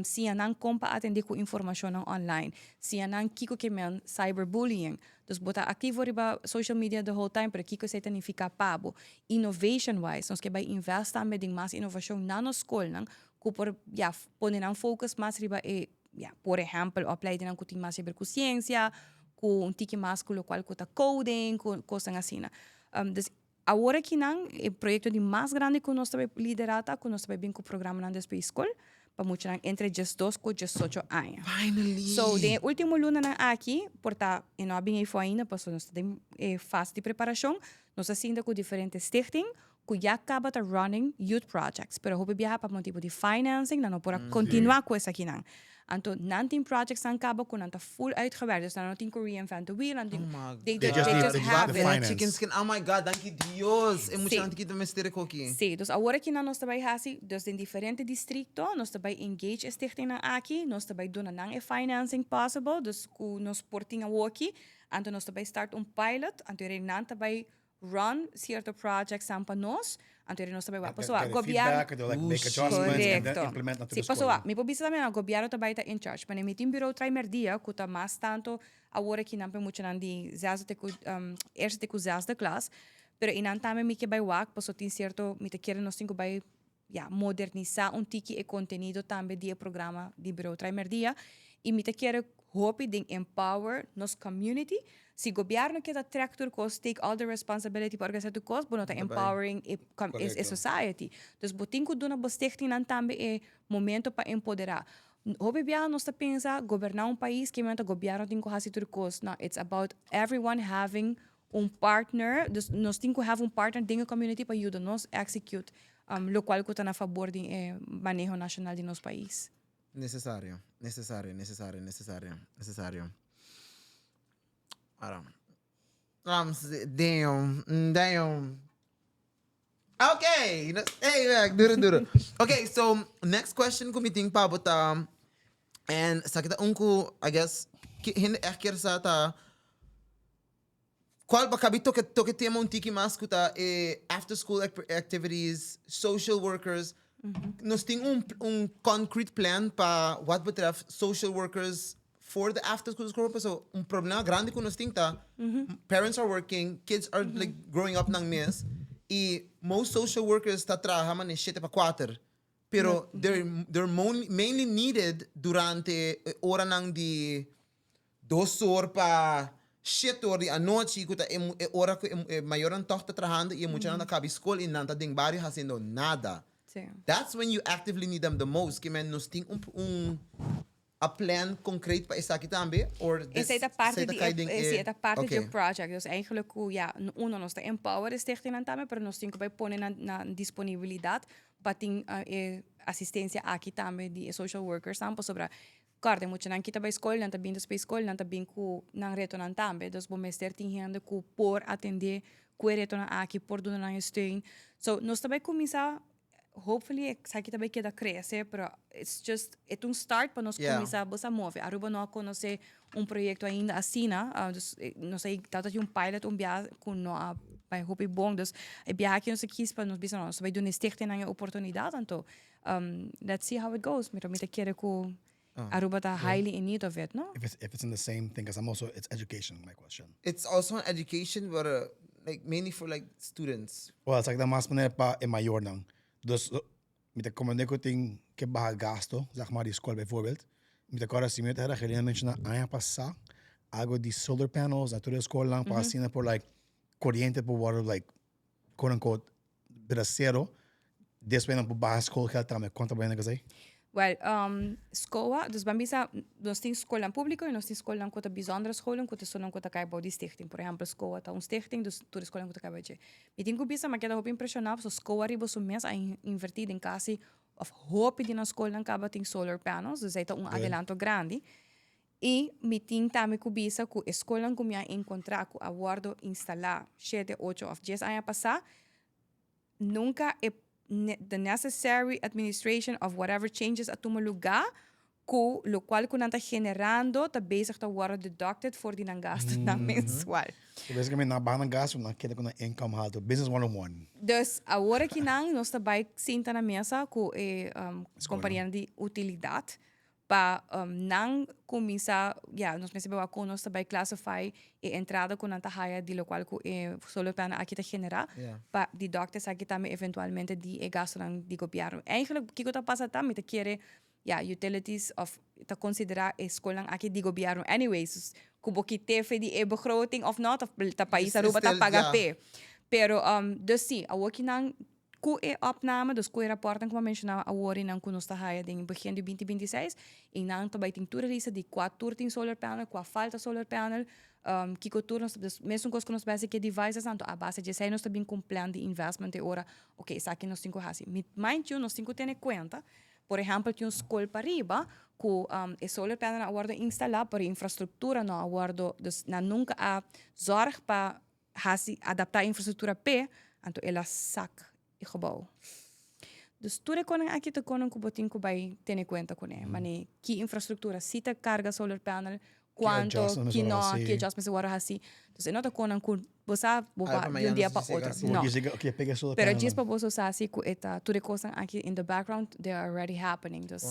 Siña nan con pa atende cu informacionnan online. Siña nan kico ke men cyberbullying. Dus bo ta activo riba social media the whole time pero kico esey ta nifica pa bo. Innovation wise nos ke bay invest tambe den mas innovacion na nos scolnan cu por ya pone nan focus mas riba e ya, por ehempel, opleidingnan ku tin mas haber ku siensia, ku un tiki mas ku lokual ku ta coding, ku kosnan asina. Dus awor akinan e proyekto di mas grandi ku nos ta bai liderá ta ku nos ta bai bin ku programanan despues di skol. pa muchanan entre 12 ku 18 aña. Finally! So, den e último lunanan aki, por ta e no a bin eifo ainda, pasobra nos ta den e fase di preparashon, nos a sinta ku diferente stichting ku ya kaba ta running youth projects, pero hopi biaha pa motibu di financing nan no por a kontinuá ku esakinan. Anto nan tin projectsnan kaba ku nan ta full uitgewerkt, dus nan no tin ku reinvent the wheel, nan tin, Oh my they, They they just need just the have it. finance. Chicken skin, oh my God, danki Dios! E Sí. muchanan ta kita mester e koki. Sí, dus awor aki nan nos ta bai hasi, dus den diferente districto nos ta bai engage e stichtingnan aki, nos ta bai duna nan e financing possible, dus ku nos por tin awoki, anto nos ta bai start un pilot, anto e nan ta bai run cierto projectsnan pa nos, anto e nos ta bai wak. Pasobra Get gobierno feedback, they'll like make adjustments and then Correcto. implement na Sí, tur pasobra skol. mi por bisa tambe nan gobierno ta bai ta in charge, pasobra mi tin bureau trai merdia ku ta mas tanto awor aki nan pa e muchanan di zesde te ku eerste te ku zesde klas, pero einan tambe mi ke bai wak pasobra tin cierto mi ta kere nos tin ku bai ya modernisa un tiki e contenido tambe di e programa di Bureau Trai Merdia y mi ta kere hopi den empower nos community. Si gobierno ke ta trek tur cos, take all the responsibility pa organisa tur cos, bo no ta empowering e e society. Dus bo tin cu duna bo stichtingnan tambe e momento pa empodera. Hopi biaha nos ta pensa goberna un pais ke menta gobierno tin cu haci tur cos. No, it's about everyone having un partner, dus nos tin cu have un partner den e community pa yuda nos execute locual cu ta na fabor di e maneho nacional di nos pais. Necesario, necesario, necesario, necesario, necesario. Ahora, damn, damn. Okay, hey, back, duro, duro. Okay, so next question ku mi tin pa bo ta, en esaki ta un ku, I guess, hende echt kier sa ta, Cual pa cabi toke toke tema un tiki mas cu ta e after school activities, social workers. Nos tin un un concrete plan pa wat betreft social workers for the after school program pasobra un problema grandi cu nos tin ta parents are working, kids are like growing up nan mes y most social workers ta traha mane shete pa cuater pero they're mainly needed durante e oranan di dos or pa shete or di anochi ku ta e ora ku e mayornan tòg ta trahando i e muchanan ta kabi skol i nan ta den bario hasiendo nada. That's when you actively need them the most. Ke men nos tin un un a plan concreet pa esaki tambe or this Esei ta parti esei ta di kai e den si e e ta parti di e okay. project. Dus eigenlijk ku ya uno nos ta empower e stichtingnan tambe pero nos tin ku bai pone nan na disponibilidat pa tin e asistencia aki tambe di e social workersnan pasobra Kòrda, e muchanan ki ta bai skol, nan ta bin despues skol, nan ta bin ku nan retonan tambe. Dus bo mester tin hende ku por atendé ku e retonan aki, por duna nan e steun. So, nos ta bai kuminsá, hopefully esaki ta bai keda krese, pero it's just, e ta un start pa nos kuminsá bo sa move. Aruba no a konosé un proyekto ainda asina, dus nos a tabata tin un pilot un bia ku no a bai hopi bon. Dus e biaha aki nos a kis pa nos bisa no, nos ta bai duna e stichtingnan e oportunidat, anto Let's see how it goes. Pero mi ta kere ku Aruba ta highly in need of it, no? If it's, if it's in the same thing, because I'm also, it's education, my question. It's also on education, but like mainly for like students. Well, esaki ta mas manera pa e mayornan. Dus, mi ta comprende ku tin ke baha gasto, zeg maar, di skol bijvoorbeeld. Mi ta kòrda si mi ta Angelina menshoná aña pasá algo di solar panels na tur e skolnan pa asina por like koriente por wòrdu like quote unquote bira cero, despues nan por baha schoolgeld tambe. Kon ta bayendo esei? Wel, SCOA, dus ban bisa, nos tin skolnan públiko i nos tin skolnan ku ta bijzondere scholen, ku ta esnan ku ta kai bou di stichting. Por ehèmpel, SCOA ta un stichting, dus tur e skolnan ku ta kai bou dje. Mi tin ku bisa, mi a keda hopi impreshoná pasobra SCOA riba su mes a invertí den kasi òf hopi di nan skolnan kaba tin solar panels, dus ei ta un adelanto grandi. I mi tin tambe ku bisa ku e skolnan ku mi a enkontrá ku a wòrdu instalá shete, ocho òf dies aña pasá, nunka e the necessary administration of whatever changes a tuma lugá ku lokual ku nan ta generando ta bezig ta wòrdu deducted for di nan gastunan mensual. So basicamente nan baha nan gastu, nan keda ku nan income haltu. Business 101. Dus awor aki nan nos ta bai sinta na mesa ku e kompanianan di utilidat pa nan cuminsa, ya, nos mester wak con nos ta bay classify e entrada cu nan ta haya di locual cu e solar panel aki ta genera, pa deduct esaki tambe eventualmente di e gastonan di gobierno. Eigenlijk kico ta pasa ta, mi ta kere, ya, utilities of ta considera e scolnan aki di gobierno anyways, dus cu bo kite fe di e begroting of not, of ta pais Aruba ta paga p'e. Pero, dus si, awoki nan. Ku e opname, dus ku e raportnan ku mi a menshoná awor i nan ku nos ta haya den begin di 2026, i nan ta bai tin tur e lista di kua tur tin solar panel, kua falta solar panel, kiko tur nos ta, dus mesun kos ku nos bai hasi ku e devices anto a base di esei nos ta bin ku un plan di investment e ora, ok, esaki nos tin ku hasi. Mi, mind you, nos tin ku tene kuenta, por ehèmpel tin un skol pariba ku e solar panelnan a wòrdu instalá pero e infrastruktura no a wòrdu, dus nan nunka a zòrg pa hasi adaptá e infrastruktura p'e, anto el a sak e gebou. Dus tur e konan aki ta konan ku bo tin ku bai tene kuenta kuné. Manera ki infrastruktura si ta karga solar panel, kuanto, ki no, ki adjustments a wòrdu hasi. Dus e no ta konan ku bo sa bo ba di un dia pa otro. No. Pero djis pa boso sa si ku e ta tur e kosnan aki in the background they are already happening. Dus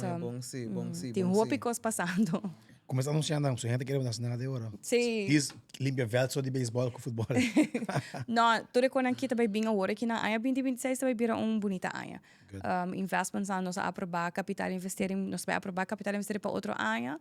tin hopi kos pasando. Kuminsá anunsiando nan, su hende kere nas nada e ora. Sí. Dis limpia veld so di beisbòl ku futbòl. No, tur e konan aki ta bai bin awor aki na aña 2026 ta bai bira un bunita aña. Good. Investments nan nos a aprobá, kapitaal investering, nos ta bai aprobá kapitaal investering pa otro aña.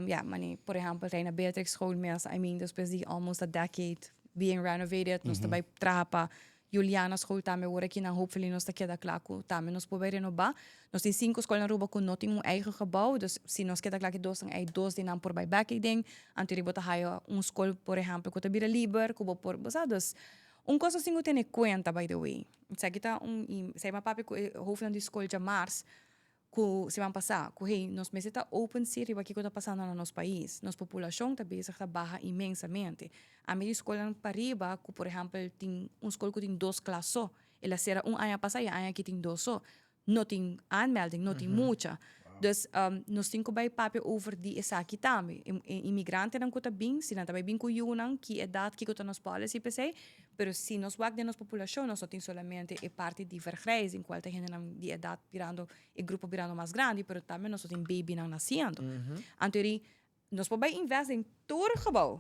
Ya, mane por ehèmpel Reina Beatrix School mes, I mean despues di almost a decade being renovated, nos ta bai traha pa Juliana School tambe awor aki nan hopefully nos ta keda kla ku tambe nos por bai renobá. Nos tin sinku skol na Aruba ku no tin un eigen gebou, dus si nos keda kla ku e dosnan ei, dos di nan por bai bek ei den. Anto riba bo ta haya un skol por ehèmpel ku ta bira liber, ku bo por, bo sa. Dus un kos nos tin ku tene kuenta by the way, esaki ta un, i esei mi a papia ku e hofnan di skol djamars, Ku siman pasá, ku hey, nos mester ta open si riba kiko ta pasando na nos pais. Nos populashon ta bezig ta baha inmensamente. Ami di skolnan pariba ku por ehèmpel tin un skol ku tin dos klas so. El a sera un aña pasá i e aña aki tin dos so. No tin aanmelding, no tin mucha. Dus nos tin ku bai papia over di esaki tambe. E imigrantenan ku ta bin, si nan ta bai bin ku yunan, ki edat, kiko ta nos policy p'esei. Pero si nos wak den nos populashon, nos no tin solamente e parti di vergrijzing, kual ta hendenan di edat birando, e grupo birando mas grandi, pero tambe nos no tin babynan nasiendo. Anto eri, nos por bai invest den tur gebou,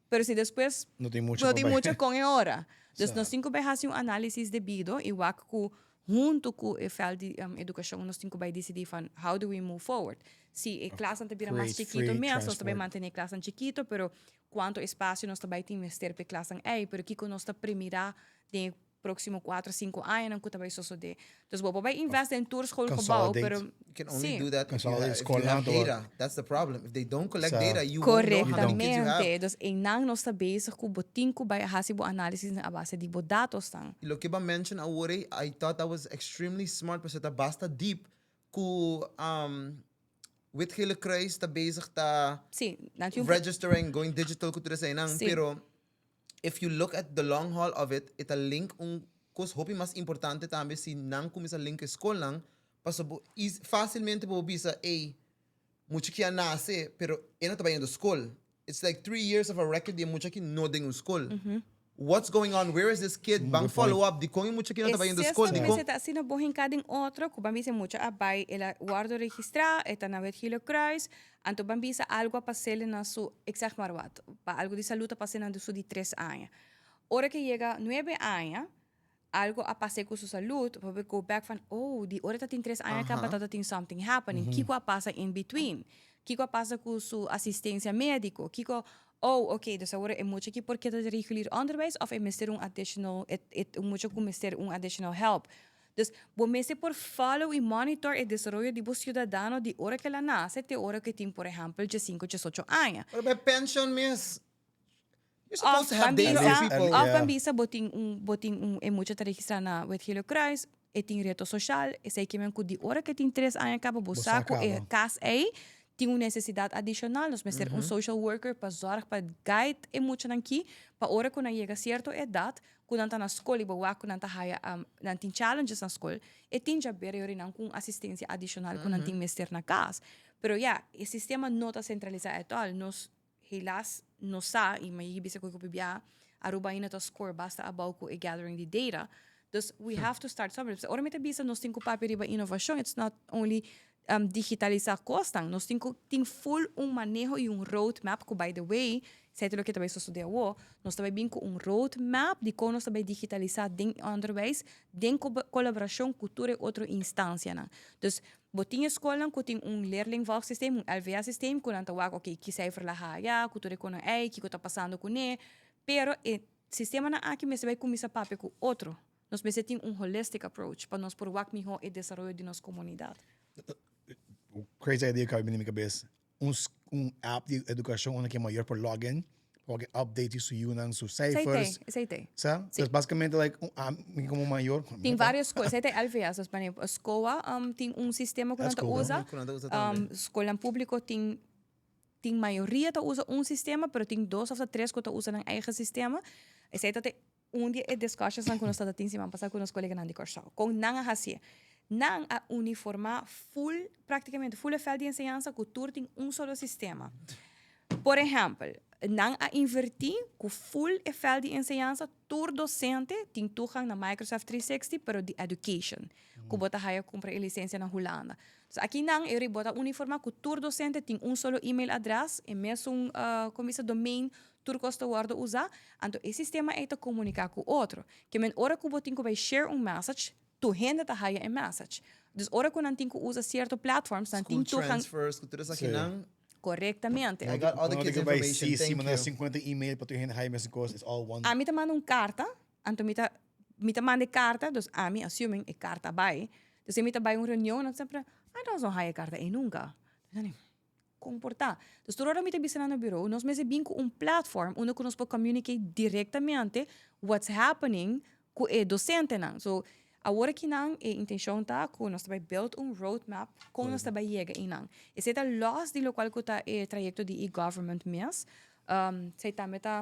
pero si despues No tin mucha no pa tin bai. mucha kon e ora. Dus nos tin ku bai hasi un análisis debido i wak ku huntu ku e veld di edukashon nos tin ku bai disidí van how do we move forward. Si e klasnan ta bira mas Create chikito free mes, nos ta bai transport. mantené e klasnan chikito, pero Cuanto espacio nos ta bay tin mester p'e klasnan ey, pero kico nos ta premira den e proximo cuatro, cinco añanan cu ta bay sosode. Dus bo por bay invest den tur schoolgebouw, Consolidate. pero You can only si. do that if you Consolidate have, if you have schoolnan to data. That's the problem. If they don't collect Sa. data, you won't know how many kids you have. Correctamente. Dus eynan nos ta bezig cu bo tin cu bay haci bo análisis a base di bo datosnan. Y loke bo a mention awor ey, I thought that was extremely smart pasobra ta basta deep cu um, Wit Gele Kruis ta bezig ta Sí, nan tin un registering, going digital ku tur eseinan, Sí. pero if you look at the long haul of it, e ta link un kos hopi mas importante tambe si nan kuminsá link e skolnan, pasobra bo easy, fásilmente bo por bisa, ey, mucha ki a nase, pero e no ta bayendo skol. It's like 3 years of a record di e mucha ki no den un skol. What's going on? Where is this kid? Ban Good point. follow up. Dikon e mucha ki no ta bayendo E skol? sesnan Dikon mester ta asina bo hinká den otro ku ban bisa e mucha a bai el a wòrdu registrá, e ta na Wit Gele Kruis, anto ban bisa algu a pas'el na su, ik zeg maar wat, pa algu di salud a pas'é na su di tres aña. Ora ku e yega nuebe aña, algo a pas'é ku su salud, bo por go back van, oh, di ora ta tin tres aña kaba ta tin something happening, kiko a pasa in between? Kiko a pasa ku su asistencia médiko? Kiko, oh, ok, dus awor e mucha aki por keda den regulier onderwijs of e mester un additional, e e un mucha ku mester un additional help? Dus bo mester por follow i monitor e desaroyo di bo ciudadano di ora ku el a nase te ora ku e tin, por ehèmpel, diesinko, diesocho aña. Ora bay pension mes. You're Of supposed to have ban data bisa, of people. of Yeah. ban bisa bo tin un, bo tin un, e mucha ta registrá na Wit Gele Kruis, e tin reto soshal, esei ke men ku di ora ku e tin tres aña kaba bo Bo sa sa ku e kaba. kas ei tin un nesesidat adishonal, nos mester un social worker pa zòrg pa guide e muchanan ki, pa ora ku nan yega sierto edat, ku nan ta na skol i bo wak ku nan ta haya, nan tin challenges na skol, e tin djaber yori nan ku un asistensia adishonal ku nan tin mester na kas. Pero ya, e sistema no ta sentralisá at all, nos Helaas no sa y mi a bisa cu hopi bia Aruba ainda ta score basta abao cu e gathering di data. Dus we have to start somewhere. Ora mi ta bisa nos tin cu papia riba innovacion, it's not only digitalisa cosnan. Nos tin cu tin full un maneho y un roadmap cu by the way, esey ta loke ta bay sosode awo, nos ta bay bin cu un roadmap di con nos ta bay digitalisa den onderwijs den colaboracion cu tur e otro instancianan. Dus Bo tin e skolnan ku tin un leerlingvolgsysteem, un LVS-systeem, ku nan ta wak, oké, ki cijfer la haya, ku tur e konan ei, kiko ta pasando kuné. Pero e sistemanan aki mester bai kuminsá papia ku otro. Nos mester tin un holistic approach pa nos por wak miho e desaroyo di nos comunidad. Crazy idea cu a bini na mi cabes. Un un app di educacion unda cu e mayor por log in pa wak e update di su yunan, su cijfers. Esey te. Sa? Si. Dus basicamente like un ami como mayor. Tin varios cos. Esey ta LVS. Dus manera SCOA tin un sistema cu nan ta usa. Cu nan ta usa tambe. Scolnan publico tin tin mayoria ta usa un sistema pero tin dos of ta tres cu ta usa nan eigen sistema. Esey ta te Un di e discussionsnan ku nos tabata tin siman pasá ku nos koleganan di Kòrsou. Kon nan a hasié? Nan a uniformá ful, práktikamente ful e vèlt di enseñansa ku tur tin un solo sistema. Por ehèmpel, nan a invertí ku ful e vèlt di enseñansa tur dosente tin toegang na Microsoft 360 pero di education, ku bo ta haya kumpra e lisensia na Hulanda. Dus aki nan e bo ta uniformá ku tur dosente tin un solo email adrès, e mesun, kon bisa, domain Tur kos ta wòrdu usá, anto e sistema ei ta komuniká ku otro. Ke men ora ku bo tin ku bai share un message, tur hende ta haya e message. Dus ora ku nan tin ku usa sierto platforms, nan tin School toegang. transfers, ku tur esakinan. Korektamente. I got all the Cuando kids tin ku bai information, CC, thank manda you. 50 email pa tur hende haya mesun kos, it's all one. Ami ta manda un karta, anto mi ta mi ta manda e karta, dus ami assuming e karta a bai. Dus mi ta bai un reunion, nan ta sempre, ai nos no haya e karta ei nunka. Comporta. Dus tur ora mi ta bisa nan na bureau, nos mester bin cu un platform unda cu nos por communicate directamente what's happening cu e docentenan. So, awor aki nan e intencion ta cu nos ta bay build un roadmap con nos ta bay yega eynan. Esey ta los di locual cu ta e trayecto di e-government mes. Esey tambe ta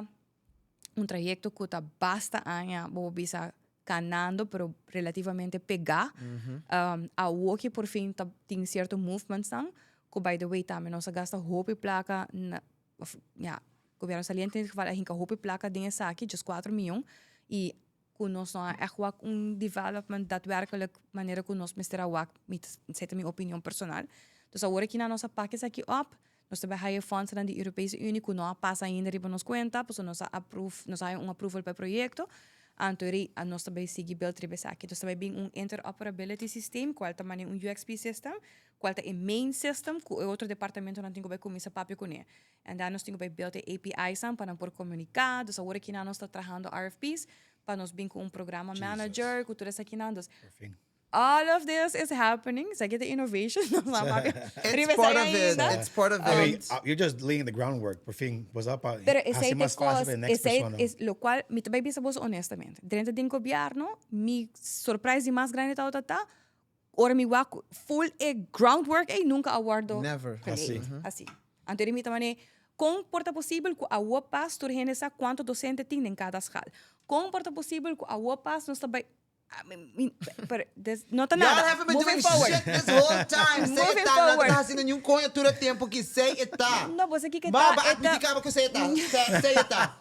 un trayecto cu ta basta aña, bo por bisa, canando pero relativamente pega. Awoki por fin ta tin cierto movementsnan cu by the way tambe nos a gasta hopi placa na of ya gobierno saliente in dit geval a hinca hopi placa den esaki just cuatro miyon y cu nos no a echt wak un development daadwerkelijk manera cu nos mester a wak mi ta esey ta mi opinion personal. Dus awor aki nan nos a pak esaki op. Nos ta bai haya fondsnan di Europese Unie ku no a pasa ainda riba nos kuenta, pasobra nos a aprove, nos a haya un approval pa e proyekto. Anto ri nos ta bai sigui build riba esaki. Nos ta bai bin un interoperability systeem, kual ta mane un UXP system, kual ta e main system ku e otro departamentonan tin ku bai kuminsa papia kuné. En dan nos tin ku bai build e APIsnan pa nan por komuniká. Dus awor akinan nos ta trahando RFPs pa nos bin ku un programa manager ku tur esakinan. Dus All of this is happening. Esaki ta innovation. Nos a papia It's riba part esei of it. ainda. It's part of I mean, it. you're just laying the groundwork. Por fin, bo sa pa Pero hasi esei ta mas fácil kos, pa e next esei persona. es locual mi ta bai bisa boso honestamente. Drenta den gobierno, mi surprise di mas grandi tabata ta ora mi wak full e groundwork ei nunca a wordo Never. geleid. Hasi. Hasi. Anto di mi ta mane, kon por ta posibel ku awo pas tur hende sa kuantu docente tin den kada skal? Kon por ta posibel ku awo pas nos ta bai Pero des, no ta nada. Y'all haven't been Moving doing forward. shit this whole time. Say Moving eta, nada forward. ta haciendo ni un coño tur e tempo ki say eta. No, bo sa kiko Ba, ta, ba e ta- admiti caba ku say eta. Say, say eta.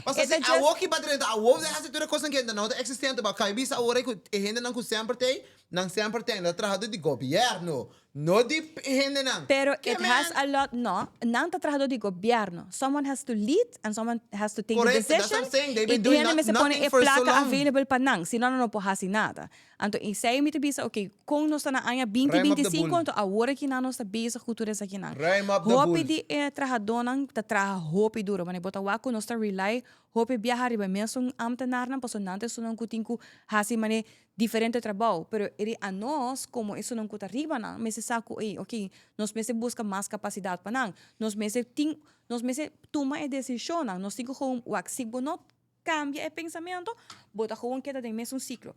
Paso E ta si just- awo ki ba drenta, awo de hasi tur e kosan kende no ta existente, ba kai bisa awor ku e hendenan ku semper tei, nan semper tei, nan ta trahador di gobierno. No di hendenan. Pero Ke it has men? a lot, no, nan ta trahador di gobierno. Someone has to lead and someone has to take the Correcto, that's decision. what I'm saying. They've Y been doing hende mester pone nothing e for so placa long. available pa nan, si no nan no por haci nada. Anto esey mi ta bisa, ok, con nos ta na aña binti Ruim op de binti cinco, boel. anto awor aki nan nos ta bezig cu tur esakinan. Ruim op de Hopi boel. di e trahadornan ta traha hopi duro, wanneer bo ta wak cu nos ta rely hopi biaha riba mesun ambtenaarnan, pasobra nan ta esunnan cu tin cu haci mane diferente trabou, pero e di anos como esunnan cu ta riba nan mester sa cu ey ok nos mester busca mas capacidad pa nan, nos mester tin nos mester tuma e decisionnan, nos tin cu gewoon wak si bo no cambia e pensamento bo ta gewoon keda den mesun ciclo.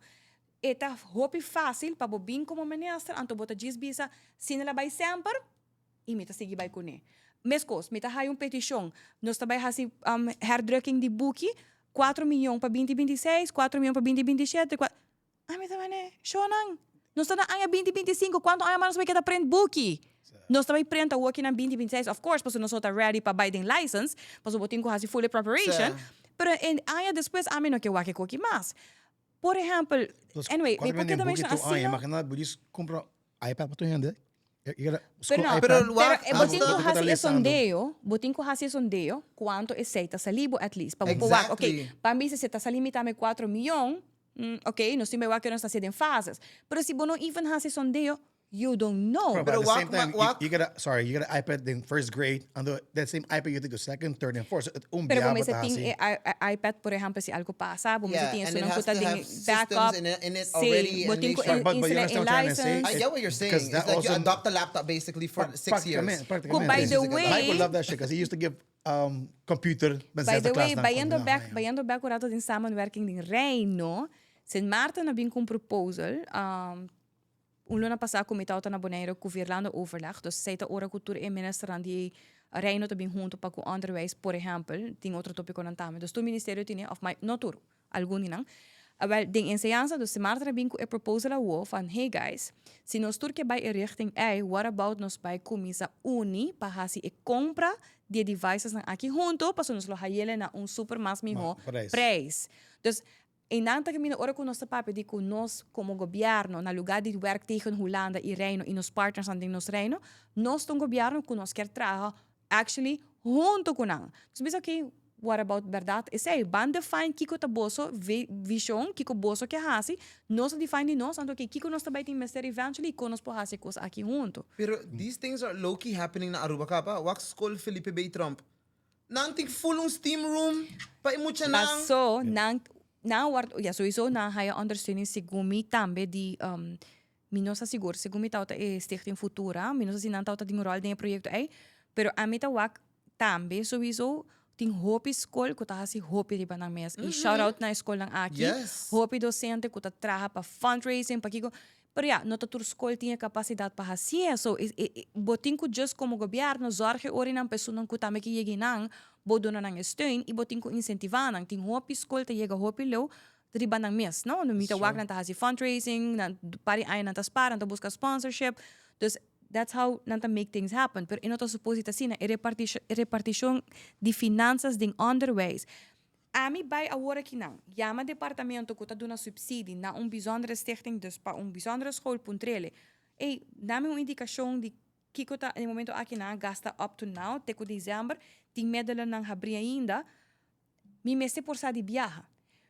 E ta hopi facil pa bo bin como minister anto bo ta djis bisa si nan a bay semper y mi ta sigui bay cune. Mescos mi ta haya un peticion nos ta bay haci herdrukking di buki Cuatro miyon pa binti binti seis, cuatro miyon pa binti binti shete, cua. Ami ta mane, Shonan, nos ta na aña binti binti sinku, cuanto aña mas nos bai keda print buki? Nos ta bai print awoki na binti binti seis, of course, pasobra nos no ta ready pa bai den license, pasobra bo tin cu haci fully preparation, pero e aña despues ami no ke wak e koki mas. Por ehempel, anyway, mi por keda menciona asina. Imagina, bo dis cumpra iPad pa tur hende. Pero no, Pero pero wak, bo tin hasta- ku hasi e sondeo, bo tin ku hasi e sondeo kuantu esei ta sali bo at least. Pa bo por wak, ok, Exactly. pa mi si ta sali mi tambe kuatro mion, mm, ok, nos tin bai wak ke nos ta hasi den fases. Pero si bo no even hasi sondeo, You don't know. But Pero at the wak same time, ma- wak- you get a, sorry, you get an iPad in first grade, and the, that same iPad you take to second, third, and fourth. So it un Pero biaba bo mester ta tin hasi. e i- iPad, por ehempel, si algo pasa, bo mester Yeah, tin and it esunnan ku has ta to den have systems backup. in it Sí, already bo and tin make ku sure- But you instala understand e what I'm trying to say? license. I get what you're saying. Because It's that like you also- adopt a laptop basically for 6 years. Prácticamente, Ku prácticamente. by the Mike way, Mike would love that shit because he used to give computer By zesde the klas way, dan bayendo komt, bek, ja. bayendo bek un rato den samenwerking den Reino, Sint Maarten a bin ku un proposal, un luna pasá ku mi tabata na Bonaire ku Vierlandenoverleg, dus esei ta ora ku tur e ministernan di Reino ta bin huntu pa ku onderwijs, por ehèmpel, tin otro topikonan tambe. Dus tur ministerio tine, òf mai, no tur, algun di nan. Awel, den enseñansa, dus Sint Maarten a bin ku e proposal awo van, hey guys, si nos tur ke bai e richting ei, what about nos bai kuminsá uni pa hasi e kompra di e devicesnan aki huntu, pasobra nos lo hayele na un super mas mihó Prijs. prijs. Dus Einan ta caminda ora cu nos ta papia di cu nos como gobierno, na lugar di werk tegen Hulanda y Reino y nos partnersnan den nos Reino, nos ta un gobierno cu nos kier traha actually hunto cu nan. Nos bisa ok, what about berdad esey? Ban define kico ta boso vision, kico boso ke haci, nos ta define di nos, anto ok, kico nos ta bay tin mester eventually y con nos por haci e cos aki hunto. Pero these things are low-key happening na Aruba caba. Wak school Felipe B. Tromp. Nan tin full un steam room pa e muchanan. Paso nan nan word ya sowiso nan haya ondersteuning segun mi tambe di mi no sa sigur segun mi tawata e stichting Futura mi no sa si nan tawata tin un rol den e proyecto ey pero ami ta wak tambe sowiso tin hopi skol ku ta hasi hopi riba nan mes y shout out na e skolnan aki hopi docente ku ta traha pa fundraising pa kiko Pero ya, no ta tur skol tin e kapasidat pa hasi eso. Bo tin ku just komo gobièrnu zòrg e ora nan pa esunnan ku tambe ke yega einan, bo duna nan e steun i bo tin ku insentivá nan. Tin hopi skol ta yega hopi leu riba nan mes, no? Mi ta wak nan ta hasi fundraising, nan par di aña nan ta spar, nan ta buska sponsorship. Dus that's how nan ta make things happen. Pero e no ta supos di ta asina. E repartishon di finansas den onderwijs. Ami bai awor akinan, yama departamento ku ta duna subsidi na un bijzondere stichting, dus pa un bijzondere school puntrele, Ey, dami un indikashon di kiko ta e momento aki nan a gasta up to now, te ku december, tin meddelennan habri ainda, mi mester por sa di biaha.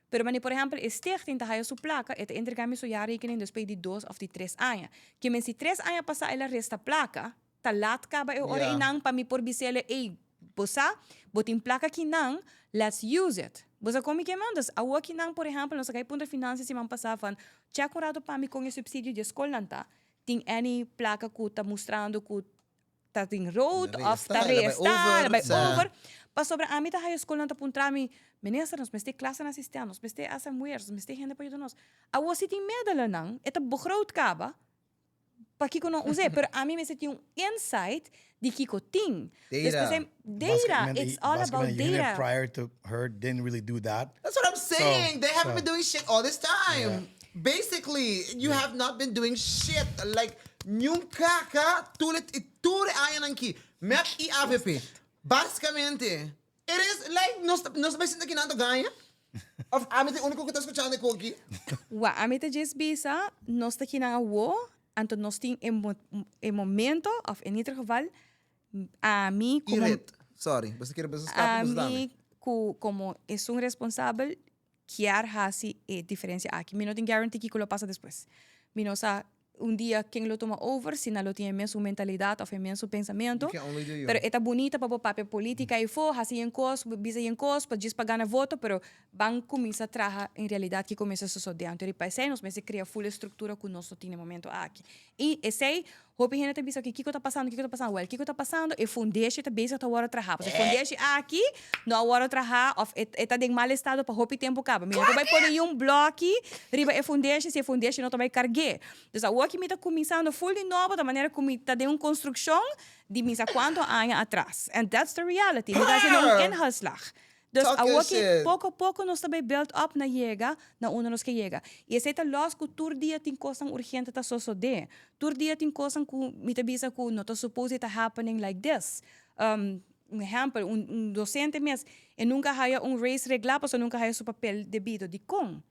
Pero wanneer por ehempel e stichting ta haya su plaka, e ta entrega mi su jaarrekening despues di dos of di tres aña. Ke men si tres aña pasa el a resta plaka, Ta laat kaba e ora einan pa mi por bis'ele, ey, bo sa, bo tin plaka kinan, let's use it. Bo sa kon mi ke man? Dus awor kinan, por ehempel, nos a kai puntra finansia siman pasá van, check un rato pa mi kon e subsidio di e skolnan ta. Tin any plaka ku ta mustrando ku ta tin rood of ta resta, el a bai over. Pasobra ami ta haya skolnan ta puntra mi, Minister, nos mester klasenan asistente, nos mester SMW'ers, nos mester hende pa yuda nos. Awor si tin medelennan, e ta begroot kaba, Pakiko no us'é? Pero ami mester tin un insight di kiko tin. Dus Data. p'esei, data, it's all about Básicamente, unit data. prior to her didn't really do that. That's what I'm saying. They haven't been doing shit all this time. Basically, you have not been doing shit. Like, niun kaka tur e tur e añanan ki. Mep y avp. Básicamente, it is like, nos nos ta bai sinta kinan ta gaña? Of ami ta e unico cu ta scuchando e koki? Wa, ami ta djis bisa, nos ta kinan awo, anto nos tin e e momento, of in ieder geval, ami como. Irit, sorry, bo sa kere bo sa scapa bo sa dame. Ami cu como esun responsabel kier haci e diferencia aki. Mi no tin guarantee kico lo pasa despues. Mi no sa un dia ken lo tuma over, si nan lo tin e mesun mentalidad of e mesun pensamento. You can only do you. Pero e ta bunita pa bo papia politica eyfo, haci yen cos, bisa yen cos, pa djis pa gana voto, pero ban cuminsa traha en realidad kico mester sosode. Anto riba esey nos mester crea full e structura cu nos no tin e momento aki. Y esey, hopi hende ta bisa, ok, kico ta pasando, kico ta pasando? Well, kico ta pasando? E fundeshi ta bezig ta worde traha. Pasobra e fundeshi aki no a worde traha of e ta den mal estado pa hopi tempo caba. Mi no ta bay pone niun bloki riba e fundeshi si e fundeshi no ta bay cargu'é. Dus awor ki mi ta cuminsando full di nobo ta manera cu mi ta den un construccion di mi sa cuanto aña atras. And that's the reality. Mi ta haciendo un inhaalslag. Dus Talk your awor ki shit. poko poko nos ta bay build up na yega na unda nos ke yega. Y esey ta los cu tur dia tin cosnan urgente ta sosode. Tur dia tin cosnan cu mi ta bisa cu no ta suppose ta happening like this. Un ehempel, un docente mes e nunca haya un raise regla pasobra nunca haya su papel debido. Dicon?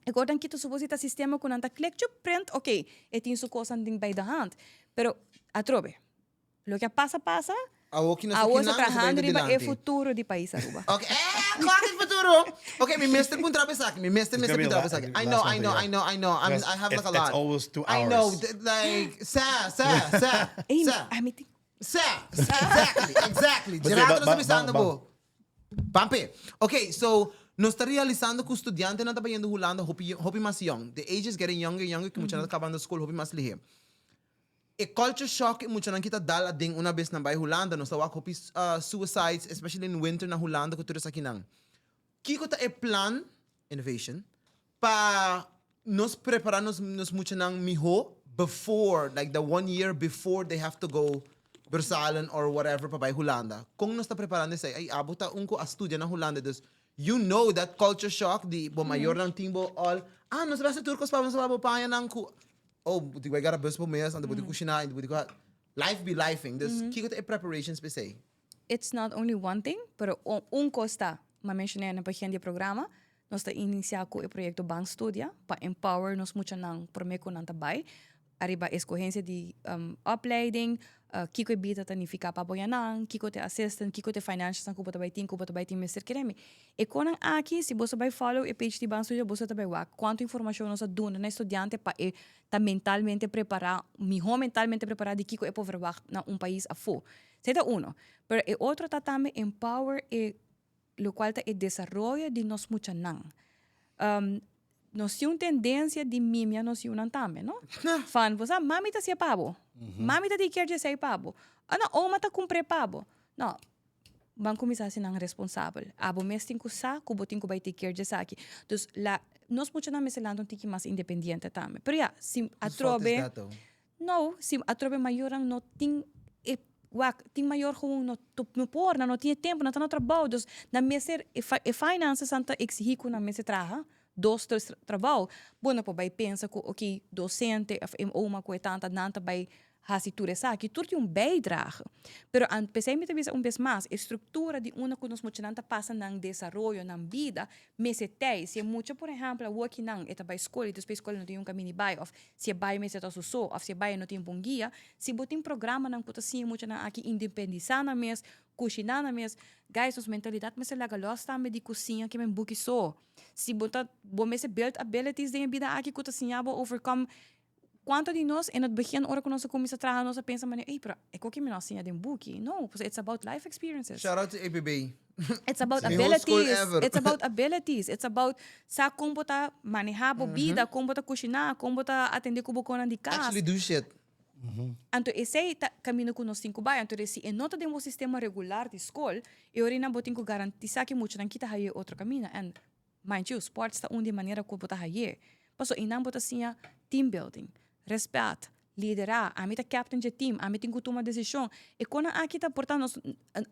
E cosnan ki ta suppose ta sistema cu nan ta click chup print, ok, e tin su cosnan den bij de hand. Pero atrobe, loke a pasa pasa. Awo ki nos Awo ta ta kinan, nos ta trahando bayendo riba e dilanti. futuro di pais Aruba. Ok, eh, klak e futuro! Ok, mi mester puntra bo esaki, mi mester, It's mester gonna be puntra bo la- esaki. I last know, one I for know, you. I know, I know. I'm, Because I have like a it's lot. almost 2 I know, hours. like, sa, sa, sa, Ey, sa. ami tin. Sa, exactly, exactly. But Gerardo ba- nos ta ba- bisando ba- bo. Pampe. Ok, so, nos ta realisando cu studiantenan ta bayendo Hulanda hopi, hopi mas young. The age is getting younger and younger, cu muchanan ta cabando school hopi mas lihe. E culture shock e muchanan ki ta dal aden una bes nan bai Hulanda, nos ta wak hopi suicides, especially in winter na Hulanda ku tur esakinan. Kiko ta e plan, innovation, pa nos prepara nos nos muchanan miho before, like the one year before they have to go Bersalen or whatever pa bai Hulanda? Kon nos ta preparando esei? Ay, abo ta un ku a studia na Hulanda, dus you know that culture shock di bo mayornan tin bo all, ah, nos ta bai hasi tur kos pa bo, nos ta bai bo pañanan ku Oh, bo tin ku gara bus bo mes, anto bo tin ku kushiná, anto bo tin ku Life be lifing. Dus kiko ta e preparations p'esei? It's not only one thing, pero un kos ta, m'a menshoné na begin di e programa, nos ta inisiá ku e proyekto Ban Studia pa empower nos muchanan promé ku nan ta bai ariba eskohensia di opleiding, kiko e bida ta nifiká pa bo yanan, kiko ta e assistant, kiko ta e financials ku bo ta bai tin, ku bo ta bai tin mester kere mi. E konan aki, si boso bai follow e page di Ban Studio, boso ta bai wak kuantu informashon nos a duna na e studiante pa e ta mentalmente prepará, mihó mentalmente prepará di kiko e por verwagt na un pais afó. Esei ta uno. Pero e otro ta tambe empower e lokual ta e desaroyo di nos muchanan. Nos tin un tendensia di mimia nos yunan tambe, no? Van, bo sa, mami ta hasié pa bo. Mami ta take care di esei pa bo. Ah no, oma ta kumpr'é pa bo. No, Ban kuminsá hasi nan responsabel. Abo mes tin ku sa ku bo tin ku bai take care di esaki. Dus la nos muchanan mester lanta un tiki mas independiente tambe. Pero ya, si atrobe No, si atrobe mayornan no tin e wak, tin mayor gewoon no no por, nan no tin e tempo, nan ta na trabou. Dus nan mester e e finances nan ta exigí ku nan mester traha dos, tres trabou. Bo no por bai pensa ku oké docente of e oma ku e tanta nan ta bai hasi tur esaki, tur tin un bijdrage. Pero an p'esei mi ta bisa un bes mas, e struktura di unda ku nos muchanan ta pasa nan desaroyo, nan bida, mester tei. Si e mucha por ehèmpel awor ki nan e ta bai skol i despues skol e no tin un kaminda di bai òf si e bai mester ta su so òf si e bai e no tin bon guia, si bo tin programanan ku ta siña e muchanan aki independisá nan mes, kushiná nan mes, guys nos mentalidat mester laga lòs tambe di kusiña ke men buki so. Si bo ta bo mester build abilities den e bida aki ku ta siña bo overcome Cuanto di nos en het begin ora cu nos a cuminsa traha nos a pensa manera, ey pero e koki mi no a siña den buki. No, pasobra it's about life experiences. Shout out to APB. It's about Mihor school abilities. ever. It's about abilities. It's about sa con bo ta maneha bo bida, con bo ta cushina, con bo ta atende cu bo conan di cas. Actually do shit. Anto esey ta camino cu nos tin cu bay. Anto si e no ta den bo sistema regular di school, e ora bo tin cu garantisa cu muchanan kita haye otro camino. And Mind you, sports ta un di e manera ku bo ta haye. Paso einan bo ta siña team building, respet, liderá, ami ta captain dje team, ami tin ku tuma desishon. E konan aki ta por ta nos,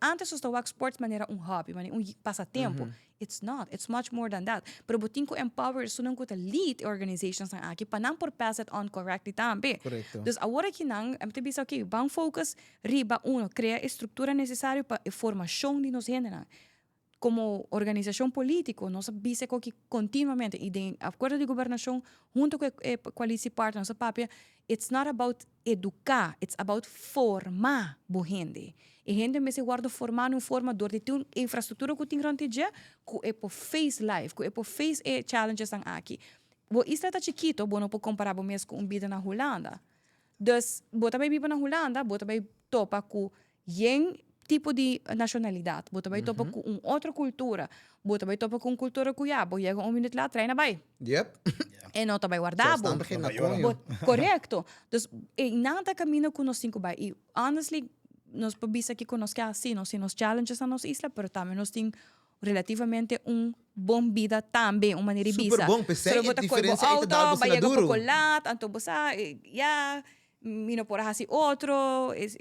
antes nos ta wak sports manera un hobby, manera un pasatempo. It's not, it's much more than that. Pero bo tin ku empower esunnan ku ta lead e organizationsnan aki pa nan por pass it on correctly tambe. Korekto. Dus awor aki nan, mi ta bisa ok, ban focus riba uno, krea e struktura nesesario pa e formashon di nos hendenan. Como organisacion politico nos a bisa cu aki continuamente y den acuerdo di gobernacion hunto cu e coalitie partner nos a papia it's not about educa, it's about forma bo hende. E hende mester wordo forma na un forma door di tin un infrastructura cu tin rond di dje cu e por face life, cu e por face e challengesnan aki. Bo isla ta chikito, bo no por compara bo mes cu un bida na Hulanda. Dus bo ta bay biba na Hulanda, bo ta bay topa cu Yen tipo di nacionalidad, bo ta bay topa cu un otro cultura, bo ta bay topa cu un cultura cu ya, bo yega un minuut laat, trein a bay. Yep. E no ta bay warda bo. Zelfstandig na coño. Bo, correcto. Dus einan ta camino cu nos tin cu bay. Y honestly, nos por bisa kico nos ke haci, nos tin nos challenges na nos isla, pero tambe nos tin relativamente un bon bida tambe, un manera di bisa. Super bon, p'esei Solo e bo ta coy bo diferencia ei ta dal auto, bo bay asina yega duro. poco laat, anto bo sa, ya, Mi no por a hasi otro. Es...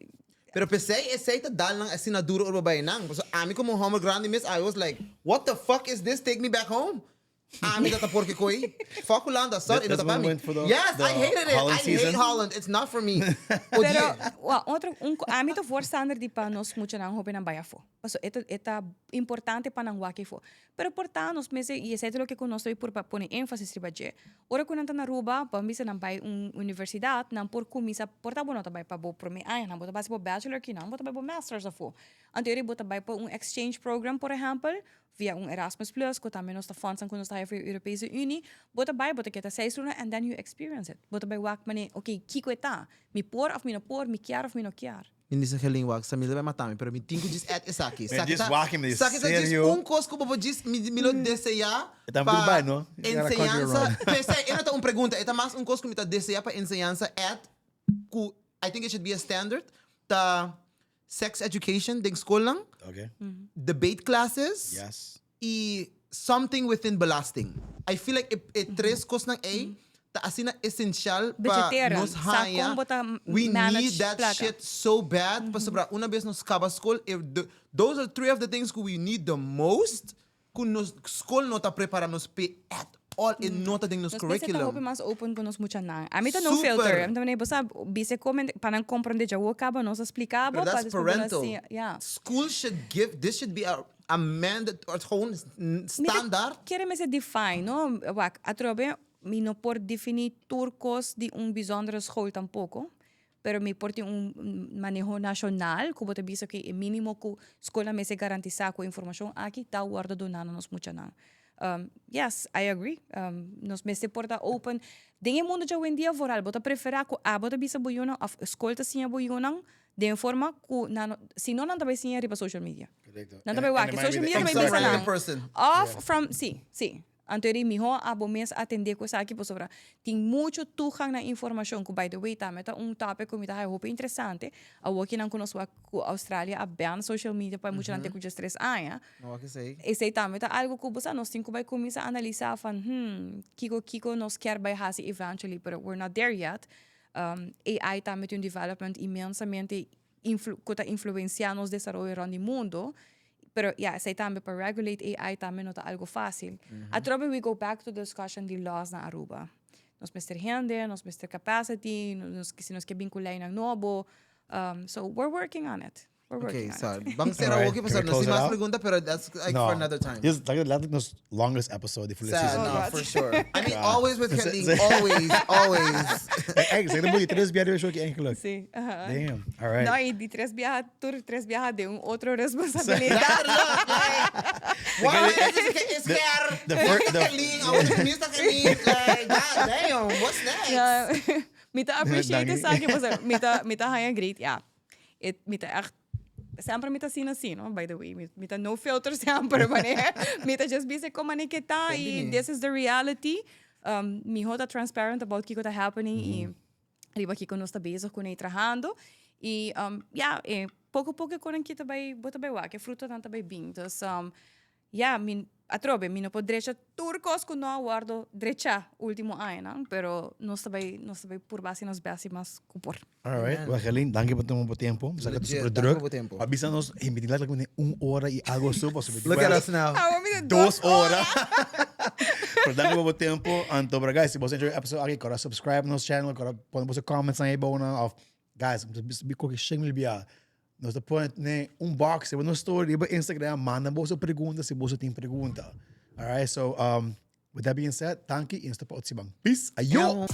Pero p'esei esei ta dal nan asina duro ora bo bai nan. Pasobra ami komo un hòmber grandi mes, I was like, what the fuck is this? Take me back home. Ami ta ta porke koi. Fuck Hulanda, sorry, no That's ta pa when we mi. went for the, Yes, I the hated it. Holland I hate season. Holland. It's not for me. Pero, Odié. wa, otro, un, ami ta voorstander di pa nos muchanan hobennan bai afó. Paso e ta, e ta importante pa nan wak afó. Pero por ta nos mester, y esei ta loke ku nos ta por pa pone énfasis riba dje. Ora ku nan ta na Aruba, bo a bisa nan bai un universidat, nan por kuminsá, por ta bo no ta bai pa bo promé añanan, bo ta bai hasi bo bachelor kinan, bo ta bai bo masters afó. Anto eri bo ta bai pa un exchange program, por ehèmpel, via un Erasmus Plus, ku tambe nos ta fondsen ku nos ta haya for Europese Unie, bo ta bai, bo ta keda seis luna and then you experience it. Bo ta bai wak manera, ok, kiko e ta? Mi por of mi no por? Mi kier of mi no kier? Mi di Angelin, wak, Samir ta bai mata mi, pero mi tin ku djis add esaki. Mi Esaki djis ta, wak mi di, esaki ta djis serio? un kos ku bo por djis, mi, mi lo deseá E ta pa un bai, no? You gotta conjure enseñansa. around. P'esei, e no ta un pregunta, e ta mas un kos ku mi ta deseá pa enseñansa add, ku I think it should be a standard, ta sex education den skolnan, Okay. debate classes Yes. y something within belasting. I feel like e, e tres kosnan ei ta asina esencial pa Budgeteren. nos Sa haya. kon bo ta We manage need that plaka. shit so bad. Pasobra una bes nos kaba skol, e, the, those are three of the things ku we need the most Ku nos skol no ta prepara nos p'e at all, e no ta den nos Nos mester ta curriculum. hopi mas open ku nos muchanan. Ami ta no Super. filter. Ami ta manera, bo sa, bisa komen pa nan komprende djawo kaba, nos a splika bo Pero pa that's despues bo nan parental. siña. Ya. School should give, this should be a, a mandate, or gewoon Mi ta standaard. kere mester define, no? Wak, atrobe mi no por defini tur kos di un bijzondere school tampoko. Pero mi por tin un maneho nashonal ku bo ta bisa ku e minimo ku skolnan mester garantisá ku e informashon aki ta wòrdu duná na nos muchanan. Yes, I agree. Nos mester por ta open. Den e mundo djawendia vooral bo ta preferá ku abo ta bisa bo yunan òf skol ta siña bo yunan den e forma ku nan no, si no nan ta bai siña riba social media. Nan ta bai wak e social media ta bai bisa nan. Òf from, si, si. Anto e di mihó abo mes atendé ku esaki pasobra tin muchu tugan na informashon ku by the way tambe ta un topic ku mi ta haya hopi interesante. Awor kinan ku nos wak ku Australia a ban social media pa e muchanan te ku diestres aña. No wak esei. Esei tambe ta algu ku bo sa nos tin ku bai kuminsá analisá van hmm kiko kiko nos kier bai hasi eventually pero we're not there yet. AI tambe tin un development inmensamente ku ta influensiá nos desaroyo rònt di mundu. Pero ya, esei tambe pa regulate AI tambe no ta algo fácil. Atrobe we go back to the discussion di laws na Aruba. Nos mester hende, nos mester capacity, nos, si nos ke bin ku leinan nobo. So we're working on it. We're Okay, working on so it. ban cera Alright, hoki can we pasobra no close sin it mas out? pregunta, pero that's like No. for another time. This is like letterlijk nos longest episode di full Sad, season. no, God. for sure. I mean, always with Se- Kathleen, se- always, always. Hey, zeg dan moet je tres biaha show eigenlijk. Sí, aha. Damn. All right. No, y di tres biaha, tur tres biaha den un otro responsabilidad. Letterlijk, like, why is it is her? the fir- the- Kathleen, I want to miss Kathleen. Like, god damn, what's next? Ja, mi ta appreciate Dankie. esaki, pasobra mi ta, mi ta haya great, ja. E, mi ta echt, semper mi ta asina así, no? By the way, mi, mi ta no filter semper, wanneer mi ta just bisa con manera que ta y this is the reality. Miho ta transparent about kiko ta happening y riba kiko nos ta bezig kuné trahando. Y ja, e poko poko e konan ki ta bai, bo ta bai wak, e frutonan ta bai bin. Dus ja, mi atrobe, mi no por drecha tur kos ku no a wòrdu drechá último añanan, pero nos ta bai, nos ta bai purba hasi nos bèst i mas ku por. All right. Well, Gerlin, danki pa tuma bo tempo. Mi sa ku ta Legit, super danki druk. pa bo tempo. Pa bisa nos, hey, mi tin letterlijk mene un ora i algo so, pasobra mi tin Look at wèl us now. Awo mi tin dos ora. Pero danki pa bo tempo. Anto, pero guys, si boso enjoy e episode aki, kora subscribe nos channel, kora pone boso comments nan ei bou nan, of guys, mi ta bisa bi koki sheng mil bia. Nos ta pone ne un box riba nos story riba Instagram, manda boso pregunta si boso tin pregunta. Alright, so um, with that being said, danki y nos ta pa otro siman. Peace, ayo!